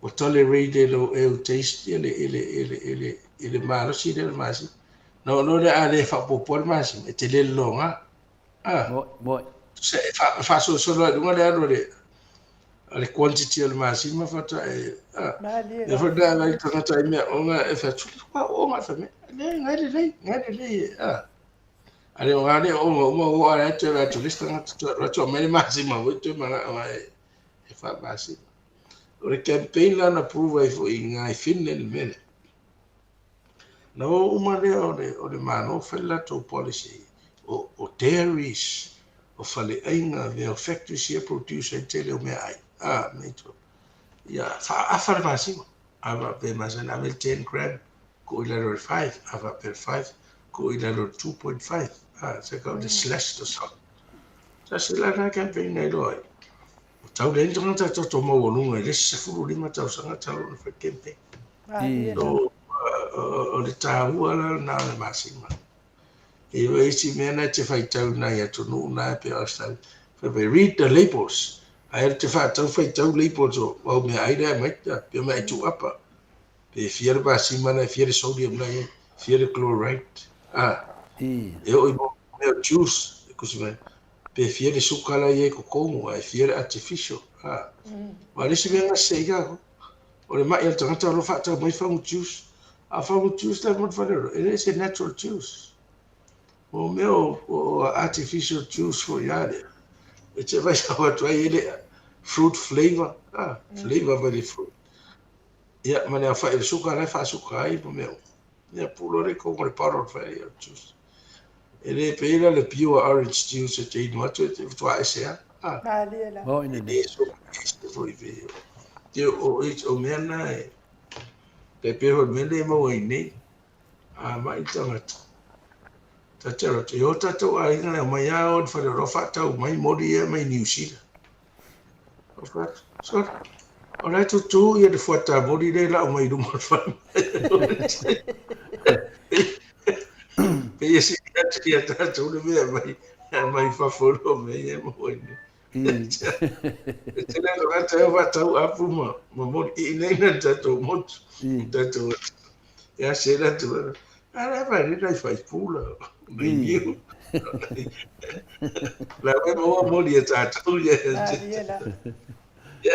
ua tolerate e lou e ou taste ia le i le i le i le i le malosi lea o le masima. Na oo loa lea a le faaopoopoa le masima e tele le loga. Ah. Moi, moi. Tusa e faasolosolo lava i luga le alu a le. A le quantity o le masima faatoa e a. Lea foi na vaai tagata i mea oga e fai atu, ua oga fai mai, le ngai lelei, ngai lelei e a. A le oga le oga uma ua ala atu e atu le isi tagata toe alu atu aumai le masima foi toe manao e faamasima. O le campaign la na prove ai foi i ina i Finland le mea lea. Na o uma lea o le, o le Malo fai le latou policy o, o dairies, o faleaiga, mea o factories ia produce ai tele o meaai. Ah, mea to. Ia, faaafa le masima. A faapea e masani ave le 10 gram, tuu i lalo i le 5. A faapea le 5, tuu i lalo i le 2.5. Ah, se kau le slash the salt. Tasi la na campaign na iloa ai. Ua tau leai ni tagata e toto maualuga i le isi 15 tausaga talu ona fai campaign. So, o le taua la lena o le masima. E i isi mea na e te faitau i nai atunuu na e pei o Australia. Fai mai, read the labels. Ae te faatau faitau labels o au meaai la e aumai, pei o meaai tuuapa. Pe fia le masima la e fia le sodium la e i ai, fia le chloride. Ah, e oo i mea o juice, e kusi mai, pe fia le suka la e i ai i totonu, ae fia le artificial. Ah, ma le isi mea na sese ai tatou, o le mai o le tagata o lo o faatau mai fagu juice. A fagu juice la e mo le faleoloa, e le se natural juice. O mea o artificial juice foi a lea. E te vai sau atu ai e le fruit flavor, ah, flavor mai le fruit. Ia, ma le aofai o le suka la e faasuka ai ma mea uma. Ia, pulu loa lea i totonu o le bottle fai ai o le juice. E le pei la le pure orange juice e te inu atu e te faatoa ese lava. Ah, Malie la. Oh, ina e le so ese foi pe. Te o, o mea na e, tai pei foi le mea lea e maua i nei. A mai le tagata. Ta te aro atu, e o tatou aiga e omai lava o i le faleoloa faatau mai moli ia mai Niu Sila. Ou fai atu, Sorry, o la e tutū ia le fuata moli lea e lau mai i luma o le fale. Pei e sili atu ia tatou le mea mai fafo i lo mea ia e maua i nei. E tele o tagata e o faatau apu ma moli i inei na le tatou motu. Tatou e ase la tu. A la vai le nai fai pula. Nai niu. La vai maua moli e tatou ia. Ia,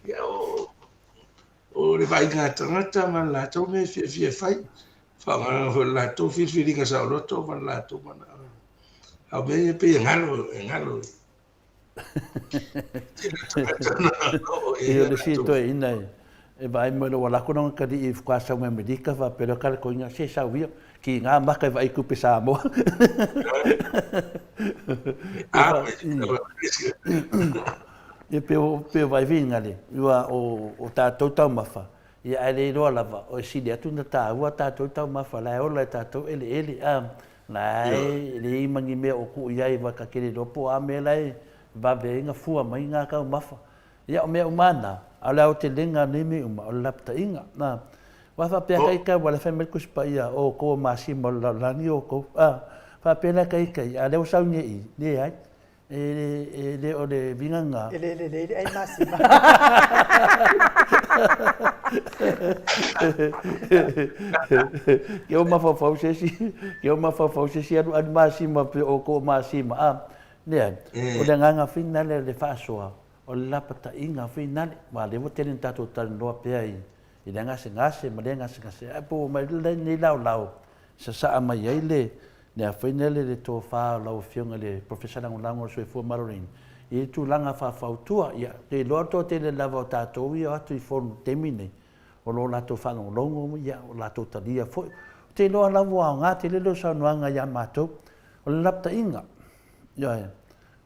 ia, o, o le vaaiga a tagata ma le latou mea e fiafia e fai. Faaaogaina foi le latou filifiliga saoloto ma le latou manao. A o mea ia pei e galo, e galo. E o le isi toeaina e vaai mai loa ua alu atu lona atalii i Fukasaga i Amerika faapea loa tala toeaina, se sau ia, kiga maka e vaai i tupe Samoa. Ia pei o vaai finagale, aua o tatou taumafa, ia ae le iloa lava, e sili atu ona taua tatou taumafa la e ola i tatou eleele. La e leai ma ni mea o tuu i ai aua ta te le iloa po o a mea la e vave ai ona fua mai na taumafa. Ia o mea uma lava na, a o le aotelega o nei mea uma, o le lapataiga. A, aua faapea ka ita aua o la e fai mai le Tusi Paia, o outou o masima o le lalolagi outou. A, faapea la ka ita ia, a o lea ua sau nei i i, leai. E le o le uiga lena. E le lelei le ai masima. Ke o mafaufau se isi, ke o mafaufau se isi alu alu masima pe o ko masima. A, leai, o le agaga finale o le faasoa, o le lapataiga finale. Aua o lea ua tele ina tatou talanoa pea i lea gasegase ma lea gasegase, ae po ua mai lenei laolao sasaa mai ai le le afaina lea i le tofa o lau Afioga i le Professor Lagolago o le Soifua Maloloina i le tulaga faafautua. Ia, ou te iloa o le toatele lava o tatou ia o atu i fono i le taimi lenei, o lo o latou faalogologo, ia, o latou talia foi. Ou te iloa lava ua aoga tele lau saunoaga ia matou. O le lapataiga, ioe,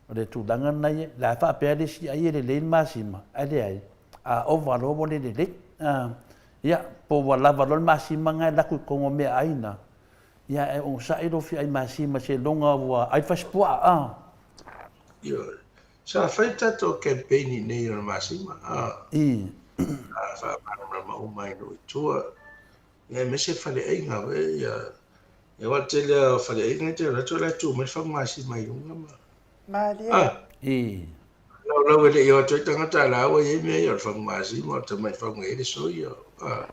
o le tulaga lena ia, la e faapea le isi ai e lelei le masima, ae leai, a ova loa ua le lelei. Ia, po ua lava loa le masima lena e lako i totonu o meaai na, Ia e onosai lou fia ai masima seiloga ua ai fasipuaa a. Ioe. Sa fai tatou campaign i nei o le masima a. I. Sa faamalamalama uma ai nuu i tua. Ia aemaise faleaiga foi ia. Ia aua o le tele lava o faleaiga e te alu atu o la e tu mai le fagu masima i luga ma. Malie. A. I. Laulau e le i o atu ai tagata a la ua i ai mea ia o le fagu masima o le tamai fagu e i ai le soia. A.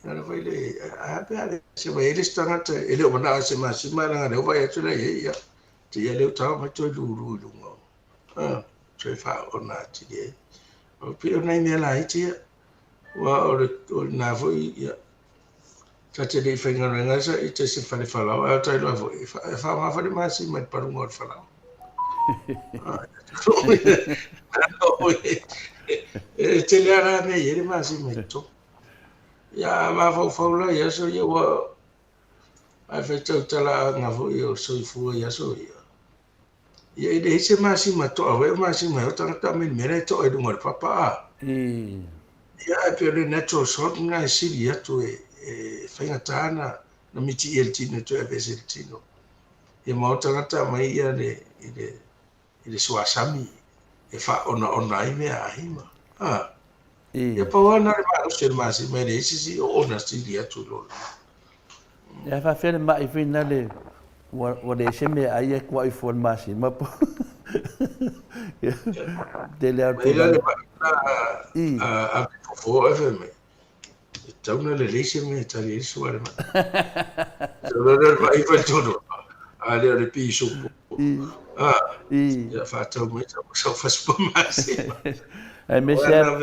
Ala foi le, a pe a le se mai le isi tagata e le o manao se masima leaga lea ua vaai atu la i ai, ia, te ia lea ua tago mai toe lulu i luga o, a, toe faaoona atili ai. E pei o nai mea laiti ia, aua o le o lena foi ia, ta te le i faigaluega ai sa ita i se fale falaoa, ae o ta iloa foi, e faaaoga foi le masima i le paluga o le falaoa. E tele lava la mea e i ai le masima i totonu. Ia a mafaufau la i aso ia ua ae faitau talaaga foi o le soifua i aso ia, Ia e leai se masima toa foi o masima e o tagata aumai le mea la e toa i luga o le papa a. Ia ae pei o le natural salt lena e sili atu e e faigata na na mitiia le tino e toe aveese le tino. Ia ma o tagata aumai ia le i le i le suasami e faaonaona ai meaai ma a. Ia pau lava lena o le malosi o le masima e leai se isi oona sili atu i lo lena. Ia faafefea le mai foi na le ua leai se meaai ae kuai fua le masima po tele lava o tulaga. Mai la le mai na ave fofo ae fai mai e tatau ona lelei se mea e tali ai le sua a le mai. Sau loa lea o le mai faitonu a lea o le pisupo. Ia faatau mai sau fasipa masima. Aemaise lava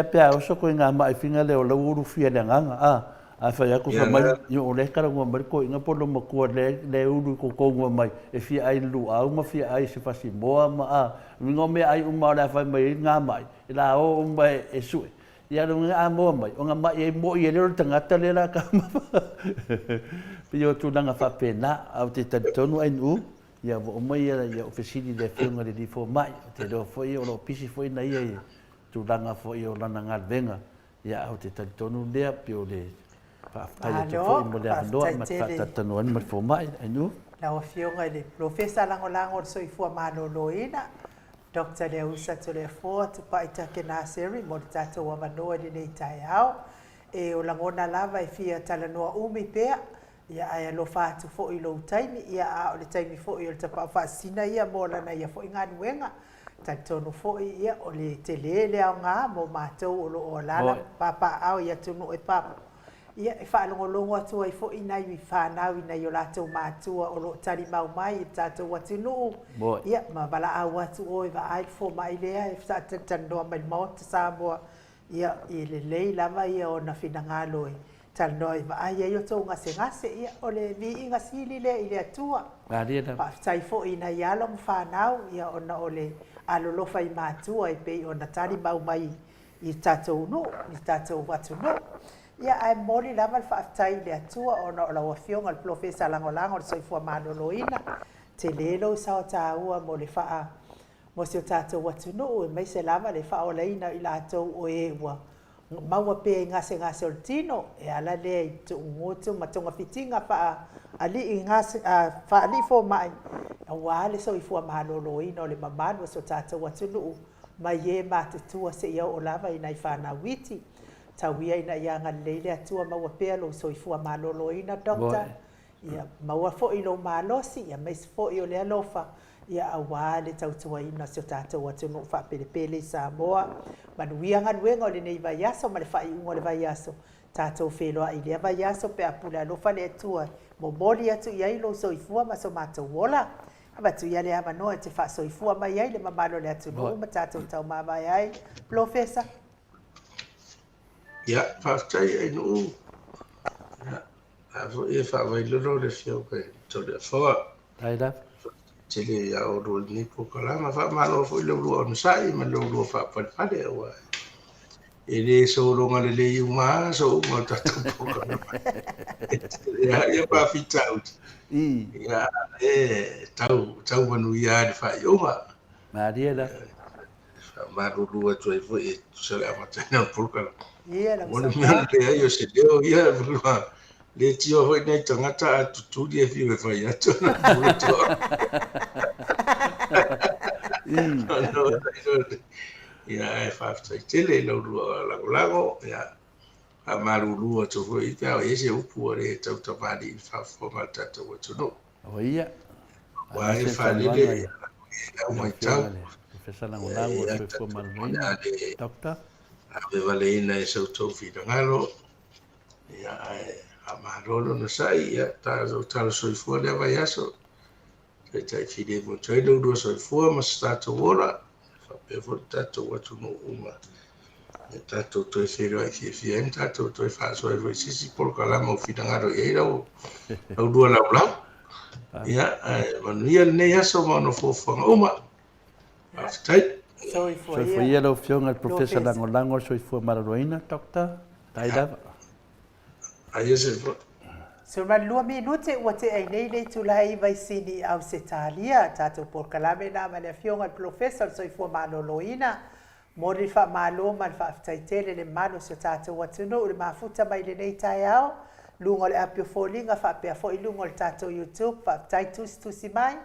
pe a oso koe i ngā maʻifiga lea o lau ulufia i le agaga, a, a fai atu fai mai, io o lea e talanoa mai le toeaina po o le matua lea e ulu i totonu mai e fia ai i le luau ma fia ai i se fasimoa ma a, uiga o meaai uma o le a fai mai ai ngā maʻi, e la o uma e sue. Ia le uiga a moa mai, ona maʻi ai moʻi e le o le tagata lea la taumafa. Pei o tulaga faapena, ae ou te talitonu Ainuu, Ia ua uma ia ia ou fesili i le Afioga i le Alii Fomai, ou te iloa foi o lo o pisi foi na ia i tulaga foi o lana galuega, ia ae ou te talitonu lea pei o le faafetai atu foi mo le avanoa ma te faatalatalanoa ai ma le Fomai. Ainuu. Lau Afioga i le Polofesa Lagolago o le Soifua Maloloina, Doctor Leausa Toleafoa Tupai Takenaseri mo le tatou avanoa i lenei taeao. E o lagona lava e fia talanoa umi pea, Ia, ae alofa atu foi i lou taimi, ia, a o le taimi foi o le tapaau faasisina ia mo lana ia foi galuega. Talitonu foi, ia, o le tele le aoga mo matou o lo o alaala ma papaaao i atunuu e fafo, ia, e faalogologo atu ai foi nai fanau i nai o latou matua o lo o talimau mai i le tatou atunuu, ia, ma valaau atu o e vaai le fomai lea e faatalatalanoa mai i le Maota Samoa, Ia, e lelei lava ia ona finagalo e talanoa e vaai ai outou gasegase, ia, o le viiga sili lea i le Atua. Faafetai foi i nai alo ma fanau, ia, ona o le alolofa i matua e pei ona tali mau mai i le tatou nuu, i le tatou atunuu. Ia, ae momoli lava le faafetai i le Atua ona o lau Afioga i le Polofesa Lagolago o le Soifua Maloloina, tele lou sao taua mo le faa mo si o tatou atunuu, aemaise lava le faaolaina o i latou o e ua maua pea i gasegase o le tino, e ala lea i tuugutu ma togafitiga faa-alii faa-alii fomai, aua le soifua maloloina o le mamalu o si o tatou atunuu mai e matutua seia oo lava i nai fanau iti. Tau ia ina ia agalelei le Atua maua pea lou soifua maloloina, Doctor. Ia maua foi lou malosi, aemaise foi o le alofa, ia aua le tautuaina o si o tatou atunuu faapelepele i Samoa. Manuia galuega o lenei vaiaso ma le faaiuga o le vaiaso. Tatou feiloai i lea vaiaso pe a pule alofa le Atua e momoli atu i ai lou soifua ma so matou ola. Avatu ia le avanoa e te faasoifua mai ai le mamalu o le atunuu ma tatou taumavae ai. Polofesa. Ia, faafetai Ainuu. Ia, a foi e faavailolo le Afioga i le Toleafoa. Faafetai lava. Tele ia oulua i lenei polokalama. Faamalo foi le ulua onosai ma le ulua faapalepale aua e le sologa lelei uma lava aso uma o le tatou polokalama. E tele lava ia faafitauli. Ia, e tau, tau manuia lava i le faaiuga. Malie lava. Faamalulu atu ai foi e tusa le amataina o le polokalame. Mo le mea o le leai o se leo, ia ua le tio foi nai tagata a tutuli e fiu e fai atu ona pule toa. Ia ae faafetai tele i lau lua lagolago, ia faamalulu atu foi pe a i ai se upu ua le tautamalii i le faafofoga a le tatou atunuu. O ia. Aua e faalele e au matau. Professor Lagolago o le Soifua Maloloina, Doctor. Ave valeina e sa outou finagalo, ia, ae faamalo le onosai, ia, talo soifua lea vaiaso, taitai filemu atu ai lo ulua soifua ma so tatou ola. Faapea foi le tatou atunuu uma ia tatou toe feiloai fiafia ai ma tatou toe faasoa ai foi i se isi polokalame ua finagalo i ai lau lua laulau. Ia, ae manuia lenei aso ma ona fuafuaga uma. Faafetai. Soifua Soifua ia lau Afioga i le Professor Lagolago o le Soifua Maloloina, Doctor. Tai lava. Aia soifua. 12 minute ua tea ai nei le itula e 9 i Sini i Ausetalia. Tatou polokalame na ma le Afioga i le Polofesa o le Soifua Maloloina. Momoli le faamalo ma le faafetai tele i le mamalu o si o tatou atunuu i le mafuta mai i lenei taeao, luga o le api o foliga faapea foi luga o le tatou YouTube. Faafetai tusitusi mai.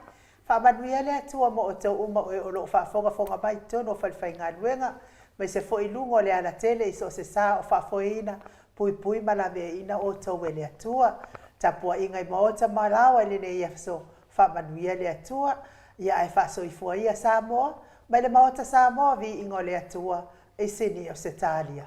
Faamanuia le Atua mo outou uma o e o lo o faafogafoga mai i totonu o falefaigaluega, aemaise foi i luga o le alatele i so o se sa o faafoeina, puipui ma laveaiina outou e le Atua. Tapuaiga i maota ma laoa i lenei aso, faamanuia le Atua, ia ae faasoifua ia Samoa, mai le Maota Samoa, viiga o le Atua i Sini Ausetalia.